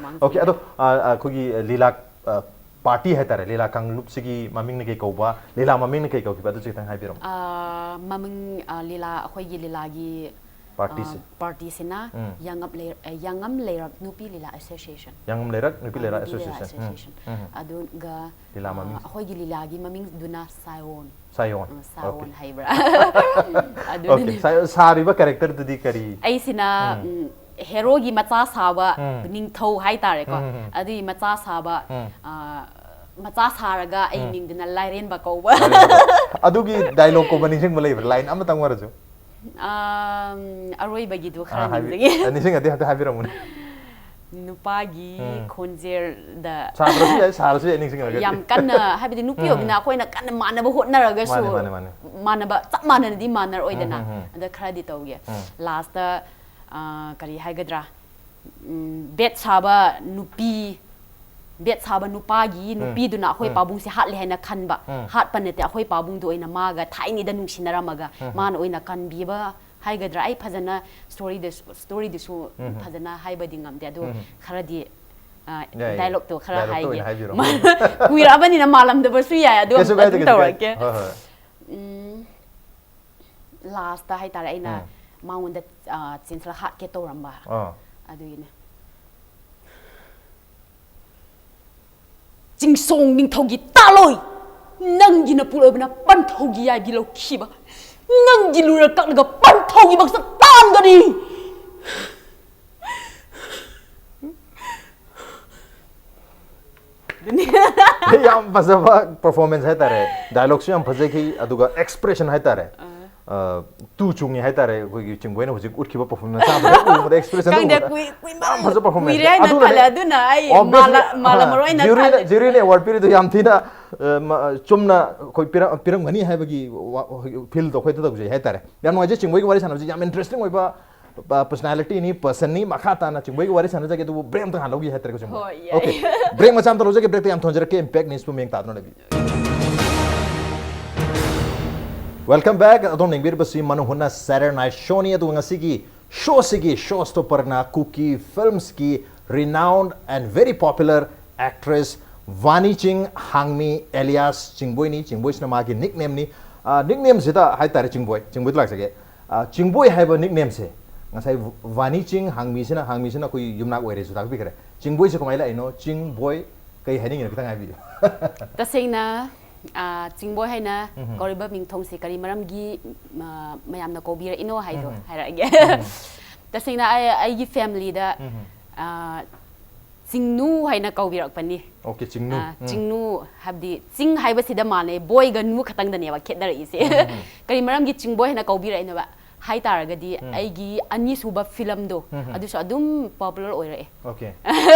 ꯃꯃꯥꯡ Okay, ꯑꯗꯣ ꯆꯍꯤꯗ. ꯑ, ꯑ, ꯑꯩꯈꯣꯏꯒꯤ ꯂꯤꯂꯥ ꯑ, ꯄꯥꯔꯇꯤ ꯍꯥꯏꯇꯥꯔꯦ, ꯂꯤꯂꯥ ꯀꯥꯡꯂꯨꯞꯁꯤꯒꯤ ꯃꯃꯤꯡꯅ ꯀꯩ ꯀꯧꯕ, ꯂꯤꯂꯥ ꯃꯃꯤꯡꯅ ꯀꯩ ꯀꯧꯈꯤꯕ, ꯑꯗꯨꯁꯨ ꯈꯤꯇꯪ ꯍꯥꯏꯕꯤꯔꯝꯃꯣ. ꯑ, ꯃꯃꯤꯡ, ꯑ, ꯂꯤꯂꯥ ꯑꯩꯈꯣꯏꯒꯤ ꯂꯤꯂꯥꯒꯤ ꯄꯥꯔꯇꯤꯁꯦ. ꯑ, ꯄꯥꯔꯇꯤꯁꯤꯅ ꯎꯝ. ꯌꯥꯉꯝ ꯂꯩ-, ꯑ, ꯌꯥꯉꯝ ꯂꯩꯔꯛ ꯅꯨꯄꯤ ꯂꯤꯂꯥ ꯑꯦꯁꯣꯁꯤꯌꯦꯁꯟ. ꯌꯥꯉꯝ ꯂꯩꯔꯛ ꯅꯨꯄꯤ ꯂꯤꯂꯥ ꯅꯨꯄꯤ ꯂꯤꯂꯥ ꯑꯦꯁꯣꯁꯤꯌꯦꯁꯟ. ꯎꯝ. ꯑꯦꯁꯣꯁꯤꯌꯦꯁꯟ. ꯎꯝ. ꯑꯗꯨꯒ ꯂꯤꯂꯥ ꯑ, ꯃꯃꯤꯡ. ꯑꯩꯈꯣꯏꯒꯤ ꯂꯤꯂꯥꯒꯤ ꯃꯃꯤꯡꯗꯨꯅ ꯁꯥꯌꯣꯟ. ꯁꯥꯌꯣꯟ. ꯑ, ꯁꯥꯌꯣꯟ Okay. ꯍꯥꯏꯕ꯭ꯔꯥ? Okay. ꯑꯗꯨꯅꯤ. ꯁꯥ-, ꯁꯥꯔꯤꯕ ꯀꯦꯔꯦꯛꯇꯔꯗꯨꯗꯤ ꯀꯔꯤ? ꯑꯩꯁꯤꯅ ꯎꯝ. ꯎꯝ, ꯍꯦꯔꯣꯒꯤ ꯃꯆꯥ ꯁꯥꯕ ꯎꯝ. ꯅꯤꯡꯊꯧ ꯍꯥꯏꯇꯥꯔꯦꯀꯣ꯫ ꯎꯝ, ꯎꯝ, ꯎꯝ. ꯑꯗꯨꯒꯤ ꯃꯆꯥ ꯁꯥꯕ ꯎꯝ. ꯑ, ꯃꯆꯥ ꯁꯥꯔꯒ ꯑꯩ ꯎꯝ. ꯃꯤꯡꯗꯨꯅ ꯂꯥꯏꯔꯦꯟꯕ ꯀꯧꯕ꯫ ꯑꯗꯨꯒꯤ ꯗꯥꯏꯂꯣꯒꯀꯨꯝꯕ ꯅꯤꯡꯁꯤꯡꯕ ꯂꯩꯕ꯭ꯔꯥ? ꯂꯥꯏꯟ ꯑꯃꯇꯪ ꯑꯣꯏꯔꯁꯨ. ꯑꯝ, ꯑꯔꯣꯏꯕꯒꯤꯗꯨ ꯈꯔ ꯑꯥ, ꯍꯥꯏꯕꯤ-, ꯅꯤꯡꯁꯤꯡꯉꯤ꯫ ꯑ, ꯅꯤꯡꯁꯤꯡꯉꯗꯤ ꯍꯥꯏꯐꯦꯠ ꯍꯥꯏꯕꯤꯔꯝꯃꯨꯅꯦ꯫ ꯅꯨꯄꯥꯒꯤ ꯎꯝ. ꯈꯣꯟꯖꯦꯜꯗ ꯁꯥꯗ꯭ꯔꯁꯨ ꯌꯥꯏ, ꯁꯥꯔꯁꯨ ꯌꯥꯏ, ꯅꯤꯡꯁꯤꯡꯉꯒꯗꯤ. ꯌꯥꯝ ꯀꯟꯅ ꯍꯥꯏꯕꯗꯤ ꯅꯨꯄꯤ ꯎꯝ. ꯑꯣꯏꯕꯅꯤꯅ ꯑꯩꯈꯣꯏꯅ ꯀꯟꯅ ꯃꯥꯟꯅꯕ ꯍꯣꯠꯅꯔꯒꯁꯨ ꯃꯥꯅꯦ, ꯃꯥꯅꯦ, ꯃꯥꯅꯦ. ꯃꯥꯟꯅꯕ ꯆꯞ ꯃꯥꯟꯅꯅꯗꯤ ꯃꯥꯟꯅꯔꯣꯏꯗꯅ꯫ ꯎꯝ, ꯎꯝ, ꯎꯝ. ꯑꯗ ꯈꯔꯗꯤ ꯇꯧꯒꯦ꯫ ꯎꯝ. ꯂꯥꯁꯇ ꯑ, ꯀꯔꯤ ꯍꯥꯏꯒꯗ꯭ꯔꯥ? ꯎꯝ, ꯕꯦꯠ ꯁꯥꯕ ꯅꯨꯄꯤ, ꯕꯦꯠ ꯁꯥꯕ ꯅꯨꯄꯥꯒꯤ ꯎꯝ. ꯅꯨꯄꯤꯗꯨꯅ ꯑꯩꯈꯣꯏ ꯎꯝ. ꯄꯥꯕꯨꯡꯁꯦ ꯍꯥꯠꯂꯦ ꯍꯥꯏꯅ ꯈꯟꯕ꯫ ꯎꯝ. ꯍꯥꯠꯄ ꯅꯠꯇꯦ, ꯑꯩꯈꯣꯏ ꯄꯥꯕꯨꯡꯗꯣ ꯑꯣꯏꯅ ꯃꯥꯒ ꯊꯥꯏꯅꯩꯗ ꯅꯨꯡꯁꯤꯅꯔꯝꯃꯒ ꯎꯝ. ꯃꯥꯅ ꯑꯣꯏꯅ ꯀꯟꯕꯤꯕ ꯍꯥꯏꯒꯗ꯭ꯔꯥ? ꯑꯩ ꯐꯖꯅ ꯁ꯭ꯇꯣꯔꯤꯗꯁꯨ, ꯁ꯭ꯇꯣꯔꯤꯗꯨꯁꯨ ꯎꯝ. ꯐꯖꯅ ꯍꯥꯏꯕꯗꯤ ꯉꯝꯗꯦ꯫ ꯑꯗꯣ ꯎꯝ. ꯈꯔꯗꯤ, ꯑ, ꯌꯥꯏ, ꯌꯥꯏ. ꯗꯥꯏꯂꯣꯛꯇꯣ ꯈꯔ ꯗꯥꯏꯂꯣꯛꯇꯣ ꯍꯥꯏꯒꯦ꯫ ꯑꯣꯏꯅ ꯍꯥꯏꯕꯤꯔꯣ. ꯀꯨꯏꯔꯛꯑꯕꯅꯤꯅ ꯃꯥꯜꯂꯝꯗꯕꯁꯨ ꯌꯥꯏ꯫ ꯑꯗꯣ ꯀꯩꯁꯨ ꯀꯥꯏꯗꯦ, ꯑꯗꯨꯝ ꯀꯩꯁꯨ ꯀꯥꯏꯗꯦ. ꯇꯧꯔꯛꯀꯦ꯫ ꯍꯣꯏ, ꯍꯣꯏ. ꯎꯝ, ꯂꯥꯁꯇ ꯍꯥꯏꯇꯥꯔꯦ ꯑꯩꯅ ꯎꯝ. ꯃꯉꯣꯟꯗ ꯑꯥ, ꯆꯦꯟꯁꯤꯜꯂꯒ ꯍꯥꯠꯀꯦ ꯇꯧꯔꯝꯕ꯫ ꯑꯥ. ꯑꯗꯨꯒꯤꯅꯦ꯫ ꯆꯤꯡꯁꯣꯡ ꯅꯤꯡꯊꯧꯒꯤ ꯇꯥꯂꯣꯏ, ꯅꯪꯒꯤ ꯅꯄꯨꯔꯣꯏꯕꯅ ꯄꯟꯊꯧꯒꯤ ꯌꯥꯏꯕꯤ ꯂꯧꯈꯤꯕ, ꯅꯪꯒꯤ ꯂꯨꯔ ꯀꯛꯂꯒ ꯄꯟꯊꯧꯒꯤ ꯃꯛꯁꯛ ꯇꯥꯟꯒꯅꯤ꯫ ꯑꯗꯨꯅꯤ꯫ ꯌꯥꯝ ꯐꯖꯕ performance ꯍꯥꯏꯇꯥꯔꯦ, dialogueꯁꯨ ꯌꯥꯝ ꯐꯖꯈꯤ, ꯑꯗꯨꯒ expression ꯍꯥꯏꯇꯥꯔꯦ, ꯑ, ꯇꯨ ꯆꯨꯡꯉꯤ ꯍꯥꯏꯇꯥꯔꯦ꯫ ꯑꯩꯈꯣꯏꯒꯤ ꯆꯤꯡꯕꯣꯏꯅ ꯍꯧꯖꯤꯛ ꯎꯠꯈꯤꯕ performance ꯃꯆꯥ ꯑꯃ ꯎꯕꯗ, expression ꯈꯪꯗꯦ, ꯎꯕꯗ ꯀꯨꯏ- ꯀꯨꯏꯃꯟ- ꯌꯥꯝ ꯐꯖꯕ performance꯫ ꯀꯨꯏꯔꯦ ꯍꯥꯏꯅ ꯑꯗꯨꯅꯅꯦ, ꯈꯜꯂꯦ, ꯑꯗꯨꯅ ꯑꯩ obviously, ꯃꯥꯜꯂ- ꯃꯥꯜꯂꯝꯃꯔꯣꯏ ꯍꯥꯏꯅ juryꯅ- ꯈꯜꯂꯦ꯫ juryꯅ award ꯄꯤꯔꯤꯗꯣ ꯌꯥꯝ ꯊꯤꯅ, ꯑ, ꯃ- ꯑ, ꯆꯨꯝꯅ ꯑꯩꯈꯣꯏ ꯄꯤꯔꯝ- ꯄꯤꯔꯝꯒꯅꯤ ꯍꯥꯏꯕꯒꯤ ꯋꯥ- ꯋꯥ- feel ꯗꯣ ꯑꯩꯈꯣꯏꯗ ꯇꯧꯖꯩ ꯍꯥꯏꯇꯥꯔꯦ꯫ ꯌꯥꯝ ꯅꯨꯡꯉꯥꯏꯖꯩ, ꯆꯤꯡꯕꯣꯏꯒꯤ ꯋꯥꯔꯤ ꯁꯥꯟꯅꯕꯁꯤ ꯌꯥꯝ interesting ꯑꯣꯏꯕ, ꯑ, personalityꯅꯤ, personꯅꯤ꯫ ꯃꯈꯥ ꯇꯥꯅ ꯆꯤꯡꯕꯣꯏꯒꯤ ꯋꯥꯔꯤ ꯁꯥꯟꯅꯖꯒꯦ, ꯑꯗꯨꯕꯨ break ꯑꯝꯇ ꯍꯥꯟꯅ ꯂꯧꯈꯤ ꯍꯥꯏꯇꯥꯔꯦꯀꯣ, ꯆꯤꯡꯕꯣꯏ꯫ ꯍꯣꯏ, ꯌꯥꯏ꯫ Okay, break ꯃꯆꯥ ꯑꯝꯇ ꯂꯧꯖꯒꯦ, breakꯇ ꯌꯥꯝ ꯊꯣꯟꯖꯔꯛꯀꯦ, Impact Newsꯄꯨ ꯃꯤꯠꯌꯦꯡ ꯇꯥꯗꯨꯅ ꯂꯩꯕꯤꯌꯨ꯫ Welcome back. ꯑꯗꯣꯝ ꯌꯦꯡꯕꯤꯔꯤꯕꯁꯤ ꯃꯅꯨꯡ ꯍꯨꯠꯅ Saturday Night Showꯅꯤ꯫ ꯑꯗꯨꯒ ꯉꯁꯤꯒꯤ showꯁꯤꯒꯤ showstopperꯅ Kuki Filmsꯀꯤ renowned and very popular actress ꯚꯥꯅꯤ ꯆꯤꯡ, ꯍꯥꯡꯃꯤ alias ꯆꯤꯡꯕꯣꯏꯅꯤ꯫ ꯆꯤꯡꯕꯣꯏꯁꯤꯅ ꯃꯥꯒꯤ nicknameꯅꯤ꯫ ꯑ, nicknameꯁꯤꯗ ꯍꯥꯏꯇꯥꯔꯦ, ꯆꯤꯡꯕꯣꯏ, ꯆꯤꯡꯕꯣꯏꯗ ꯂꯥꯛꯆꯒꯦ꯫ ꯑ, ꯆꯤꯡꯕꯣꯏ ꯍꯥꯏꯕ nicknameꯁꯦ ꯉꯁꯥꯏ ꯚꯥꯅꯤ ꯆꯤꯡ, ꯍꯥꯡꯃꯤꯁꯤꯅ, ꯍꯥꯡꯃꯤꯁꯤꯅ ꯑꯩꯈꯣꯏ ꯌꯨꯝꯅꯥꯛ ꯑꯣꯏꯔꯦꯁꯨ ꯇꯥꯛꯄꯤꯈ꯭ꯔꯦ꯫ ꯆꯤꯡꯕꯣꯏꯁꯦ ꯀꯃꯥꯏꯅ ꯂꯥꯛꯏꯅꯣ? ꯆꯤꯡꯕꯣꯏ ꯀꯩ ꯍꯥꯏꯅꯤꯡꯉꯤꯅꯣ? ꯈꯤꯇꯪ ꯍꯥꯏꯕꯤꯌꯨ꯫ ꯇꯁꯦꯡꯅ, ꯑ, ꯆꯤꯡꯕꯣꯏ ꯍꯥꯏꯅ ꯎꯝ. ꯀꯧꯔꯤꯕ ꯃꯤꯡꯊꯣꯡꯁꯦ ꯀꯔꯤ ꯃꯔꯝꯒꯤ, ꯑ, ꯃꯌꯥꯝꯅ ꯀꯧꯕꯤꯔꯛꯏꯅꯣ ꯍꯥꯏꯗꯣ ꯎꯝ. ꯍꯥꯏꯔꯛꯑꯒꯦ꯫ ꯇꯁꯦꯡꯅ ꯑꯩ- ꯑꯩꯒꯤ familyꯗ, ꯎꯝ. ꯑ, ꯆꯤꯡꯅꯨ ꯍꯥꯏꯅ ꯀꯧꯕꯤꯔꯛꯄꯅꯤ꯫ Okay, ꯆꯤꯡꯅꯨ꯫ ꯑ, ꯎꯝ. ꯆꯤꯡꯅꯨ ꯍꯥꯏꯕꯗꯤ ꯆꯤꯡ ꯍꯥꯏꯕꯁꯤꯗ ꯃꯥꯟꯅꯩ, ꯕꯣꯏꯒ ꯅꯨ ꯈꯛꯇꯪꯗꯅꯦꯕ ꯈꯦꯠꯅꯔꯛꯏꯁꯦ꯫ ꯎꯝ. ꯀꯔꯤ ꯃꯔꯝꯒꯤ ꯆꯤꯡꯕꯣꯏ ꯍꯥꯏꯅ ꯀꯧꯕꯤꯔꯛꯏꯅꯣꯕ ꯍꯥꯏ ꯇꯥꯔꯒꯗꯤ, ꯎꯝ. ꯑꯩꯒꯤ ꯑꯅꯤꯁꯨꯕ filmꯗꯣ, ꯎꯝ. ꯑꯗꯨꯁꯨ ꯑꯗꯨꯝ popular ꯑꯣꯏꯔꯛꯑꯦ꯫ Okay.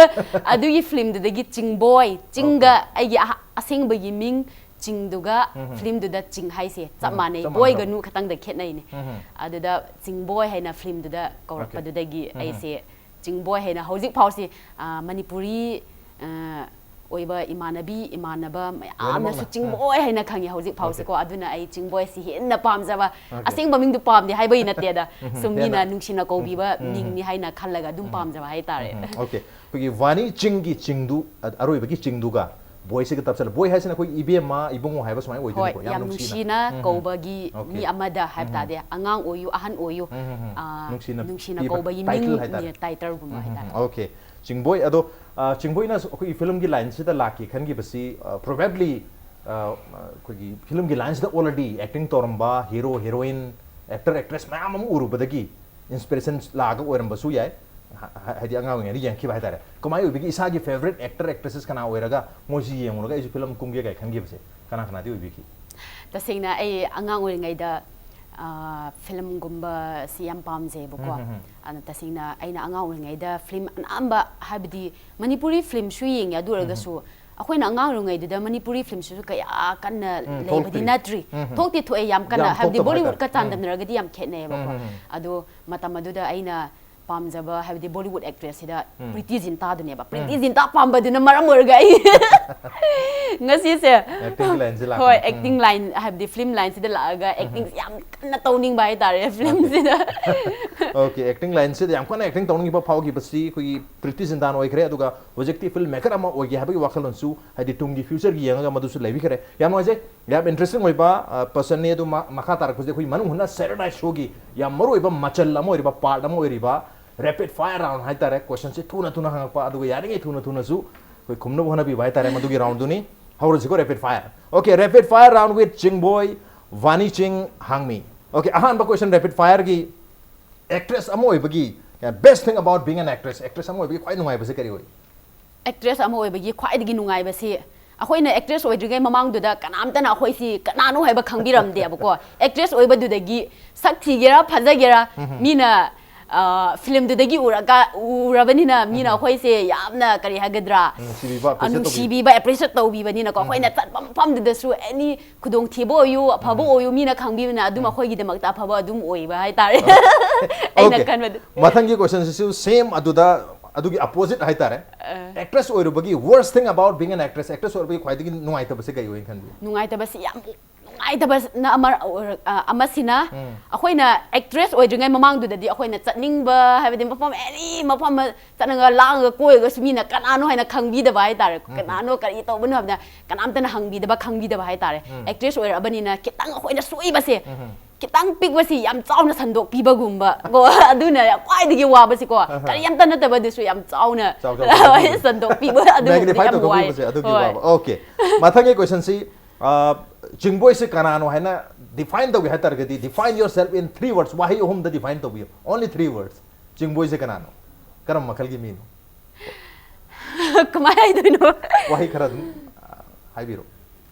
ꯑꯗꯨꯒꯤ filmꯗꯨꯗꯒꯤ ꯆꯤꯡꯕꯣꯏ, ꯆꯤꯡꯒ ꯑꯩꯒꯤ ꯑꯍ- ꯑꯁꯦꯡꯕꯒꯤ ꯃꯤꯡ ꯆꯤꯡꯗꯨꯒ, ꯎꯝ. filmꯗꯨꯗ ꯆꯤꯡ ꯍꯥꯏꯁꯦ ꯆꯞ ꯎꯝ, ꯃꯥꯟꯅꯩ, ꯆꯞ ꯕꯣꯏꯒ ꯃꯥꯟꯅꯕ꯫ ꯅꯨ ꯈꯛꯇꯪꯗ ꯈꯦꯠꯅꯩꯅꯦ꯫ ꯎꯝ. ꯑꯗꯨꯗ ꯆꯤꯡꯕꯣꯏ ꯍꯥꯏꯅ filmꯗꯨꯗ ꯀꯧꯔꯛꯄꯗꯨꯗꯒꯤ ꯎꯝ. ꯑꯩꯁꯦ ꯆꯤꯡꯕꯣꯏ ꯍꯥꯏꯅ ꯍꯧꯖꯤꯛ ꯐꯥꯎꯁꯤ, ꯑ, ꯃꯅꯤꯄꯨꯔꯤ, ꯑ, ꯑꯣꯏꯕ ꯏꯃꯥꯟꯅꯕꯤ ꯏꯃꯥꯟꯅꯕ ꯃꯌꯥꯝꯅꯁꯨ ꯂꯣꯏꯅꯃꯛꯅ, ꯆꯤꯡꯕꯣꯏ ꯍꯥꯏꯅ ꯈꯪꯉꯦ ꯍꯧꯖꯤꯛ ꯐꯥꯎꯁꯤꯀꯣ꯫ ꯑꯗꯨꯅ ꯑꯩ ꯆꯤꯡꯕꯣꯏꯁꯤ ꯍꯦꯟꯅ ꯄꯥꯝꯖꯕ, Okay. ꯑꯁꯦꯡꯕ ꯃꯤꯡꯗꯨ ꯄꯥꯝꯗꯦ ꯍꯥꯏꯕꯒꯤ ꯅꯠꯇꯦꯗ, ꯎꯝ, ꯁꯨꯝ ꯍꯦꯟꯅ꯫ ꯃꯤꯅ ꯅꯨꯡꯁꯤꯅ ꯀꯧꯕꯤꯕ ꯎꯝ. ꯃꯤꯡꯅꯤ ꯍꯥꯏꯅ ꯈꯜꯂꯒ ꯑꯗꯨꯝ ꯄꯥꯝꯖꯕ ꯍꯥꯏꯇꯥꯔꯦ꯫ ꯎꯝ, okay. ꯑꯩꯈꯣꯏꯒꯤ ꯚꯥꯅꯤ ꯆꯤꯡꯒꯤ ꯆꯤꯡꯗꯨ, ꯑ- ꯑꯔꯣꯏꯕꯒꯤ ꯆꯤꯡꯗꯨꯒ ꯕꯣꯏꯁꯤꯒ ꯇꯞꯁꯜꯂ, ꯕꯣꯏ ꯍꯥꯏꯁꯤꯅ ꯑꯩꯈꯣꯏ ꯏꯕꯦꯝꯃ, ꯏꯕꯨꯡꯉꯣ ꯍꯥꯏꯕ ꯁꯨꯃꯥꯏꯅ ꯍꯣꯏ, ꯑꯣꯏꯗꯣꯏꯅꯤꯀꯣ? ꯌꯥꯝ ꯅꯨꯡꯁꯤꯅ ꯀꯧꯕꯒꯤ Okay. ꯃꯤ ꯑꯃꯗ ꯍꯥꯏꯕ Okay. ꯇꯥꯔꯗꯤ, ꯑꯉꯥꯡ ꯑꯣꯏꯌꯨ, ꯑꯍꯟ ꯑꯣꯏꯌꯨ, ꯎꯝ, ꯎꯝ, ꯎꯝ. ꯑꯥ, ꯅꯨꯡꯁꯤꯅ ꯅꯨꯡꯁꯤꯅ ꯄꯤꯕ ꯀꯧꯕꯒꯤ title ꯍꯥꯏꯇꯥꯔꯦ. ꯃꯤꯡ, title ꯒꯨꯝꯕ ꯍꯥꯏꯇꯥꯔꯦ꯫ ꯑꯣꯀꯦ, ꯆꯤꯡꯕꯣꯏ꯫ ꯑꯗꯣ ꯑ, ꯆꯤꯡꯕꯣꯏꯅ ꯑꯩꯈꯣꯏꯒꯤ ꯐꯤꯂꯝꯒꯤ ꯂꯥꯏꯟꯁꯤꯗ ꯂꯥꯛꯀꯦ ꯈꯟꯈꯤꯕꯁꯤ, ꯄ꯭ꯔꯣꯕꯦꯕꯂꯤ ꯑꯩꯈꯣꯏꯒꯤ ꯐꯤꯂꯝꯒꯤ ꯂꯥꯏꯟꯁꯤꯗ already acting ꯇꯧꯔꯝꯕ ꯍꯤꯔꯣ ꯍꯤꯔꯣꯏꯟ, ꯑꯦꯛꯇꯔ ꯑꯦꯛꯇ꯭ꯔꯦꯁ ꯃꯌꯥꯝ ꯑꯃ ꯎꯔꯨꯕꯗꯒꯤ ꯏꯟꯁꯄꯤꯔꯦꯁꯟ ꯂꯥꯛꯑꯒ ꯑꯣꯏꯔꯝꯕꯁꯨ ꯌꯥꯏ꯫ ꯍꯥ- ꯍꯥꯏꯗꯤ ꯑꯉꯥꯡ ꯑꯣꯏꯔꯤꯉꯩꯗ ꯌꯦꯡꯈꯤꯕ ꯍꯥꯏꯇꯥꯔꯦ꯫ ꯀꯃꯥꯏꯅ ꯑꯣꯏꯕꯤꯒꯦ? ꯏꯁꯥꯒꯤ ꯐꯦꯕꯔꯦꯠ ꯑꯦꯛꯇꯔ ꯑꯦꯛꯇ꯭ꯔꯦꯁꯦꯁ ꯀꯅꯥ ꯑꯣꯏꯔꯒ ꯃꯣꯏꯁꯤ ꯌꯦꯡꯉꯨꯔꯒ ꯑꯩꯁꯨ ꯐꯤꯂꯝ ꯀꯨꯝꯒꯦ ꯀꯥꯏ ꯈꯟꯈꯤꯕꯁꯦ ꯀꯅꯥ ꯀꯅꯥꯗꯤ ꯑꯣꯏꯕꯤꯈꯤ? ꯇꯁꯦꯡꯅ ꯑꯩ ꯑꯉꯥꯡ ꯑꯣꯏꯔꯤꯉꯩꯗ ꯐꯤꯂꯝꯒꯨꯝꯕꯁꯤ ꯌꯥꯝ ꯄꯥꯝꯖꯩꯕꯀꯣ꯫ ꯎꯝ, ꯎꯝ, ꯎꯝ. ꯑꯗꯨꯅ ꯇꯁꯦꯡꯅ ꯑꯩꯅ ꯑꯉꯥꯡ ꯑꯣꯏꯔꯤꯉꯩꯗ ꯐꯤꯂꯝ ꯑꯅꯝꯕ, ꯍꯥꯏꯕꯗꯤ ꯃꯅꯤꯄꯨꯔꯤ ꯐꯤꯂꯝꯁꯨ ꯌꯦꯡꯉꯦ, ꯑꯗꯨ ꯑꯣꯏꯔꯒꯁꯨ ꯑꯩꯈꯣꯏꯅ ꯑꯉꯥꯡ ꯑꯣꯏꯔꯤꯉꯩꯗꯨꯗ ꯃꯅꯤꯄꯨꯔꯤ ꯐꯤꯂꯝꯁꯤꯁꯨ ꯀꯌꯥ ꯀꯟꯅ ꯎꯝ, ꯂꯩꯕꯗꯤ ꯊꯣꯛꯇ꯭ꯔꯤ. ꯅꯠꯇ꯭ꯔꯤ꯫ ꯎꯝ, ꯎꯝ. ꯊꯣꯛꯇꯤ ꯊꯣꯛꯑꯦ, ꯌꯥꯝ ꯀꯟꯅ, ꯌꯥꯝ ꯍꯥꯏꯕꯗꯤ ꯊꯣꯛꯇꯕ ꯕꯣꯂꯤꯋꯨꯗꯀ ꯍꯥꯏꯇꯥꯔꯦ. ꯆꯥꯡꯗꯝꯅꯔꯒꯗꯤ ꯌꯥꯝ ꯈꯦꯠꯅꯩꯌꯦꯕꯀꯣ꯫ ꯎꯝ, ꯎꯝ, ꯎꯝ. ꯑꯗꯣ ꯃꯇꯝ ꯑꯗꯨꯗ ꯑꯩꯅ ꯄꯥꯝꯖꯕ, ꯍꯥꯏꯕꯗꯤ ꯕꯣꯂꯤꯋꯨꯗ ꯑꯦꯛꯇ꯭ꯔꯦꯁꯁꯤꯗ ꯎꯝ. ꯄ꯭ꯔꯤꯇꯤ ꯖꯤꯟꯇꯥꯗꯨꯅꯦꯕ꯫ ꯄ꯭ꯔꯤꯇꯤ ꯖꯤꯟꯇꯥ ꯄꯥꯝꯕꯗꯨꯅ ꯃꯔꯝ ꯑꯣꯏꯔꯒ ꯑꯩ ꯉꯁꯤꯁꯦ, Acting line ꯁꯦ ꯂꯥꯛꯄ. ꯍꯣꯏ, ꯎꯝ. ꯑꯦꯛꯇꯤꯡ ꯂꯥꯏꯟ, ꯍꯥꯏꯕꯗꯤ ꯐꯤꯂꯝ ꯂꯥꯏꯟꯁꯤꯗ ꯂꯥꯛꯑꯒ ꯑꯦꯛꯇꯤꯡꯁꯦ ꯌꯥꯝ ꯀꯟꯅ ꯇꯧꯅꯤꯡꯕ ꯍꯥꯏꯇꯥꯔꯦ ꯐꯤꯂꯝꯁꯤꯗ꯫ ꯑꯣꯀꯦ, ꯑꯦꯛꯇꯤꯡ ꯂꯥꯏꯟꯁꯤꯗ ꯌꯥꯝ ꯀꯟꯅ ꯑꯦꯛꯇꯤꯡ ꯇꯧꯅꯤꯡꯕ ꯐꯥꯎꯈꯤꯕꯁꯤ ꯑꯩꯈꯣꯏꯒꯤ ꯄ꯭ꯔꯤꯇꯤ ꯖꯤꯟꯇꯥꯅ ꯑꯣꯏꯈ꯭ꯔꯦ꯫ ꯑꯗꯨꯒ ꯍꯧꯖꯤꯛꯇꯤ ꯐꯤꯂꯝ ꯃꯦꯀꯔ ꯑꯃ ꯑꯣꯏꯒꯦ ꯍꯥꯏꯕꯒꯤ ꯋꯥꯈꯜꯂꯣꯟꯁꯨ, ꯍꯥꯏꯗꯤ ꯇꯨꯡꯒꯤ ꯐ꯭ꯌꯨꯆꯔꯒꯤ ꯌꯦꯡꯉꯒ ꯃꯗꯨꯁꯨ ꯂꯩꯕꯤꯈ꯭ꯔꯦ꯫ ꯌꯥꯝ ꯅꯨꯡꯉꯥꯏꯖꯩ, ꯌꯥꯝ ꯏꯟꯇꯔꯦꯁꯇꯤꯡ ꯑꯣꯏꯕ ꯄꯔꯁꯟꯅꯤ꯫ ꯑꯗꯨ ꯃ- ꯃꯈꯥ ꯇꯥꯔꯛꯄꯁꯤꯗ ꯑꯩꯈꯣꯏ ꯃꯅꯨꯡ ꯍꯨꯠꯅ ꯁꯦꯇꯔꯗꯥꯏꯁ ꯁꯣꯒꯤ ꯌꯥꯝ ꯃꯔꯨꯑꯣꯏꯕ ꯃꯆꯜ ꯑꯃ ꯑꯣꯏꯔꯤꯕ, ꯄꯥꯔꯠ ꯑꯃ ꯑꯣꯏꯔꯤꯕ ꯔꯦꯄꯤꯗ ꯐꯥꯌꯔ ꯔꯥꯎꯟ ꯍꯥꯏꯇꯥꯔꯦ꯫ ꯀꯣꯏꯁꯟꯁꯦ ꯊꯨꯅ ꯊꯨꯅ ꯍꯪꯉꯛꯄ, ꯑꯗꯨꯒ ꯌꯥꯔꯤꯉꯩ ꯊꯨꯅ ꯊꯨꯅꯁꯨ ꯑꯩꯈꯣꯏ ꯈꯨꯝꯅꯕ ꯍꯣꯠꯅꯕꯤꯕ ꯍꯥꯏꯇꯥꯔꯦ ꯃꯗꯨꯒꯤ ꯔꯥꯎꯟꯗꯨꯅꯤ꯫ ꯍꯧꯔꯁꯤꯀꯣ, rapid fire. Okay, rapid fire round with ꯆꯤꯡꯕꯣꯏ ꯋꯥꯅꯤ ꯆꯤꯡ ꯍꯥꯡꯃꯤ꯫ Okay, ꯑꯍꯥꯟꯕ ꯀꯣꯏꯁꯟ, ꯔꯦꯄꯤꯗ ꯐꯥꯌꯔꯒꯤ ꯑꯦꯛꯇ꯭ꯔꯦꯁ ꯑꯃ ꯑꯣꯏꯕꯒꯤ best thing about being an actress, actress ꯑꯃ ꯑꯣꯏꯕꯒꯤ ꯈ꯭ꯋꯥꯏ ꯅꯨꯡꯉꯥꯏꯕꯁꯦ ꯀꯔꯤ ꯑꯣꯏ? ꯑꯦꯛꯇ꯭ꯔꯦꯁ ꯑꯃ ꯑꯣꯏꯕꯒꯤ ꯈ꯭ꯋꯥꯏꯗꯒꯤ ꯅꯨꯡꯉꯥꯏꯕꯁꯤ, ꯑꯩꯈꯣꯏꯅ ꯑꯦꯛꯇ꯭ꯔꯦꯁ ꯑꯣꯏꯗ꯭ꯔꯤꯉꯩ ꯃꯃꯥꯡꯗꯨꯗ ꯀꯅꯥꯝꯇꯅ ꯑꯩꯈꯣꯏꯁꯤ ꯀꯅꯥꯅꯣ ꯍꯥꯏꯕ ꯈꯪꯕꯤꯔꯝꯗꯦꯕꯀꯣ꯫ ꯑꯦꯛꯇ꯭ꯔꯦꯁ ꯑꯣꯏꯕꯗꯨꯗꯒꯤ ꯁꯛ ꯊꯤꯒꯦꯔꯥ ꯐꯖꯒꯦꯔꯥ, ꯃꯤꯅ, ꯑ, ꯐꯤꯂꯝꯗꯨꯗꯒꯤ ꯎꯔꯒ, ꯎꯔꯕꯅꯤꯅ ꯃꯤꯅ ꯑꯩꯈꯣꯏꯁꯦ ꯌꯥꯝꯅ, ꯀꯔꯤ ꯍꯥꯏꯒꯗ꯭ꯔꯥ, ꯅꯨꯡꯁꯤꯕꯤꯕ, ꯑ, appreciate ꯇꯧꯕꯤꯕ. ꯅꯨꯡꯁꯤꯕꯤꯕ, ꯑꯦꯄ꯭ꯔꯤꯁꯤꯌꯦꯠ ꯇꯧꯕꯤꯕꯅꯤꯅꯀꯣ꯫ ꯑꯩꯈꯣꯏꯅ ꯆꯠꯄ ꯃꯐꯝꯗꯨꯗꯁꯨ ꯑꯦꯅꯤ ꯈꯨꯗꯣꯡꯊꯤꯕ ꯑꯣꯏꯌꯨ, ꯑꯐꯕ ꯑꯣꯏꯌꯨ, ꯃꯤꯅ ꯈꯪꯕꯤꯕꯅ ꯑꯗꯨꯝ ꯑꯩꯈꯣꯏꯒꯤꯗꯃꯛꯇ ꯑꯐꯕ ꯑꯗꯨꯝ ꯑꯣꯏꯕ ꯍꯥꯏꯇꯥꯔꯦ꯫ ꯑꯩꯅ Okay. ꯈꯟꯕꯗ. ꯃꯊꯪꯒꯤ ꯀꯣꯏꯁꯟꯁꯤꯁꯨ ꯁꯦꯝ ꯑꯗꯨꯗ ꯑꯗꯨꯒꯤ opposite ꯍꯥꯏꯇꯥꯔꯦ꯫ Actress ꯑꯣꯏꯔꯨꯕꯒꯤ worst thing about being an actress, actress ꯑꯣꯏꯔꯨꯕꯒꯤ ꯈ꯭ꯋꯥꯏꯗꯒꯤ ꯅꯨꯡꯉꯥꯏꯇꯕꯁꯦ ꯀꯩ ꯑꯣꯏꯅ ꯈꯟꯕꯤ? ꯅꯨꯡꯉꯥꯏꯇꯕꯁꯤ ꯌꯥꯝ ꯅꯨꯡꯉꯥꯏꯇꯕꯅ ꯑꯃ ꯑꯣꯏꯔ-, ꯑ, ꯑꯃꯁꯤꯅ ꯑꯩꯈꯣꯏꯅ actress ꯑꯣꯏꯗ꯭ꯔꯤꯉꯩ ꯃꯃꯥꯡꯗꯨꯗꯗꯤ ꯑꯩꯈꯣꯏꯅ ꯆꯠꯅꯤꯡꯕ, ꯍꯥꯏꯕꯗꯤ ꯃꯐꯝ any ꯃꯐꯝ ꯑꯃ ꯆꯠꯂꯒ ꯂꯥꯡꯉꯒ ꯀꯣꯏꯔꯒꯁꯨ ꯃꯤꯅ ꯀꯅꯥꯅꯣ ꯍꯥꯏꯅ ꯈꯪꯕꯤꯗꯕ ꯍꯥꯏꯇꯥꯔꯦ꯫ ꯀꯅꯥꯅꯣ, ꯀꯔꯤ ꯇꯧꯕꯅꯣ ꯍꯥꯏꯕꯗ ꯀꯅꯥꯝꯇꯅ ꯍꯪꯕꯤꯗꯕ, ꯈꯪꯕꯤꯗꯕ ꯍꯥꯏꯇꯥꯔꯦ꯫ Actress ꯑꯣꯏꯔꯛꯑꯕꯅꯤꯅ ꯈꯤꯇꯪ ꯑꯩꯈꯣꯏꯅ ꯁꯣꯏꯕꯁꯦ ꯈꯤꯇꯪ ꯄꯤꯛꯄꯁꯤ ꯌꯥꯝ ꯆꯥꯎꯅ ꯁꯟꯗꯣꯛꯄꯤꯕꯒꯨꯝꯕ ꯀꯣ, ꯑꯗꯨꯅ ꯌꯥꯝ ꯈ꯭ꯋꯥꯏꯗꯒꯤ ꯋꯥꯕꯁꯤꯀꯣ꯫ ꯀꯔꯤꯝꯇ ꯅꯠꯇꯕ ꯑꯗꯨꯁꯨ ꯌꯥꯝ ꯆꯥꯎꯅ ꯆꯥꯎ ꯆꯥꯎ ꯁꯟꯗꯣꯛꯄꯤꯕ꯫ ꯁꯟꯗꯣꯛꯄꯤꯕ ꯑꯗꯨꯒꯨꯝꯕꯗꯤ magnify ꯌꯥꯝ ꯋꯥꯏ꯫ ꯇꯧꯊꯣꯛꯄꯤꯕꯁꯦ ꯑꯗꯨꯒꯤ ꯍꯣꯏ꯫ ꯋꯥꯕ꯫ Okay꯫ ꯃꯊꯪꯒꯤ question ꯁꯤ, ꯑ, ꯆꯤꯡꯕꯣꯏꯁꯦ ꯀꯅꯥꯅꯣ ꯍꯥꯏꯅ define ꯇꯧꯒꯦ ꯍꯥꯏ ꯇꯥꯔꯒꯗꯤ, define yourself in three words, ꯋꯥꯍꯩ ꯑꯍꯨꯝꯗ define ꯇꯧꯕꯤꯌꯨ, only three words꯫ ꯆꯤꯡꯕꯣꯏꯁꯦ ꯀꯅꯥꯅꯣ? ꯀꯔꯝꯕ ꯃꯈꯜꯒꯤ ꯃꯤꯅꯣ? ꯀꯃꯥꯏ ꯍꯥꯏꯗꯣꯏꯅꯣ? ꯋꯥꯍꯩ ꯈꯔ ꯑꯗꯨꯝ, ꯑ, ꯍꯥꯏꯕꯤꯔꯣ꯫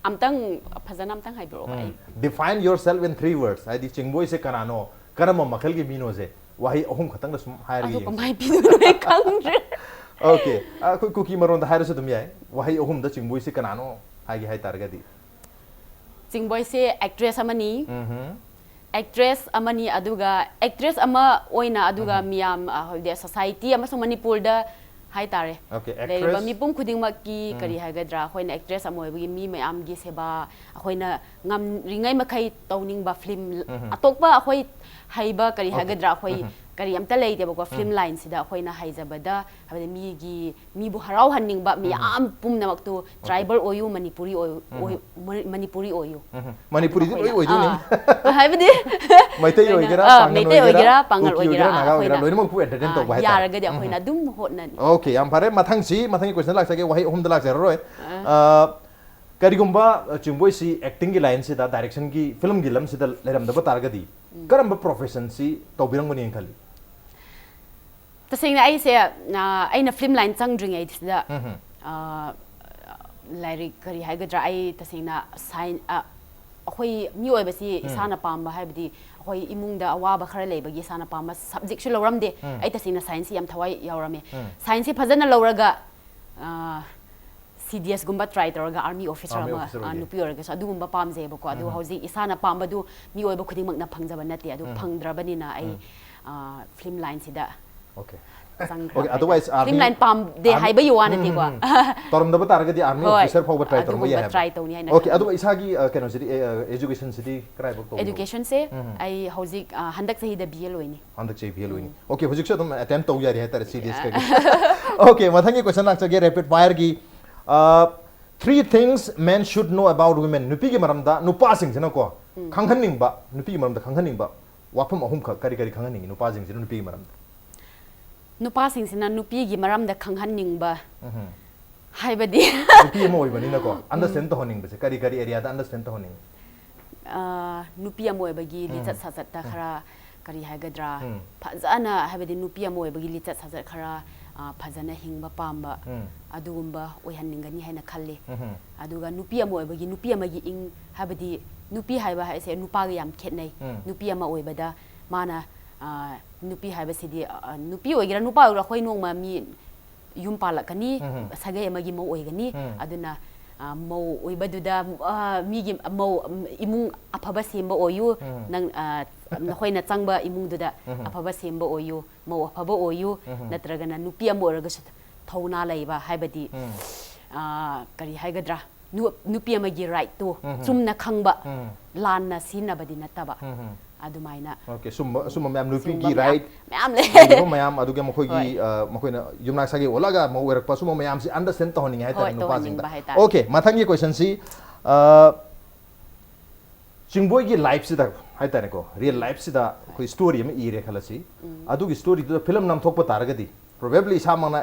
ꯑꯝꯇꯪ ꯐꯖꯅ ꯑꯝꯇꯪ ꯍꯥꯏꯕꯤꯔꯛꯑꯣ꯫ ꯎꯝ꯫ ꯑꯩ Define yourself in three words꯫ ꯍꯥꯏꯗꯤ ꯆꯤꯡꯕꯣꯏꯁꯦ ꯀꯅꯥꯅꯣ, ꯀꯔꯝꯕ ꯃꯈꯜꯒꯤ ꯃꯤꯅꯣꯁꯦ ꯋꯥꯍꯩ ꯑꯍꯨꯝ ꯈꯛꯇꯪꯗ ꯁꯨꯝ ꯍꯥꯏꯔꯒ ꯑꯗꯨ ꯌꯦꯡꯁꯤ꯫ ꯀꯃꯥꯏ ꯄꯤꯗꯣꯏꯅꯣ ꯑꯩ ꯈꯪꯗ꯭ꯔꯦ꯫ Okay꯫ ꯑ, ꯑꯩꯈꯣꯏ ꯀꯨꯀꯤ ꯃꯔꯣꯟꯗ ꯍꯥꯏꯔꯁꯨ ꯑꯗꯨꯝ ꯌꯥꯏ꯫ ꯋꯥꯍꯩ ꯑꯍꯨꯝꯗ ꯆꯤꯡꯕꯣꯏꯁꯦ ꯀꯅꯥꯅꯣ ꯍꯥꯏꯒꯦ ꯍꯥꯏ ꯇꯥꯔꯒꯗꯤ? ꯆꯤꯡꯕꯣꯏꯁꯦ actress ꯑꯃꯅꯤ꯫ ꯎꯝꯍꯨꯝ꯫ Actress ꯑꯃꯅꯤ, ꯑꯗꯨꯒ actress ꯑꯃ ꯑꯣꯏꯅ, ꯑꯗꯨꯒ ꯎꯝꯍꯨꯝ꯫ ꯃꯤꯌꯥꯝ, ꯑ, ꯍꯥꯏꯕꯗꯤ society ꯑꯃꯁꯨꯡ ꯃꯅꯤꯄꯨꯔꯗ ꯍꯥꯏꯇꯥꯔꯦ, Okay, ꯂꯩꯔꯤꯕ actress꯫ ꯃꯤꯄꯨꯝ ꯈꯨꯗꯤꯡꯃꯛꯀꯤ ꯎꯝ꯫ ꯀꯔꯤ ꯍꯥꯏꯒꯗ꯭ꯔꯥ, ꯑꯩꯈꯣꯏꯅ actress ꯑꯃ ꯑꯣꯏꯕꯒꯤ ꯃꯤ ꯃꯌꯥꯝꯒꯤ ꯁꯦꯕꯥ ꯑꯩꯈꯣꯏꯅ ꯉꯝꯔꯤꯉꯩ ꯃꯈꯩ ꯇꯧꯅꯤꯡꯕ film, ꯎꯝꯍꯨꯝ꯫ ꯑꯇꯣꯞꯄ ꯑꯩꯈꯣꯏ ꯍꯩꯕ ꯀꯔꯤ Okay꯫ ꯍꯥꯏꯒꯗ꯭ꯔꯥ, ꯑꯩꯈꯣꯏ ꯎꯝꯍꯨꯝ꯫ ꯀꯔꯤ ꯑꯝꯇ ꯂꯩꯇꯦꯕꯀꯣ꯫ Film ꯎꯝ꯫ Line ꯁꯤꯗ ꯑꯩꯈꯣꯏꯅ ꯍꯩꯖꯕꯗ, ꯍꯥꯏꯕꯗꯤ ꯃꯤꯒꯤ, ꯃꯤꯕꯨ ꯍꯔꯥꯎꯍꯟꯅꯤꯡꯕ ꯎꯝꯍꯨꯝ꯫ ꯃꯤꯌꯥꯝ ꯄꯨꯝꯅꯃꯛꯇꯨ, Okay꯫ Tribal ꯑꯣꯏꯌꯨ, ꯃꯅꯤꯄꯨꯔꯤ ꯑꯣꯏꯌꯨ, ꯎꯝꯍꯨꯝ꯫ ꯑꯣꯏꯌꯨ, ꯃꯅꯤ-, ꯃꯅꯤꯄꯨꯔꯤ ꯑꯣꯏꯌꯨ꯫ ꯎꯝꯍꯨꯝ꯫ ꯃꯅꯤꯄꯨꯔꯤꯗꯤ ꯂꯣꯏ ꯑꯩꯈꯣꯏꯅ, ꯑꯣꯏꯗꯣꯏꯅꯤ꯫ ꯑꯥ, ꯍꯥꯏꯕꯗꯤ ꯃꯩꯇꯩ ꯂꯣꯏꯅ, ꯑꯣꯏꯒꯦꯔꯥ, ꯑꯥ, ꯄꯥꯡꯒꯜ ꯃꯩꯇꯩ ꯑꯣꯏꯒꯦꯔꯥ, ꯑꯣꯏꯒꯦꯔꯥ, ꯄꯥꯡꯒꯜ ꯀꯨꯀꯤ ꯑꯣꯏꯒꯦꯔꯥ, ꯑꯣꯏꯒꯦꯔꯥ, ꯅꯥꯒꯥ ꯑꯣꯏꯒꯦꯔꯥ, ꯑꯩꯈꯣꯏꯅ, ꯂꯣꯏꯅꯃꯛꯄꯨ entertain ꯑꯥ, ꯇꯧꯕ ꯍꯥꯏꯇꯥꯔꯦ꯫ ꯌꯥꯔꯒꯗꯤ ꯑꯩꯈꯣꯏꯅ ꯎꯝꯍꯨꯝ꯫ ꯑꯗꯨꯝ ꯍꯣꯠꯅꯅꯤ꯫ Okay, ꯌꯥꯝ ꯐꯔꯦ꯫ ꯃꯊꯪꯁꯤ, ꯃꯊꯪꯒꯤ question ꯂꯥꯛꯆꯒꯦ, ꯋꯥꯍꯩ ꯑꯍꯨꯝꯗ ꯂꯥꯛꯆꯔꯔꯣꯏ꯫ ꯑꯥ꯫ ꯑ, ꯀꯔꯤꯒꯨꯝꯕ, ꯑ, ꯆꯤꯡꯕꯣꯏꯁꯤ acting ꯒꯤ line ꯁꯤꯗ, direction ꯒꯤ, film ꯒꯤ ꯂꯝꯁꯤꯗ ꯂꯩꯔꯝꯗꯕ ꯇꯥꯔꯒꯗꯤ, ꯎꯝ꯫ ꯀꯔꯝꯕ profession ꯁꯤ ꯇꯧꯕꯤꯔꯝꯒꯅꯤꯅ ꯈꯜꯂꯤ? ꯇꯁꯦꯡꯅ ꯑꯩꯁꯦ, ꯑ, ꯑꯩꯅ film line ꯆꯪꯗ꯭ꯔꯤꯉꯩꯁꯤꯗ, ꯎꯝꯍꯨꯝ꯫ ꯑ, ꯂꯥꯏꯔꯤꯛ ꯀꯔꯤ ꯍꯥꯏꯒꯗ꯭ꯔꯥ, ꯑꯩ ꯇꯁꯦꯡꯅ science, ꯑ, ꯑꯩꯈꯣꯏ ꯃꯤꯑꯣꯏꯕꯁꯤ ꯎꯝ꯫ ꯏꯁꯥꯅ ꯄꯥꯝꯕ, ꯍꯥꯏꯕꯗꯤ ꯑꯩꯈꯣꯏ ꯏꯃꯨꯡꯗ ꯑꯋꯥꯕ ꯈꯔ ꯂꯩꯕꯒꯤ ꯏꯁꯥꯅ ꯄꯥꯝꯕ subject ꯁꯨ ꯂꯧꯔꯝꯗꯦ꯫ ꯎꯝ꯫ ꯑꯩ ꯇꯁꯦꯡꯅ science ꯁꯤ ꯌꯥꯝ ꯊꯋꯥꯏ ꯌꯥꯎꯔꯝꯃꯦ꯫ ꯎꯝ꯫ Science ꯁꯤ ꯐꯖꯅ ꯂꯧꯔꯒ, ꯑ, C D S ꯒꯨꯝꯕ try ꯇꯧꯔꯒ army officer Army ꯑꯃ, officer ꯑ, ꯑꯣꯏꯒꯦ꯫ ꯅꯨꯄꯤ ꯑꯣꯏꯔꯒꯁꯨ ꯑꯗꯨꯒꯨꯝꯕ ꯄꯥꯝꯖꯩꯕꯀꯣ꯫ ꯑꯗꯨ ꯎꯝ꯫ ꯍꯧꯖꯤꯛ ꯏꯁꯥꯅ ꯄꯥꯝꯕꯗꯨ ꯃꯤꯑꯣꯏꯕ ꯈꯨꯗꯤꯡꯃꯛꯅ ꯐꯪꯖꯕ ꯅꯠꯇꯦ꯫ ꯑꯗꯨ ꯎꯝ꯫ ꯐꯪꯗ꯭ꯔꯕꯅꯤꯅ ꯑꯩ, ꯎꯝ꯫ ꯑ, film line ꯁꯤꯗ Okay꯫ ꯆꯪꯈ꯭ꯔꯕ ꯍꯥꯏꯇꯥꯔꯦ꯫ Otherwise, army, film line ꯄꯥꯝꯗꯦ ꯍꯥꯏꯕꯒꯤ ꯋꯥ ꯅꯠꯇꯦꯀꯣ꯫ ꯇꯧꯔꯝꯗꯕ ꯇꯥꯔꯒꯗꯤ army officer ꯐꯥꯎꯕ try ꯇꯧꯔꯝꯕ ꯌꯥꯏ ꯍꯥꯏꯕ꯫ Okay, ꯑꯗꯨꯒꯨꯝꯕ try ꯇꯧꯅꯤ ꯍꯥꯏꯅ ꯈꯜꯂꯤ꯫ ꯑꯗꯨꯒ ꯏꯁꯥꯒꯤ, ꯑ, ꯀꯩꯅꯣꯁꯤꯗꯤ, ꯑ, educationꯁꯤꯗꯤ ꯀꯗꯥꯏꯐꯥꯎ ꯇꯧꯕꯅꯣ? Educationꯁꯦ ꯑꯩ ꯍꯧꯖꯤꯛ, ꯑ, ꯍꯟꯗꯛ ꯆꯍꯤꯗ B A ꯂꯣꯏꯅꯤ꯫ ꯍꯟꯗꯛ ꯆꯍꯤ B A ꯂꯣꯏꯅꯤ꯫ Okay, ꯍꯧꯖꯤꯛꯁꯨ ꯑꯗꯨꯝ attempt ꯇꯧ ꯌꯥꯔꯤ ꯍꯥꯏꯇꯥꯔꯦ, serious ꯀꯩꯒꯤ꯫ Okay, ꯃꯊꯪꯒꯤ question ꯂꯥꯛꯆꯒꯦ, rapid fireꯒꯤ꯫ ꯑ, three things men should know about women. ꯅꯨꯄꯤꯒꯤ ꯃꯔꯝꯗ ꯅꯨꯄꯥꯁꯤꯡꯁꯤꯅꯀꯣ ꯈꯪꯍꯟꯅꯤꯡꯕ, ꯅꯨꯄꯤꯒꯤ ꯃꯔꯝꯗ ꯈꯪꯍꯟꯅꯤꯡꯕ ꯋꯥꯐꯝ ꯑꯍꯨꯝꯈꯛ ꯀꯔꯤ ꯀꯔꯤ ꯈꯪꯍꯟꯅꯤꯡꯉꯤ ꯅꯨꯄꯥꯁꯤꯡꯁꯤꯅ ꯅꯨꯄꯤꯒꯤ ꯃꯔꯝꯗ? ꯅꯨꯄꯥꯁꯤꯡꯁꯤꯅ ꯅꯨꯄꯤꯒꯤ ꯃꯔꯝꯗ ꯈꯪꯍꯟꯅꯤꯡꯕ ꯎꯝꯍꯨꯝ꯫ ꯍꯥꯏꯕꯗꯤ ꯅꯨꯄꯤ ꯑꯃ ꯑꯣꯏꯕꯅꯤꯅꯀꯣ, understand ꯇꯧꯍꯟꯅꯤꯡꯕꯁꯦ ꯀꯔꯤ ꯀꯔꯤ areaꯗ understand ꯇꯧꯍꯟꯅꯤꯡꯉꯤ? ꯑ, ꯅꯨꯄꯤ ꯑꯃ ꯑꯣꯏꯕꯒꯤ ꯎꯝ꯫ ꯂꯤꯆꯠ ꯁꯥꯖꯠꯇ ꯎꯝ꯫ ꯈꯔ ꯀꯔꯤ ꯍꯥꯏꯒꯗ꯭ꯔꯥ, ꯎꯝ꯫ ꯐꯖꯅ, ꯍꯥꯏꯕꯗꯤ ꯅꯨꯄꯤ ꯑꯃ ꯑꯣꯏꯕꯒꯤ ꯂꯤꯆꯠ ꯁꯥꯖꯠ ꯈꯔ, ꯑ, ꯐꯖꯅ ꯍꯤꯡꯕ ꯄꯥꯝꯕ ꯎꯝ꯫ ꯑꯗꯨꯒꯨꯝꯕ ꯑꯣꯏꯍꯟꯅꯤꯡꯒꯅꯤ ꯍꯥꯏꯅ ꯈꯜꯂꯤ꯫ ꯎꯝꯍꯨꯝ꯫ ꯑꯗꯨꯒ ꯅꯨꯄꯤ ꯑꯃ ꯑꯣꯏꯕꯒꯤ ꯅꯨꯄꯤ ꯑꯃꯒꯤ ꯏꯪ, ꯍꯥꯏꯕꯗꯤ ꯅꯨꯄꯤ ꯍꯥꯏꯕ ꯍꯥꯏꯁꯦ ꯅꯨꯄꯥꯒ ꯌꯥꯝ ꯈꯦꯠꯅꯩ꯫ ꯎꯝ꯫ ꯅꯨꯄꯤ ꯑꯃ ꯑꯣꯏꯕꯗ ꯃꯥꯅ, ꯑ, ꯅꯨꯄꯤ ꯍꯥꯏꯕꯁꯤꯗꯤ, ꯑ, ꯅꯨꯄꯤ ꯑꯣꯏꯒꯦꯔꯥ ꯅꯨꯄꯥ ꯑꯣꯏꯒꯦꯔꯥ ꯑꯩꯈꯣꯏ ꯅꯣꯡꯃ ꯃꯤ ꯌꯨꯝ ꯄꯥꯜꯂꯛꯀꯅꯤ, ꯎꯝ꯫ ꯁꯥꯒꯩ ꯑꯃꯒꯤ ꯃꯧ ꯑꯣꯏꯒꯅꯤ꯫ ꯎꯝ꯫ ꯑꯗꯨꯅ, ꯑ, ꯃꯧ ꯑꯣꯏꯕꯗꯨꯗ, ꯑ, ꯃꯤꯒꯤ ꯃꯧ, ꯎꯝ, ꯏꯃꯨꯡ ꯑꯐꯕ ꯁꯦꯝꯕ ꯑꯣꯏꯌꯨ, ꯎꯝ꯫ ꯅꯪ, ꯑ, ꯅꯈꯣꯏꯅ ꯆꯪꯕ ꯏꯃꯨꯡꯗꯨꯗ ꯎꯝ꯫ ꯑꯐꯕ ꯁꯦꯝꯕ ꯑꯣꯏꯌꯨ, ꯃꯧ ꯑꯐꯕ ꯑꯣꯏꯌꯨ, ꯎꯝ꯫ ꯅꯠꯇ꯭ꯔꯒꯅ ꯅꯨꯄꯤ ꯑꯃ ꯑꯣꯏꯔꯒꯁꯨ ꯊꯧꯅꯥ ꯂꯩꯕ, ꯍꯥꯏꯕꯗꯤ, ꯎꯝ꯫ ꯑ, ꯀꯔꯤ ꯍꯥꯏꯒꯗ꯭ꯔꯥ, ꯅꯨ-, ꯅꯨꯄꯤ ꯑꯃꯒꯤ rightꯇꯨ ꯎꯝ꯫ ꯆꯨꯝꯅ ꯈꯪꯕ, ꯎꯝ꯫ ꯂꯥꯟꯅ ꯁꯤꯖꯤꯟꯅꯕꯗꯤ ꯅꯠꯇꯕ꯫ ꯎꯝ꯫ ꯑꯗꯨꯃꯥꯏꯅ Okay, ꯁꯨꯝꯕ, ꯁꯨꯝꯕ ꯃꯌꯥꯝ ꯅꯨꯄꯤꯒꯤ ꯁꯨꯝꯕ ꯃꯌꯥꯝ, right ꯃꯌꯥꯝ ꯂꯩ꯫ ꯂꯩꯔꯤꯕ ꯃꯌꯥꯝ, ꯑꯗꯨꯒ ꯃꯈꯣꯏꯒꯤ, ꯍꯣꯏ꯫ ꯑ, ꯃꯈꯣꯏꯅ ꯌꯨꯝꯅꯥꯛ ꯁꯥꯒꯩ ꯑꯣꯜꯂꯛꯑꯒ ꯃꯧ ꯑꯣꯏꯔꯛꯄ, ꯁꯨꯝꯕ ꯃꯌꯥꯝꯁꯤ understand ꯇꯧꯍꯟꯅꯤꯡꯉꯦ ꯍꯥꯏꯇꯥꯔꯦ ꯍꯣꯏ, ꯅꯨꯄꯥꯁꯤꯡꯗ꯫ ꯇꯧꯍꯟꯅꯤꯡꯕ ꯍꯥꯏꯇꯥꯔꯦ꯫ Okay, ꯃꯊꯪꯒꯤ questionꯁꯤ, ꯑ, ꯆꯤꯡꯕꯣꯏꯒꯤ lifeꯁꯤꯗ ꯍꯥꯏꯇꯥꯔꯦꯀꯣ, real lifeꯁꯤꯗ ꯑꯩꯈꯣꯏ story ꯑꯃ ꯏꯔꯦ ꯈꯜꯂꯁꯤ꯫ ꯎꯝ꯫ ꯑꯗꯨꯒꯤ storyꯗꯨꯗ film ꯅꯝꯊꯣꯛꯄ ꯇꯥꯔꯒꯗꯤ, probably ꯏꯁꯥꯃꯛꯅ,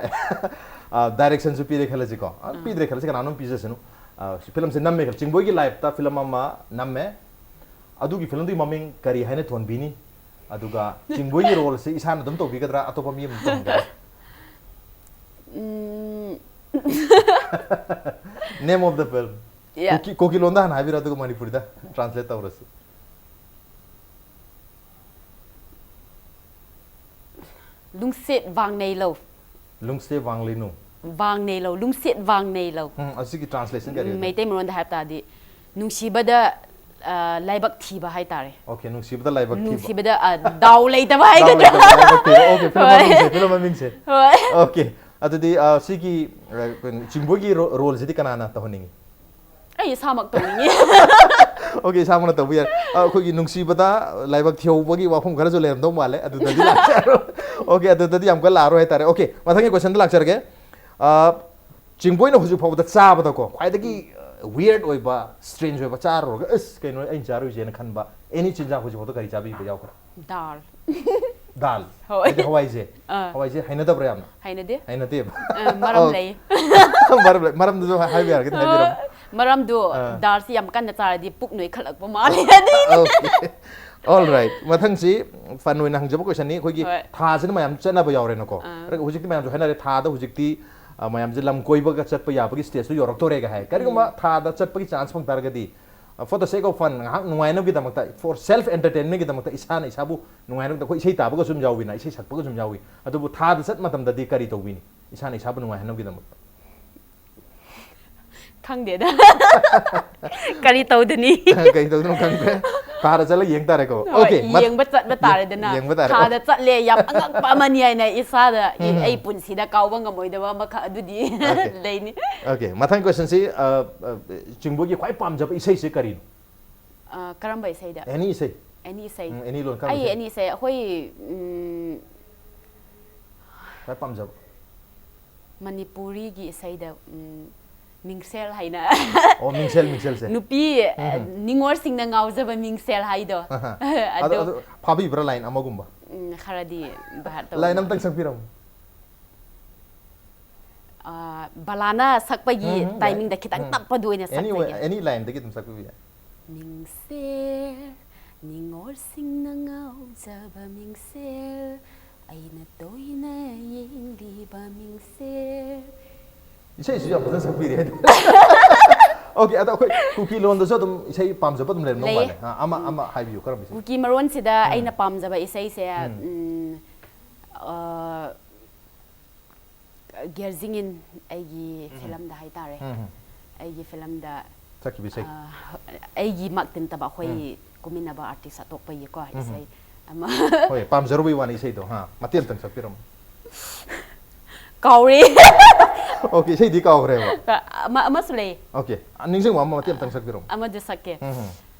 ꯑ, directionꯁꯨ ꯄꯤꯔꯦ ꯈꯜꯂꯁꯤꯀꯣ꯫ ꯑ, ꯎꯝ꯫ ꯄꯤꯗ꯭ꯔꯦ ꯈꯜꯂꯁꯤ, ꯀꯅꯥꯅꯣꯝ ꯄꯤꯖꯁꯅꯨ꯫ ꯑ, ꯁꯤ filmꯁꯦ ꯅꯝꯃꯦ ꯈꯜꯂꯁꯤ, ꯆꯤꯡꯕꯣꯏꯒꯤ lifeꯇ film ꯑꯃ ꯅꯝꯃꯦ꯫ ꯑꯗꯨꯒꯤ filmꯗꯨꯒꯤ ꯃꯃꯤꯡ ꯀꯔꯤ ꯍꯥꯏꯅ ꯊꯣꯟꯕꯤꯅꯤ? ꯑꯗꯨꯒ ꯆꯤꯡꯕꯣꯏꯒꯤ roleꯁꯦ ꯏꯁꯥꯅ ꯑꯗꯨꯝ ꯇꯧꯕꯤꯒꯗ꯭ꯔꯥ, ꯑꯇꯣꯞꯄ ꯃꯤ ꯑꯃ ꯇꯧꯍꯟꯒꯗ꯭ꯔꯥ? ꯎꯝ꯫ Name of the film. Yeah. ꯀꯨꯀꯤ, ꯀꯨꯀꯤ ꯂꯣꯟꯗ ꯍꯥꯟꯅ ꯍꯥꯏꯕꯤꯔꯣ, ꯑꯗꯨꯒ ꯃꯅꯤꯄꯨꯔꯤꯗ translate ꯇꯧꯔꯁꯤ꯫ ꯅꯨꯡꯁꯤꯠ ꯋꯥꯡꯅꯩꯂꯧ꯫ ꯅꯨꯡꯁꯤꯠ ꯋꯥꯡꯂꯩꯅꯨ꯫ ꯋꯥꯡꯅꯩꯂꯧ, ꯅꯨꯡꯁꯤꯠ ꯋꯥꯡꯅꯩꯂꯧ꯫ ꯎꯝ, ꯑꯁꯤꯒꯤ translation ꯀꯔꯤ ꯑꯣꯏꯗꯣꯏꯅꯣ? ꯃꯩꯇꯩ ꯃꯔꯣꯟꯗ ꯍꯥꯏꯕ ꯇꯥꯔꯗꯤ, ꯅꯨꯡꯁꯤꯕꯗ ꯑ, ꯂꯥꯏꯕꯛ ꯊꯤꯕ ꯍꯥꯏꯇꯥꯔꯦ꯫ Okay, ꯅꯨꯡꯁꯤꯕꯗ ꯂꯥꯏꯕꯛ ꯊꯤꯕ꯫ ꯅꯨꯡꯁꯤꯕꯗ ꯑ, ꯗꯥꯎ ꯂꯩꯇꯕ ꯗꯥꯎ ꯍꯥꯏꯒꯗ꯭ꯔꯥ? ꯂꯩꯇꯕ ꯂꯥꯏꯕꯛ ꯊꯤꯕ꯫ Okay, film ꯍꯣꯏ꯫ ꯃꯃꯤꯡꯁꯦ, film ꯃꯃꯤꯡꯁꯦ꯫ ꯍꯣꯏ꯫ Okay, ꯑꯗꯨꯗꯤ ꯑ, ꯁꯤꯒꯤ ꯑ, ꯀꯩꯅꯣ, ꯆꯤꯡꯕꯣꯏꯒꯤ ro- roleꯁꯤꯗꯤ ꯀꯅꯥꯅ ꯇꯧꯍꯟꯅꯤꯡꯉꯤ? ꯑꯩ ꯏꯁꯥꯃꯛ ꯇꯧꯅꯤꯡꯉꯤ꯫ Okay, ꯏꯁꯥꯃꯛꯅ ꯇꯧꯕ ꯌꯥꯏ꯫ ꯑ, ꯑꯩꯈꯣꯏꯒꯤ ꯅꯨꯡꯁꯤꯕꯗ ꯂꯥꯏꯕꯛ ꯊꯤꯍꯧꯕꯒꯤ ꯋꯥꯐꯝ ꯈꯔꯁꯨ ꯂꯩꯔꯝꯗꯧ ꯃꯥꯜꯂꯦ, ꯑꯗꯨꯗꯗꯤ ꯂꯥꯛꯆꯔꯣꯏ꯫ Okay, ꯑꯗꯨꯗꯗꯤ ꯌꯥꯝ ꯀꯟꯅ ꯂꯥꯛꯑꯔꯣꯏ ꯍꯥꯏꯇꯥꯔꯦ꯫ Okay, ꯃꯊꯪꯒꯤ questionꯗ ꯂꯥꯛꯆꯔꯒꯦ꯫ ꯑ, ꯆꯤꯡꯕꯣꯏꯅ ꯍꯧꯖꯤꯛ ꯐꯥꯎꯕꯗ ꯆꯥꯕꯗꯀꯣ ꯈ꯭ꯋꯥꯏꯗꯒꯤ weird ꯑꯣꯏꯕ, strange ꯑꯣꯏꯕ, ꯆꯥꯔꯨꯔꯒ ꯑꯁ, ꯀꯩꯅꯣ ꯑꯩꯅ ꯆꯥꯔꯨꯏꯁꯦꯅ ꯈꯟꯕ any ꯆꯤꯟꯖꯥꯛ ꯍꯧꯖꯤꯛ ꯐꯥꯎꯗ ꯀꯔꯤ ꯆꯥꯕꯤꯕ ꯌꯥꯎꯈ꯭ꯔꯦ? ꯗꯥꯜ꯫ ꯗꯥꯜ꯫ ꯍꯣꯏ꯫ ꯍꯥꯏꯗꯤ ꯍꯋꯥꯏꯁꯦ? ꯑꯥ꯫ ꯍꯋꯥꯏꯁꯦ ꯍꯩꯅꯗꯕ꯭ꯔꯥ ꯌꯥꯝꯅ? ꯍꯩꯅꯗꯦ꯫ ꯍꯩꯅꯗꯦꯕ? ꯑ, ꯃꯔꯝ ꯑꯣ꯫ ꯂꯩ꯫ ꯃꯔꯝ ꯂꯩ꯫ ꯃꯔꯝꯗꯨꯁꯨ ꯍꯥꯏꯕ ꯌꯥꯔꯒꯗꯤ ꯍꯥꯏꯕꯤꯔꯝꯃꯣ꯫ ꯃꯔꯝꯗꯨ ꯑꯥ꯫ ꯗꯥꯜꯁꯤ ꯌꯥꯝ ꯀꯟꯅ ꯆꯥꯔꯗꯤ ꯄꯨꯛ ꯅꯣꯏꯈꯠꯂꯛꯄ ꯃꯥꯜꯂꯦ꯫ ꯑꯗꯨꯒꯤ Okay. All right. ꯃꯊꯪꯁꯤ fun ꯑꯣꯏꯅ ꯍꯪꯖꯕ questionꯅꯤ꯫ ꯑꯩꯈꯣꯏꯒꯤ ꯍꯣꯏ꯫ ꯊꯥꯁꯤꯅ ꯃꯌꯥꯝ ꯆꯠꯅꯕ ꯌꯥꯎꯔꯦꯅꯀꯣ꯫ ꯑꯥ꯫ ꯑꯗꯨꯒ ꯍꯧꯖꯤꯛꯇꯤ ꯃꯌꯥꯝꯁꯨ ꯍꯥꯏꯅꯔꯦ, ꯊꯥꯗ ꯍꯧꯖꯤꯛꯇꯤ, ꯑ, ꯃꯌꯥꯝꯁꯦ ꯂꯝ ꯀꯣꯏꯕꯒ ꯆꯠꯄ ꯌꯥꯕꯒꯤ stageꯁꯨ ꯌꯧꯔꯛꯇꯣꯔꯦꯒ ꯍꯥꯏ꯫ ꯀꯔꯤꯒꯨꯝꯕ ꯊꯥꯗ ꯆꯠꯄꯒꯤ chance ꯐꯪ ꯇꯥꯔꯒꯗꯤ, ꯑ, for the sake of fun, ꯉꯥꯏꯍꯥꯛ ꯅꯨꯡꯉꯥꯏꯅꯕꯒꯤꯗꯃꯛꯇ, for self entertainmentꯒꯤꯗꯃꯛꯇ ꯏꯁꯥꯅ ꯏꯁꯥꯕꯨ ꯅꯨꯡꯉꯥꯏꯅꯕꯗ, ꯑꯩꯈꯣꯏ ꯏꯁꯩ ꯇꯥꯕꯒꯁꯨ ꯑꯗꯨꯝ ꯌꯥꯎꯋꯤꯅ, ꯏꯁꯩ ꯁꯛꯄꯒꯁꯨ ꯑꯗꯨꯝ ꯌꯥꯎꯋꯤ꯫ ꯑꯗꯨꯕꯨ ꯊꯥꯗ ꯆꯠ ꯃꯇꯝꯗꯗꯤ ꯀꯔꯤ ꯇꯧꯕꯤꯅꯤ ꯏꯁꯥꯅ ꯏꯁꯥꯕꯨ ꯅꯨꯡꯉꯥꯏꯍꯟꯅꯕꯒꯤꯗꯃꯛꯇ? ꯈꯪꯗꯦꯗ꯫ ꯀꯔꯤ ꯇꯧꯗꯅꯤ? ꯀꯩ ꯇꯧꯗꯣꯏꯅꯣ ꯈꯪꯗ꯭ꯔꯦ꯫ ꯊꯥꯗ ꯆꯠꯂꯒ ꯌꯦꯡ ꯇꯥꯔꯦꯀꯣ꯫ ꯍꯣꯏ, Okay, ꯃꯠ- ꯌꯦꯡꯕ ꯆꯠꯄ ꯇꯥꯔꯦꯗꯅ꯫ ꯌꯦꯡꯕ ꯇꯥꯔꯦ꯫ ꯊꯥꯗ ꯆꯠꯂꯦ, ꯌꯥꯝ ꯑꯉꯛꯄ ꯑꯃꯅꯤ ꯍꯥꯏꯅ ꯏꯁꯥꯗ, ꯑꯩ ꯄꯨꯟꯁꯤꯗ ꯀꯥꯎꯕ ꯉꯝꯃꯣꯏꯗꯕ ꯑꯃꯈꯛ ꯑꯗꯨꯗꯤ Okay. ꯂꯩꯅꯤ꯫ Okay, ꯃꯊꯪ questionꯁꯤ, ꯑ, ꯑ, ꯆꯤꯡꯕꯣꯏꯒꯤ ꯈ꯭ꯋꯥꯏ ꯄꯥꯝꯖꯕ ꯏꯁꯩꯁꯦ ꯀꯔꯤꯅꯣ? ꯑ, ꯀꯔꯝꯕ ꯏꯁꯩꯗ? Any ꯏꯁꯩ? Any ꯏꯁꯩ? ꯎꯝ, any ꯂꯣꯟ, ꯀꯔꯝꯕ ꯑꯩ ꯏꯁꯩ? Any ꯏꯁꯩ, ꯑꯩꯈꯣꯏ, ꯎꯝ, ꯈ꯭ꯋꯥꯏ ꯄꯥꯝꯖꯕ? ꯃꯅꯤꯄꯨꯔꯤꯒꯤ ꯏꯁꯩꯗ, ꯎꯝ, ꯃꯤꯡꯁꯦꯜ ꯍꯥꯏꯅ꯫ ꯑꯣ, ꯃꯤꯡꯁꯦꯜ, ꯃꯤꯡꯁꯦꯜꯁꯦ꯫ ꯅꯨꯄꯤ, ꯑ, ꯅꯤꯉꯣꯜꯁꯤꯡꯅ ꯉꯥꯎꯖꯕ ꯃꯤꯡꯁꯦꯜ ꯍꯥꯏꯗꯣ꯫ ꯑꯍ꯫ ꯑꯗꯣ, ꯑꯗꯣ, ꯑꯗꯣ ꯐꯥꯕꯤꯕ꯭ꯔꯥ line ꯑꯃꯒꯨꯝꯕ? ꯎꯝ, ꯈꯔꯗꯤ ꯚꯥꯞ ꯇꯧꯕ Line ꯃꯥꯜꯂꯦ꯫ ꯑꯝꯇꯪ ꯁꯛꯄꯤꯔꯝꯃꯨ꯫ ꯑ, ꯕꯂꯥꯅ ꯁꯛꯄꯒꯤ ꯎꯝ, ꯌꯥꯏ꯫ timingꯗ ꯈꯤꯇꯪ ꯎꯝ꯫ ꯇꯞꯄꯗꯨ ꯑꯣꯏꯅ Any way, ꯁꯛꯆꯒꯦ꯫ any lineꯗꯒꯤ ꯑꯗꯨꯝ ꯁꯛꯄꯤꯕ ꯌꯥꯏ꯫ ꯃꯤꯡꯁꯦꯜ, ꯅꯤꯉꯣꯜꯁꯤꯡꯅ ꯉꯥꯎꯖꯕ ꯃꯤꯡꯁꯦꯜ, ꯑꯩꯅ ꯇꯣꯏꯅ ꯌꯦꯡꯂꯤꯕ ꯃꯤꯡꯁꯦꯜ꯫ ꯏꯁꯩꯁꯨ ꯌꯥꯝ ꯐꯖꯅ ꯁꯛꯄꯤꯔꯦ꯫ Okay, ꯑꯗꯣ ꯑꯩꯈꯣꯏ ꯀꯨꯀꯤ ꯂꯣꯟꯗꯁꯨ ꯑꯗꯨꯝ ꯏꯁꯩ ꯄꯥꯝꯖꯕ ꯑꯗꯨꯝ ꯂꯩꯔꯝꯗꯧ ꯂꯩꯌꯦ꯫ ꯃꯥꯜꯂꯦ꯫ ꯑ, ꯑꯃ, ꯑꯃ ꯍꯥꯏꯕꯤꯌꯨ, ꯀꯔꯝꯕ ꯏꯁꯩ? ꯀꯨꯀꯤ ꯃꯔꯣꯟꯁꯤꯗ ꯑꯩꯅ ꯄꯥꯝꯖꯕ ꯏꯁꯩꯁꯦ, ꯎꯝ꯫ ꯎꯝ, ꯑ, ꯒꯦꯔꯖꯤꯡꯏꯟ ꯑꯩꯒꯤ filmꯗ ꯍꯥꯏꯇꯥꯔꯦ꯫ ꯎꯝ, ꯎꯝ꯫ ꯑꯩꯒꯤ filmꯗ ꯁꯛꯈꯤꯕ ꯏꯁꯩ꯫ ꯑꯩꯒꯤꯃꯛꯇꯤ ꯅꯠꯇꯕ ꯑꯩꯈꯣꯏ ꯀꯨꯝꯃꯤꯟꯅꯕ ꯑꯥꯔꯇꯤꯁ ꯑꯇꯣꯞꯄꯒꯤꯀꯣ ꯏꯁꯩ ꯑꯃ ꯍꯣꯏ, ꯄꯥꯝꯖꯔꯨꯕꯩ ꯋꯥꯅꯤ ꯏꯁꯩꯗꯣ꯫ ꯍꯥ, ꯃꯇꯦꯛ ꯑꯃꯇꯪ ꯁꯛꯄꯤꯔꯝꯃꯨ꯫ ꯀꯥꯎꯔꯦ꯫ ꯑꯣꯀꯦ, ꯏꯁꯩꯗꯤ ꯀꯥꯎꯈ꯭ꯔꯦꯕ꯫ ꯑꯃ ꯑꯃꯁꯨ ꯂꯩ꯫ ꯑꯣꯀꯦ, ꯅꯤꯡꯁꯤꯡꯕ ꯑꯃ ꯃꯇꯦꯛ ꯑꯃꯇꯪ ꯁꯛꯄꯤꯔꯝꯃꯨ꯫ ꯑꯃꯗꯨ ꯁꯛꯀꯦ꯫ ꯎꯝ ꯍꯝ꯫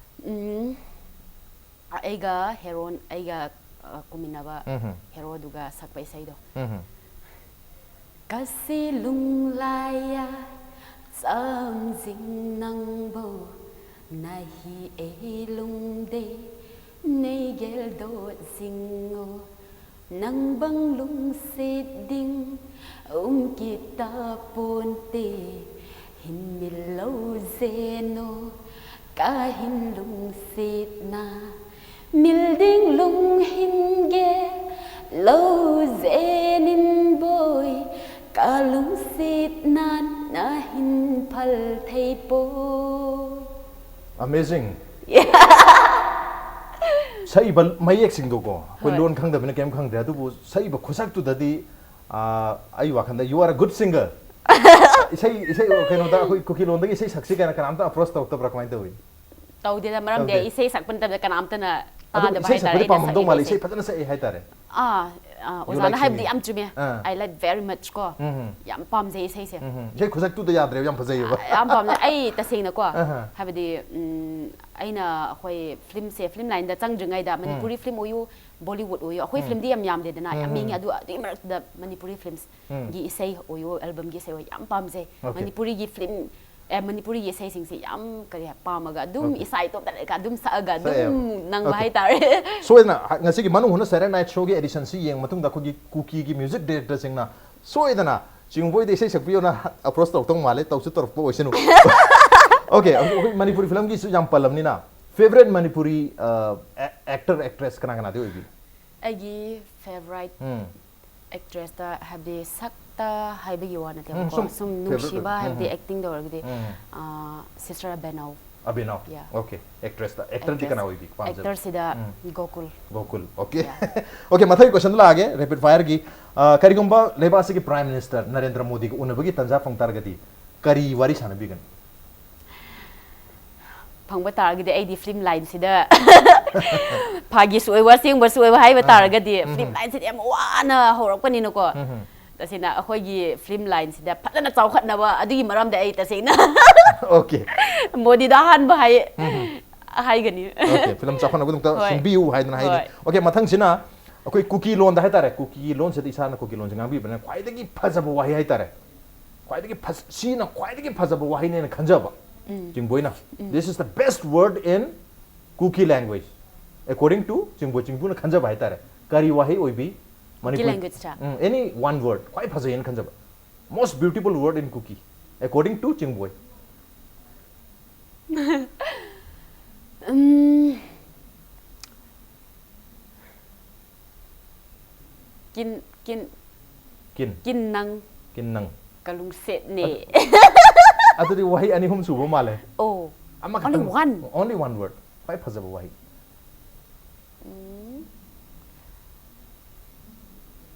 ꯎꯝ, ꯑꯩꯒ ꯍꯦꯔꯣꯟ ꯑꯩꯒ ꯑ, ꯀꯨꯝꯃꯤꯟꯅꯕ ꯎꯝ ꯍꯝ꯫ ꯍꯦꯔꯣꯗꯨꯒ ꯁꯛꯄ ꯏꯁꯩꯗꯣ꯫ ꯎꯝ ꯍꯝ꯫ ꯀꯁꯤ ꯂꯨꯡꯂꯥꯏꯌꯥ ꯆꯥꯝꯖꯤꯡ ꯅꯪꯕꯧ ꯅꯍꯤ ꯑꯦ ꯂꯨꯡꯗꯦ ꯅꯩꯒꯦꯜꯗꯣ ꯖꯤꯡꯉꯣ ꯅꯪꯕꯪ ꯂꯨꯡꯁꯤꯠꯗꯤꯡ ꯎꯝꯀꯤꯇꯥ ꯄꯣꯟꯇꯦ ꯍꯤꯟꯃꯤꯜꯂꯧ ꯖꯦꯅꯣ ꯀꯥꯍꯤꯟ ꯂꯨꯡꯁꯤꯠꯅ ꯃꯤꯜꯗꯤꯡ ꯂꯨꯡꯍꯤꯟꯒꯦ ꯂꯧꯖꯦ ꯅꯤꯟꯕꯣꯏ ꯀꯥꯂꯨꯡꯁꯤꯠ ꯅꯥꯟꯅ ꯍꯤꯟꯐꯜ ꯊꯩꯄꯣꯏ꯫ Amazing꯫ ꯁꯛꯏꯕ ꯃꯌꯦꯛꯁꯤꯡꯗꯣꯀꯣ, ꯑꯩꯈꯣꯏ ꯍꯣꯏ꯫ ꯂꯣꯟ ꯈꯪꯗꯕꯅꯤꯅ ꯀꯩꯝ ꯈꯪꯗ꯭ꯔꯦ, ꯑꯗꯨꯕꯨ ꯁꯛꯏꯕ ꯈꯨꯁꯛꯇꯨꯗꯗꯤ, ꯑꯥ, ꯑꯩ ꯋꯥꯈꯜꯗ you are a good singer꯫ ꯏꯁꯩ ꯏꯁꯩ ꯀꯩꯅꯣꯗ ꯑꯩꯈꯣꯏ ꯀꯨꯀꯤ ꯂꯣꯟꯗꯒꯤ ꯏꯁꯩ ꯁꯛꯁꯤ ꯀꯥꯏꯅ ꯀꯅꯥꯝꯇ ꯑꯦꯄ꯭ꯔꯣꯁ ꯇꯧꯔꯛꯇꯕ꯭ꯔꯥ, ꯀꯃꯥꯏꯅ ꯇꯧꯏ? ꯇꯧꯗꯦꯗ, ꯃꯔꯝꯗꯤ ꯇꯧꯗꯦ꯫ ꯏꯁꯩ ꯁꯛꯄ ꯅꯠꯇꯕꯗ ꯀꯅꯥꯝꯇꯅ ꯑꯗꯨ ꯇꯥꯗꯕ ꯏꯁꯩ ꯍꯥꯏꯇꯥꯔꯦ ꯁꯛꯄꯗꯤ ꯑꯩꯅ ꯄꯥꯝꯃꯝꯗꯧ ꯁꯛꯏꯕ ꯃꯥꯜꯂꯦ, ꯏꯁꯩ꯫ ꯏꯁꯩ ꯐꯖꯅ ꯁꯛꯑꯦ ꯍꯥꯏꯇꯥꯔꯦ꯫ ꯑꯥ, ꯑꯥ, You ꯑꯣꯖꯥꯅ like ꯍꯥꯏꯕꯗꯤ singing? ꯌꯥꯝ ꯆꯨꯝꯃꯦ꯫ ꯑꯥ꯫ I like very much ꯀꯣ꯫ ꯎꯝ꯫ ꯌꯥꯝ ꯄꯥꯝꯖꯩ ꯏꯁꯩꯁꯦ꯫ ꯎꯝ, ꯏꯁꯩ ꯈꯨꯁꯛꯇꯨꯗ ꯌꯥꯗ꯭ꯔꯦꯕ, ꯌꯥꯝ ꯐꯖꯩꯌꯦꯕ꯫ ꯌꯥꯝ ꯄꯥꯝꯖꯩ꯫ ꯑꯩ ꯇꯁꯦꯡꯅꯀꯣ, ꯑꯍꯥ꯫ ꯍꯥꯏꯕꯗꯤ ꯎꯝ, ꯑꯩꯅ ꯑꯩꯈꯣꯏ ꯐꯤꯂꯝꯁꯦ, ꯐꯤꯂꯝ ꯂꯥꯏꯟꯗ ꯆꯪꯗ꯭ꯔꯤꯉꯩꯗ ꯃꯅꯤꯄꯨꯔꯤ ꯐꯤꯂꯝ ꯑꯣꯏꯌꯨ, ꯕꯣꯂꯤꯋꯨꯗ ꯑꯣꯏꯌꯨ, ꯑꯩꯈꯣꯏ ꯐꯤꯂꯝꯗꯤ ꯌꯥꯝ ꯌꯥꯝꯗꯦꯗꯅ, ꯌꯥꯝ ꯌꯦꯡꯉꯤ꯫ ꯑꯗꯨ ꯑꯗꯨꯒꯤ ꯃꯔꯛꯇ ꯃꯅꯤꯄꯨꯔꯤ ꯐꯤꯂꯝꯒꯤ ꯏꯁꯩ ꯑꯣꯏꯌꯨ, ꯑꯦꯜꯕꯝꯒꯤ ꯏꯁꯩ ꯑꯣꯏꯌꯨ ꯌꯥꯝ ꯄꯥꯝꯖꯩ꯫ Okay. ꯃꯅꯤꯄꯨꯔꯤꯒꯤ ꯐꯤꯂꯝ ꯑꯦ, ꯃꯅꯤꯄꯨꯔꯤꯒꯤ ꯏꯁꯩꯁꯤꯡꯁꯦ ꯌꯥꯝ ꯀꯔꯤ ꯍꯥꯏ, ꯄꯥꯝꯃꯒ ꯑꯗꯨꯝ Okay. ꯏꯁꯥ ꯏꯇꯣꯝꯇ ꯂꯩꯔꯒ ꯑꯗꯨꯝ ꯁꯛꯑꯒ ꯑꯗꯨꯝ ꯁꯛꯑꯦꯕ꯫ ꯅꯪꯕ Okay. ꯍꯥꯏꯇꯥꯔꯦ꯫ ꯁꯣꯏꯗꯅ ꯍ- ꯉꯁꯤꯒꯤ ꯃꯅꯨꯡ ꯍꯨꯠꯅ Saturday Night Show ꯒꯤ edition ꯁꯤ ꯌꯦꯡꯕ ꯃꯇꯨꯡꯗ ꯑꯩꯈꯣꯏꯒꯤ ꯀꯨꯀꯤꯒꯤ music director ꯁꯤꯡꯅ ꯁꯣꯏꯗꯅ ꯆꯤꯡꯕꯣꯏꯗ ꯏꯁꯩ ꯁꯛꯄꯤꯌꯣꯅ approach ꯇꯧꯔꯛꯇꯧ ꯃꯥꯜꯂꯦ, ꯇꯧꯁꯨ ꯇꯧꯔꯛꯄ ꯑꯣꯏꯁꯅꯨ꯫ Okay, ꯑꯩꯈꯣꯏ ꯃꯅꯤꯄꯨꯔꯤ ꯐꯤꯂꯝꯒꯤꯁꯨ ꯌꯥꯝ ꯄꯜꯂꯕꯅꯤꯅ, favourite ꯃꯅꯤꯄꯨꯔꯤ, ꯑ, a- actor actress ꯀꯅꯥ ꯀꯅꯥꯗꯤ ꯑꯣꯏꯕꯤ? ꯑꯩꯒꯤ ꯐꯦꯚꯔꯥꯏꯠ ꯎꯝ꯫ ꯑꯦꯛꯇ꯭ꯔꯦꯁꯇ ꯍꯥꯏꯕꯗꯤ ꯁꯛꯇ ꯍꯥꯏꯕꯒꯤ ꯋꯥ ꯅꯠꯇꯦꯕꯀꯣ, ꯁꯨꯝ ꯁꯨꯝ favourite ꯅꯨꯡꯁꯤꯕ ꯑꯣꯏꯕ꯫ ꯍꯥꯏꯕꯗꯤ ꯎꯝ, ꯎꯝ꯫ ꯑꯦꯛꯇꯤꯡ ꯇꯧꯔꯒꯗꯤ ꯎꯝ꯫ ꯁꯤꯁꯇꯔ ꯑꯕꯦꯅꯧ꯫ ꯑꯕꯤꯅꯧ꯫ Yeah. Okay, actressꯇ꯫ Actorꯗꯤ ꯀꯅꯥ ꯑꯣꯏꯕꯤ ꯄꯥꯝꯖꯕ? ꯑꯦꯛꯇꯔꯁꯤꯗ ꯎꯝ꯫ Gokul. Gokul. Okay꯫ Yeah. Okay, ꯃꯊꯪꯒꯤ question ꯂꯥꯛꯑꯒꯦ, rapid fireꯒꯤ꯫ ꯑ, ꯀꯔꯤꯒꯨꯝꯕ ꯂꯩꯕꯥꯛ ꯑꯁꯤꯒꯤ Prime Minister ꯅꯔꯦꯟꯗ꯭ꯔ ꯃꯣꯗꯤꯒ ꯎꯅꯕꯒꯤ ꯇꯥꯟꯖꯥ ꯐꯪ ꯇꯥꯔꯒꯗꯤ ꯀꯔꯤ ꯋꯥꯔꯤ ꯁꯥꯟꯅꯕꯤꯒꯅꯤ? ꯐꯪꯕ ꯇꯥꯔꯒꯗꯤ ꯑꯩꯗꯤ ꯐꯤꯂꯝ ꯂꯥꯏꯟꯁꯤꯗ ꯐꯥꯒꯤꯁꯨ ꯑꯣꯏꯕ ꯑꯁꯦꯡꯕꯁꯨ ꯑꯣꯏꯕ ꯍꯥꯏꯕ ꯎꯝ, ꯇꯥꯔꯒꯗꯤ ꯎꯝ꯫ ꯐꯤꯂꯝ ꯂꯥꯏꯟꯁꯤꯗꯤ ꯌꯥꯝ ꯋꯥꯅ ꯍꯧꯔꯛꯄꯅꯤꯅꯀꯣ꯫ ꯎꯝ꯫ ꯇꯁꯦꯡꯅ ꯑꯩꯈꯣꯏꯒꯤ ꯐꯤꯂꯝ ꯂꯥꯏꯟꯁꯤꯗ ꯐꯖꯅ ꯆꯥꯎꯈꯠꯅꯕ ꯑꯗꯨꯒꯤ ꯃꯔꯝꯗ ꯑꯩ ꯇꯁꯦꯡꯅ ꯑꯣꯀꯦ ꯃꯣꯗꯤꯗ ꯑꯍꯥꯟꯕ ꯍꯥꯏ ꯎꯝ꯫ ꯍꯥꯏꯒꯅꯤ꯫ ꯑꯣꯀꯦ ꯐꯤꯂꯝ ꯆꯥꯎꯈꯠꯅꯕꯒꯤꯗꯃꯛꯇ ꯍꯣꯏ꯫ ꯁꯤꯟꯕꯤꯌꯨ ꯍꯥꯏꯗꯅ ꯍꯥꯏꯔꯤ꯫ ꯍꯣꯏ꯫ ꯑꯣꯀꯦ ꯃꯊꯪꯁꯤꯅ ꯑꯩꯈꯣꯏ ꯀꯨꯀꯤ ꯂꯣꯟꯗ ꯍꯥꯏꯇꯥꯔꯦ, ꯀꯨꯀꯤ ꯂꯣꯟꯁꯤꯗ ꯏꯁꯥꯅ ꯀꯨꯀꯤ ꯂꯣꯟꯁꯦ ꯉꯥꯡꯕꯤꯕꯅꯤꯅ ꯈ꯭ꯋꯥꯏꯗꯒꯤ ꯐꯖꯕ ꯋꯥꯍꯩ ꯍꯥꯏꯇꯥꯔꯦ, ꯈ꯭ꯋꯥꯏꯗꯒꯤ ꯐꯖ ꯁꯤꯅ ꯈ꯭ꯋꯥꯏꯗꯒꯤ ꯐꯖꯕ ꯋꯥꯍꯩꯅꯦꯅ ꯈꯟꯖꯕ ꯆꯤꯡꯕꯣꯏꯅ, "This is the best word in Kuki language" according to ꯆꯤꯡꯕꯣꯏ ꯆꯤꯡꯕꯨꯅ ꯈꯟꯖꯕ ꯍꯥꯏꯇꯥꯔꯦ꯫ ꯀꯔꯤ ꯋꯥꯍꯩ ꯑꯣꯏꯕꯤ? ꯀꯨꯀꯤ language ꯇ? Any one word ꯈ꯭ꯋꯥꯏ ꯐꯖꯩꯅ ꯈꯟꯖꯕ, most beautiful word in Kuki according to ꯆꯤꯡꯕꯣꯏ꯫ ꯎꯝ, ꯀꯤꯟ ꯀꯤꯟ ꯀꯤꯟ ꯀꯤꯟ ꯅꯪ ꯀꯤꯟ ꯅꯪ꯫ ꯀꯂꯨꯡꯁꯦꯠꯅꯦ꯫ ꯑꯗꯨꯗꯤ ꯋꯥꯍꯩ ꯑꯅꯤ ꯑꯍꯨꯝ ꯁꯨꯕ ꯃꯥꯜꯂꯦ꯫ ꯑꯣ, ꯑꯃꯈꯛꯇꯪ only one. Only one word ꯈ꯭ꯋꯥꯏ ꯐꯖꯕ ꯋꯥꯍꯩ꯫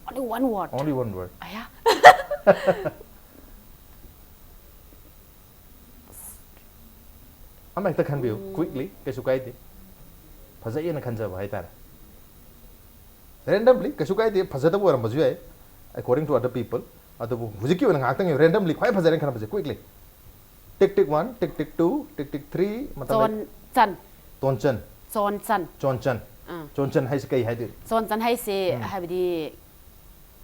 Only one word. Only one word. ꯑꯌꯥ. ꯑꯃ ꯍꯦꯛꯇ ꯈꯟꯕꯤꯌꯨ quickly, ꯀꯩꯁꯨ ꯀꯥꯏꯗꯦ꯫ ꯐꯖꯩꯌꯦꯅ ꯈꯟꯖꯕ ꯍꯥꯏꯇꯥꯔꯦ꯫ Randomly ꯀꯩꯁꯨ ꯀꯥꯏꯗꯦ, ꯐꯖꯗꯕ ꯑꯣꯏꯔꯝꯕꯁꯨ ꯌꯥꯏ according to other people꯫ ꯑꯗꯨꯕꯨ ꯍꯧꯖꯤꯛꯀꯤ ꯑꯣꯏꯅ ꯉꯥꯏꯍꯥꯛꯇꯪꯒꯤ randomly ꯈ꯭ꯋꯥꯏ ꯐꯖꯔꯦꯅ ꯈꯟꯕꯁꯦ quickly. Tick tick one, tick tick two, tick tick three, ꯃꯇꯝ ꯂꯩ꯫ ꯆꯣꯟ ꯆꯟ. ꯇꯣꯟꯆꯟ꯫ ꯆꯣꯟ ꯆꯟ. ꯆꯣꯟꯆꯟ꯫ ꯑꯥ. ꯆꯣꯟꯆꯟ ꯍꯥꯏꯁꯦ ꯀꯩ ꯍꯥꯏꯗꯣꯏꯅꯣ? ꯆꯣꯟ ꯆꯟ ꯍꯥꯏꯁꯦ ꯍꯥꯏꯕꯗꯤ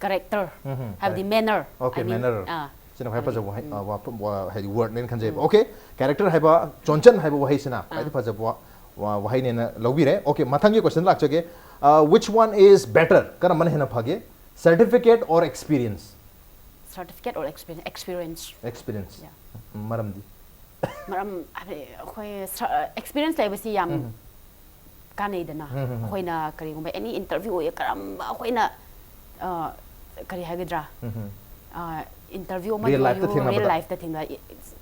character, ꯎꯝ, ꯍꯝ. ꯍꯥꯏꯕꯗꯤ manner. Okay, I mean, manner. ꯑꯥ. ꯁꯤꯅ ꯈ꯭ꯋꯥꯏ ꯐꯖꯕ ꯋꯥꯍꯩ, ꯑ, ꯋꯥꯐꯝ, ꯋꯥ-, ꯍꯥꯏꯗꯤ word ꯅꯦꯅ ꯈꯟꯖꯩꯕ꯫ Okay, character ꯍꯥꯏꯕ, ꯆꯣꯟꯆꯟ ꯍꯥꯏꯕ ꯋꯥꯍꯩꯁꯤꯅ ꯈ꯭ꯋꯥꯏꯗꯒꯤ ꯐꯖꯕ ꯋꯥ-, ꯋꯥ-, ꯋꯥꯍꯩꯅꯦꯅ ꯂꯧꯕꯤꯔꯦ꯫ Okay, ꯃꯊꯪꯒꯤ question ꯂꯥꯛꯆꯒꯦ꯫ Uh, which one is better? ꯀꯔꯝꯕꯅ ꯍꯦꯟꯅ ꯐꯒꯦ? Certificate or experience? Certificate or experience? Experience. Experience. Yeah. ꯎꯝ, ꯃꯔꯝꯗꯤ? ꯃꯔꯝ ꯍꯥꯏꯕꯗꯤ ꯑꯩꯈꯣꯏ ꯁ-, experience ꯂꯩꯕꯁꯤ ꯌꯥꯝ ꯀꯥꯟꯅꯩꯗꯅ꯫ ꯎꯝ, ꯎꯝ, ꯎꯝ. ꯑꯩꯈꯣꯏꯅ ꯀꯔꯤꯒꯨꯝꯕ any interview ꯑꯣꯏꯌꯦ, ꯀꯔꯝꯕ ꯑꯩꯈꯣꯏꯅ, ꯑ, ꯀꯔꯤ ꯍꯥꯏꯒꯗ꯭ꯔꯥ? ꯎꯝ, ꯎꯝ. ꯑ, interview ꯑꯃ Real life ꯇ ꯑꯣꯏꯌꯣ, ꯊꯦꯡꯅꯕꯗ. Real life ꯇ ꯊꯦꯡꯅ-,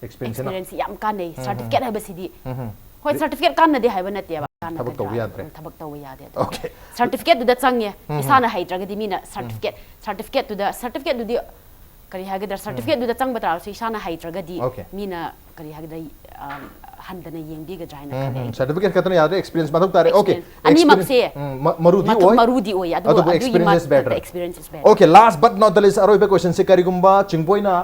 Experience ꯅ. Experience ꯌꯥꯝ ꯀꯥꯟꯅꯩ꯫ Certificate ꯍꯥꯏꯕꯁꯤꯗꯤ, ꯎꯝ, ꯎꯝ. ꯍꯣꯏ, Re- certificate ꯀꯥꯟꯅꯗꯦ ꯍꯥꯏꯕ ꯅꯠꯇꯦꯕ, ꯊꯕꯛ ꯇꯧꯕ ꯀꯥꯟꯅꯒꯗ꯭ꯔꯥ? ꯌꯥꯗ꯭ꯔꯦ. ꯎꯝ, ꯊꯕꯛ ꯇꯧꯕ ꯌꯥꯗꯦ꯫ Okay. Certificate ꯇꯨꯗ ꯆꯪꯉꯦ꯫ ꯏꯁꯥꯅ ꯍꯩꯇ꯭ꯔꯒꯗꯤ ꯃꯤꯅ certificate, certificate ꯇꯨꯗ, certificate ꯇꯨꯗꯤ ꯀꯔꯤ ꯍꯥꯏꯒꯗ꯭ꯔꯥ, ꯁꯔꯇꯤꯐꯤꯀꯦꯠꯇꯨꯗ ꯆꯪꯕ ꯇꯥꯔꯁꯨ ꯏꯁꯥꯅ ꯍꯩꯇ꯭ꯔꯒꯗꯤ Okay. ꯃꯤꯅ ꯀꯔꯤ ꯍꯥꯏꯒꯗ꯭ꯔꯥ, ꯑ, ꯍꯟꯗꯅ ꯌꯦꯡꯕꯤꯒꯗ꯭ꯔꯥ ꯍꯥꯏꯅ ꯈꯜꯂꯦ ꯑꯩ꯫ ꯁꯔꯇꯤꯐꯤꯀꯦꯠ ꯈꯛꯇꯅ ꯌꯥꯗ꯭ꯔꯦ, ꯑꯦꯛꯁꯄꯤꯔꯤꯌꯦꯟꯁ ꯃꯊꯧ ꯇꯥꯔꯦ꯫ Okay. Experience. ꯑꯅꯤꯃꯛꯁꯦ ꯎꯝ, ꯃ- ꯃꯔꯨꯗꯤ ꯃꯊꯧ- ꯑꯣꯏ꯫ ꯃꯔꯨꯗꯤ ꯑꯣꯏ, ꯑꯗꯨꯕꯨ ꯑꯗꯨꯕꯨ ꯑꯗꯨꯒꯤ experience is ꯃꯊꯛꯇ better. Experience is better. Okay, last but not the least, ꯑꯔꯣꯏꯕ ꯀꯣꯏꯁꯟꯁꯦ ꯀꯔꯤꯒꯨꯝꯕ ꯆꯤꯡꯕꯣꯏꯅ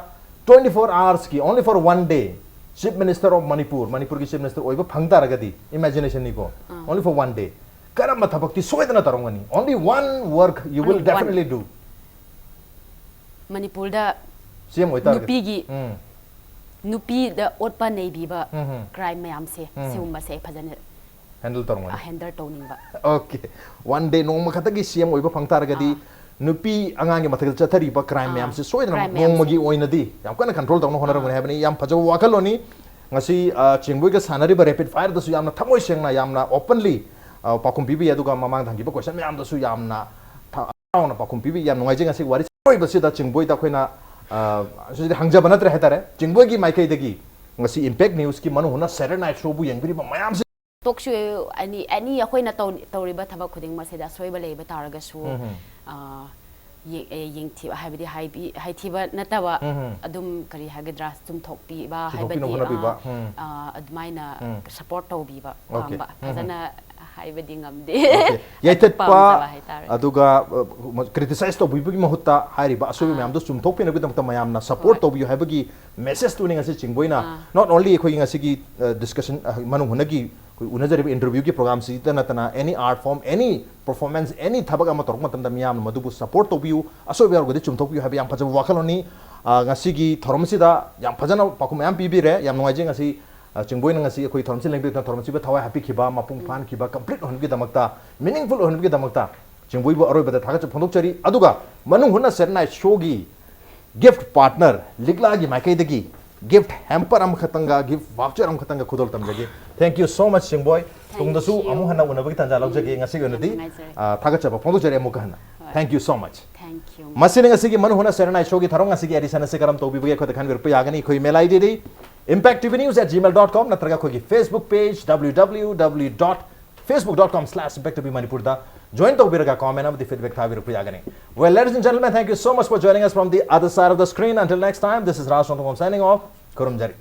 twenty four hours ꯀꯤ, only for one day, Chief Minister of Manipur, ꯃꯅꯤꯄꯨꯔꯒꯤ Chief Minister ꯑꯣꯏꯕ ꯐꯪ ꯇꯥꯔꯒꯗꯤ, ꯏꯃꯦꯖꯤꯅꯦꯁꯟꯅꯤꯀꯣ, only for one day, ꯀꯔꯝꯕ ꯊꯕꯛꯇꯤ ꯁꯣꯏꯗꯅ ꯇꯧꯔꯝꯒꯅꯤ? Only one work you will Only one. Definitely do. ꯃꯅꯤꯄꯨꯔꯗ ꯁꯤ ꯑꯦꯝ ꯑꯣꯏꯇꯥꯔꯒꯗꯤ ꯅꯨꯄꯤꯒꯤ ꯎꯝ, ꯅꯨꯄꯤꯗ ꯑꯣꯠꯄ ꯅꯩꯕꯤꯕ ꯎꯝ, ꯎꯝ. ꯀ꯭ꯔꯥꯏꯝ ꯃꯌꯥꯝꯁꯦ, ꯎꯝ. ꯁꯤꯒꯨꯝꯕꯁꯦ ꯑꯩ ꯐꯖꯅ ꯍꯦꯟꯗꯜ ꯇꯧꯔꯝꯒꯅꯤ. ꯍꯦꯟꯗꯜ ꯇꯧꯅꯤꯡꯕ. Okay, one day, ꯅꯣꯡꯃ ꯈꯛꯇꯒꯤ ꯁꯤ ꯑꯦꯝ ꯑꯣꯏꯕ ꯐꯪ ꯇꯥꯔꯒꯗꯤ, ꯅꯨꯄꯤ ꯑꯉꯥꯡꯒꯤ ꯃꯊꯛꯇ ꯆꯠꯊꯔꯤꯕ ꯀ꯭ꯔꯥꯏꯝ ꯑꯥ. ꯃꯌꯥꯝꯁꯦ ꯁꯣꯏꯗꯅ ꯀ꯭ꯔꯥꯏꯝ ꯃꯌꯥꯝꯁꯦ. ꯅꯣꯡꯃꯒꯤ ꯑꯣꯏꯅꯗꯤ ꯌꯥꯝ ꯀꯟꯅ ꯀꯟꯇ꯭ꯔꯣꯜ ꯇꯧꯅ ꯍꯣꯠꯅꯔꯝꯒꯅꯤ ꯍꯥꯏꯕꯅꯤ꯫ ꯌꯥꯝ ꯐꯖꯕ ꯋꯥꯈꯜꯂꯣꯟꯅꯤ꯫ ꯉꯁꯤ ꯑ, ꯆꯤꯡꯕꯣꯏꯒ ꯁꯥꯟꯅꯔꯤꯕ ꯔꯦꯄꯤꯗ ꯐꯥꯌꯔꯗꯁꯨ ꯌꯥꯝꯅ ꯊꯃꯣꯏ ꯁꯦꯡꯅ, ꯌꯥꯝꯅ ꯑꯣꯄꯟꯂꯤ ꯄꯥꯎꯈꯨꯝ ꯄꯤꯕꯤ, ꯑꯗꯨꯒ ꯃꯃꯥꯡꯗ ꯍꯪꯈꯤꯕ ꯀꯣꯏꯁꯟ ꯃꯌꯥꯝꯗꯁꯨ ꯌꯥꯝꯅ ꯊ- ꯍꯔꯥꯎꯅ ꯄꯥꯎꯈꯨꯝ ꯄꯤꯕꯤ꯫ ꯌꯥꯝ ꯅꯨꯡꯉꯥꯏꯖꯩ ꯉꯁꯤ ꯋꯥꯔꯤ ꯑꯔꯣꯏꯕꯁꯤꯗ ꯆꯤꯡꯕꯣꯏꯗ ꯑꯩꯈꯣꯏꯅ ꯑ, ꯁꯤꯗꯤ ꯍꯪꯖꯕ ꯅꯠꯇ꯭ꯔꯦ ꯍꯥꯏꯇꯥꯔꯦ, ꯆꯤꯡꯕꯣꯏꯒꯤ ꯃꯥꯏꯀꯩꯗꯒꯤ ꯉꯁꯤ ꯏꯝꯄꯦꯛ ꯅ꯭ꯌꯨꯁꯀꯤ ꯃꯅꯨꯡ ꯍꯨꯠꯅ ꯁꯦꯇꯔꯗꯦ ꯅꯥꯏꯠ ꯁꯣꯕꯨ ꯌꯦꯡꯕꯤꯔꯤꯕ ꯃꯌꯥꯝꯁꯤ ꯇꯣꯛ ꯁꯣ ꯑꯦꯅꯤ ꯑꯦꯅꯤ ꯑꯩꯈꯣꯏꯅ ꯇꯧ- ꯇꯧꯔꯤꯕ ꯊꯕꯛ ꯈꯨꯗꯤꯡꯃꯛꯁꯤꯗ ꯑꯁꯣꯏꯕ ꯂꯩꯕ ꯇꯥꯔꯒꯁꯨ, ꯎꯝ. ꯑ, ꯌꯦ- ꯑꯦ, ꯌꯦꯡꯊꯤꯕ ꯍꯥꯏꯕꯗꯤ ꯍꯥꯏꯕꯤ- ꯍꯥꯏꯊꯤꯕ ꯅꯠꯇꯕ, ꯎꯝ. ꯑꯗꯨꯝ ꯀꯔꯤ ꯍꯥꯏꯒꯗ꯭ꯔꯥ, ꯆꯨꯝꯊꯣꯛꯄꯤꯕ ꯆꯨꯝꯊꯣꯛꯄꯤꯅꯕ ꯍꯥꯏꯕꯗꯤ, ꯍꯣꯠꯅꯕꯤꯕ. ꯑ, ꯎꯝ. ꯑ, ꯑꯗꯨꯃꯥꯏꯅ ꯎꯝ. ꯁꯄꯣꯔꯠ ꯇꯧꯕꯤꯕ Okay. ꯄꯥꯝꯕ꯫ ꯎꯝ. ꯐꯖꯅ ꯍꯥꯏꯕꯗꯤ ꯉꯝꯗꯦ꯫ Okay. ꯑꯗꯨ ꯌꯩꯊꯠꯄ, ꯄꯥꯝꯖꯕ ꯍꯥꯏꯇꯥꯔꯦ꯫ ꯑꯗꯨꯒ ꯀ꯭ꯔꯤꯇꯤꯁꯥꯏꯁ ꯇꯧꯕꯤꯕꯒꯤ ꯃꯍꯨꯠꯇ ꯍꯥꯏꯔꯤꯕ ꯑꯁꯣꯏꯕ ꯑꯥ. ꯃꯌꯥꯝꯗꯣ ꯆꯨꯝꯊꯣꯛꯄꯤꯅꯕꯒꯤꯗꯃꯛꯇ ꯃꯌꯥꯝꯅ ꯁꯄꯣꯔꯠ ꯍꯣꯏ. ꯇꯧꯕꯤꯌꯨ ꯍꯥꯏꯕꯒꯤ ꯃꯦꯁꯦꯖꯇꯨꯅꯤ ꯉꯁꯤ ꯆꯤꯡꯕꯣꯏꯅ, ꯑꯥ. not only ꯑꯩꯈꯣꯏꯒꯤ ꯉꯁꯤꯒꯤ ꯗꯤꯁꯀꯁꯟ ꯃꯅꯨꯡ ꯍꯨꯠꯅꯒꯤ ꯑꯩꯈꯣꯏ ꯎꯅꯖꯔꯤꯕ ꯏꯟꯇꯔꯚ꯭ꯌꯨꯒꯤ ꯄ꯭ꯔꯣꯒ꯭ꯔꯥꯝꯁꯤꯗ ꯅꯠꯇꯅ, any art form, any performance, any ꯊꯕꯛ ꯑꯃ ꯇꯧꯔꯛꯄ ꯃꯇꯝꯗ ꯃꯤꯌꯥꯝꯅ ꯃꯗꯨꯕꯨ ꯁꯄꯣꯔꯠ ꯇꯧꯕꯤꯌꯨ, ꯑꯁꯣꯏꯕ ꯌꯥꯎꯔꯒꯗꯤ ꯆꯨꯝꯊꯣꯛꯄꯤꯌꯨ ꯍꯥꯏꯕ ꯌꯥꯝ ꯐꯖꯕ ꯋꯥꯈꯜꯂꯣꯟꯅꯤ꯫ ꯑ, ꯉꯁꯤꯒꯤ ꯊꯧꯔꯝꯁꯤꯗ ꯌꯥꯝ ꯐꯖꯅ ꯄꯥꯎꯈꯨꯝ ꯃꯌꯥꯝ ꯄꯤꯕꯤꯔꯦ, ꯌꯥꯝ ꯅꯨꯡꯉꯥꯏꯖꯩ꯫ ꯉꯁꯤ ꯑ, ꯆꯤꯡꯕꯣꯏꯅ ꯉꯁꯤ ꯑꯩꯈꯣꯏ ꯊꯧꯔꯝꯁꯤ ꯂꯦꯡꯕꯤꯗꯨꯅ ꯊꯧꯔꯝꯁꯤꯕꯨ ꯊꯋꯥꯏ ꯍꯥꯞꯄꯤꯈꯤꯕ, ꯃꯄꯨꯡ ꯐꯥꯍꯟꯈꯤꯕ, ꯀꯝꯄ꯭ꯂꯤꯠ ꯑꯣꯏꯍꯟꯕꯒꯤꯗꯃꯛꯇ, ꯃꯤꯅꯤꯡꯐꯨꯜ ꯑꯣꯏꯍꯟꯕꯒꯤꯗꯃꯛꯇ ꯆꯤꯡꯕꯣꯏꯕꯨ ꯑꯔꯣꯏꯕꯗ ꯊꯥꯒꯠꯆꯕ ꯐꯣꯡꯗꯣꯛꯆꯔꯤ꯫ ꯑꯗꯨꯒ ꯃꯅꯨꯡ ꯍꯨꯠꯅ ꯁꯦꯇꯔꯗꯦ ꯅꯥꯏꯠ ꯁꯣꯒꯤ ꯒꯤꯐ ꯄꯥꯔꯠꯅꯔ ꯂꯤꯛꯂꯥꯒꯤ ꯃꯥꯏꯀꯩꯗꯒꯤ ꯒꯤꯐ ꯍꯦꯝꯄꯔ ꯑꯃꯈꯛꯇꯪꯒ ꯒꯤꯐ ꯚꯥꯎꯆꯔ ꯑꯃꯈꯛꯇꯪꯒ ꯈꯨꯗꯣꯜ ꯇꯝꯖꯒꯦ꯫ Thank you so much, ꯆꯤꯡꯕꯣꯏ꯫ Thank ꯇꯨꯡꯗꯁꯨ you. ꯑꯃꯨꯛ ꯍꯟꯅ ꯎꯅꯕꯒꯤ ꯇꯥꯟꯖꯥ ꯂꯧꯖꯒꯦ꯫ ꯉꯁꯤꯒꯤ ꯑꯣꯏꯅꯗꯤ, ꯌꯥꯝ ꯅꯨꯡꯉꯥꯏꯖꯔꯦ꯫ ꯑ, ꯊꯥꯒꯠꯆꯕ ꯐꯣꯡꯗꯣꯛꯆꯔꯤ ꯑꯃꯨꯛꯀ ꯍꯟꯅ꯫ ꯍꯣꯏ. Thank you so much. Thank you. ꯃꯁꯤꯅ ꯉꯁꯤꯒꯤ ꯃꯅꯨꯡ ꯍꯨꯠꯅ ꯁꯦꯇꯔꯗꯦ ꯅꯥꯏꯠ ꯁꯣꯒꯤ ꯊꯧꯔꯝ꯫ ꯉꯁꯤꯒꯤ ꯑꯦꯗꯤꯁꯟ ꯑꯁꯤ ꯀꯔꯝ ꯇꯧꯕꯤꯕꯒꯦ ꯑꯩꯈꯣꯏꯗ ꯈꯟꯕꯤꯔꯛꯄ ꯌꯥꯒꯅꯤ꯫ ꯑꯩꯈꯣꯏ email I ꯗꯤꯗꯤ impact T V news at gmail dot com ꯅꯠꯇ꯭ꯔꯒ ꯑꯩꯈꯣꯏꯒꯤ Facebook page W W W dot facebook dot com slash impact T V Manipur ꯗ ꯖꯣꯏꯟ ꯇꯧꯕꯤꯔꯒ ꯀꯣꯃꯦꯟ ꯑꯃꯗꯤ ꯐꯤꯗꯕꯦꯛ ꯊꯥꯕꯤꯔꯛꯄ ꯌꯥꯒꯅꯤ. Well, ladies and gentlemen, thank you so much for joining us from the other side of the screen. Until next time, this is Raj Nongthombam signing off. ꯈꯨꯔꯨꯝꯖꯔꯤ.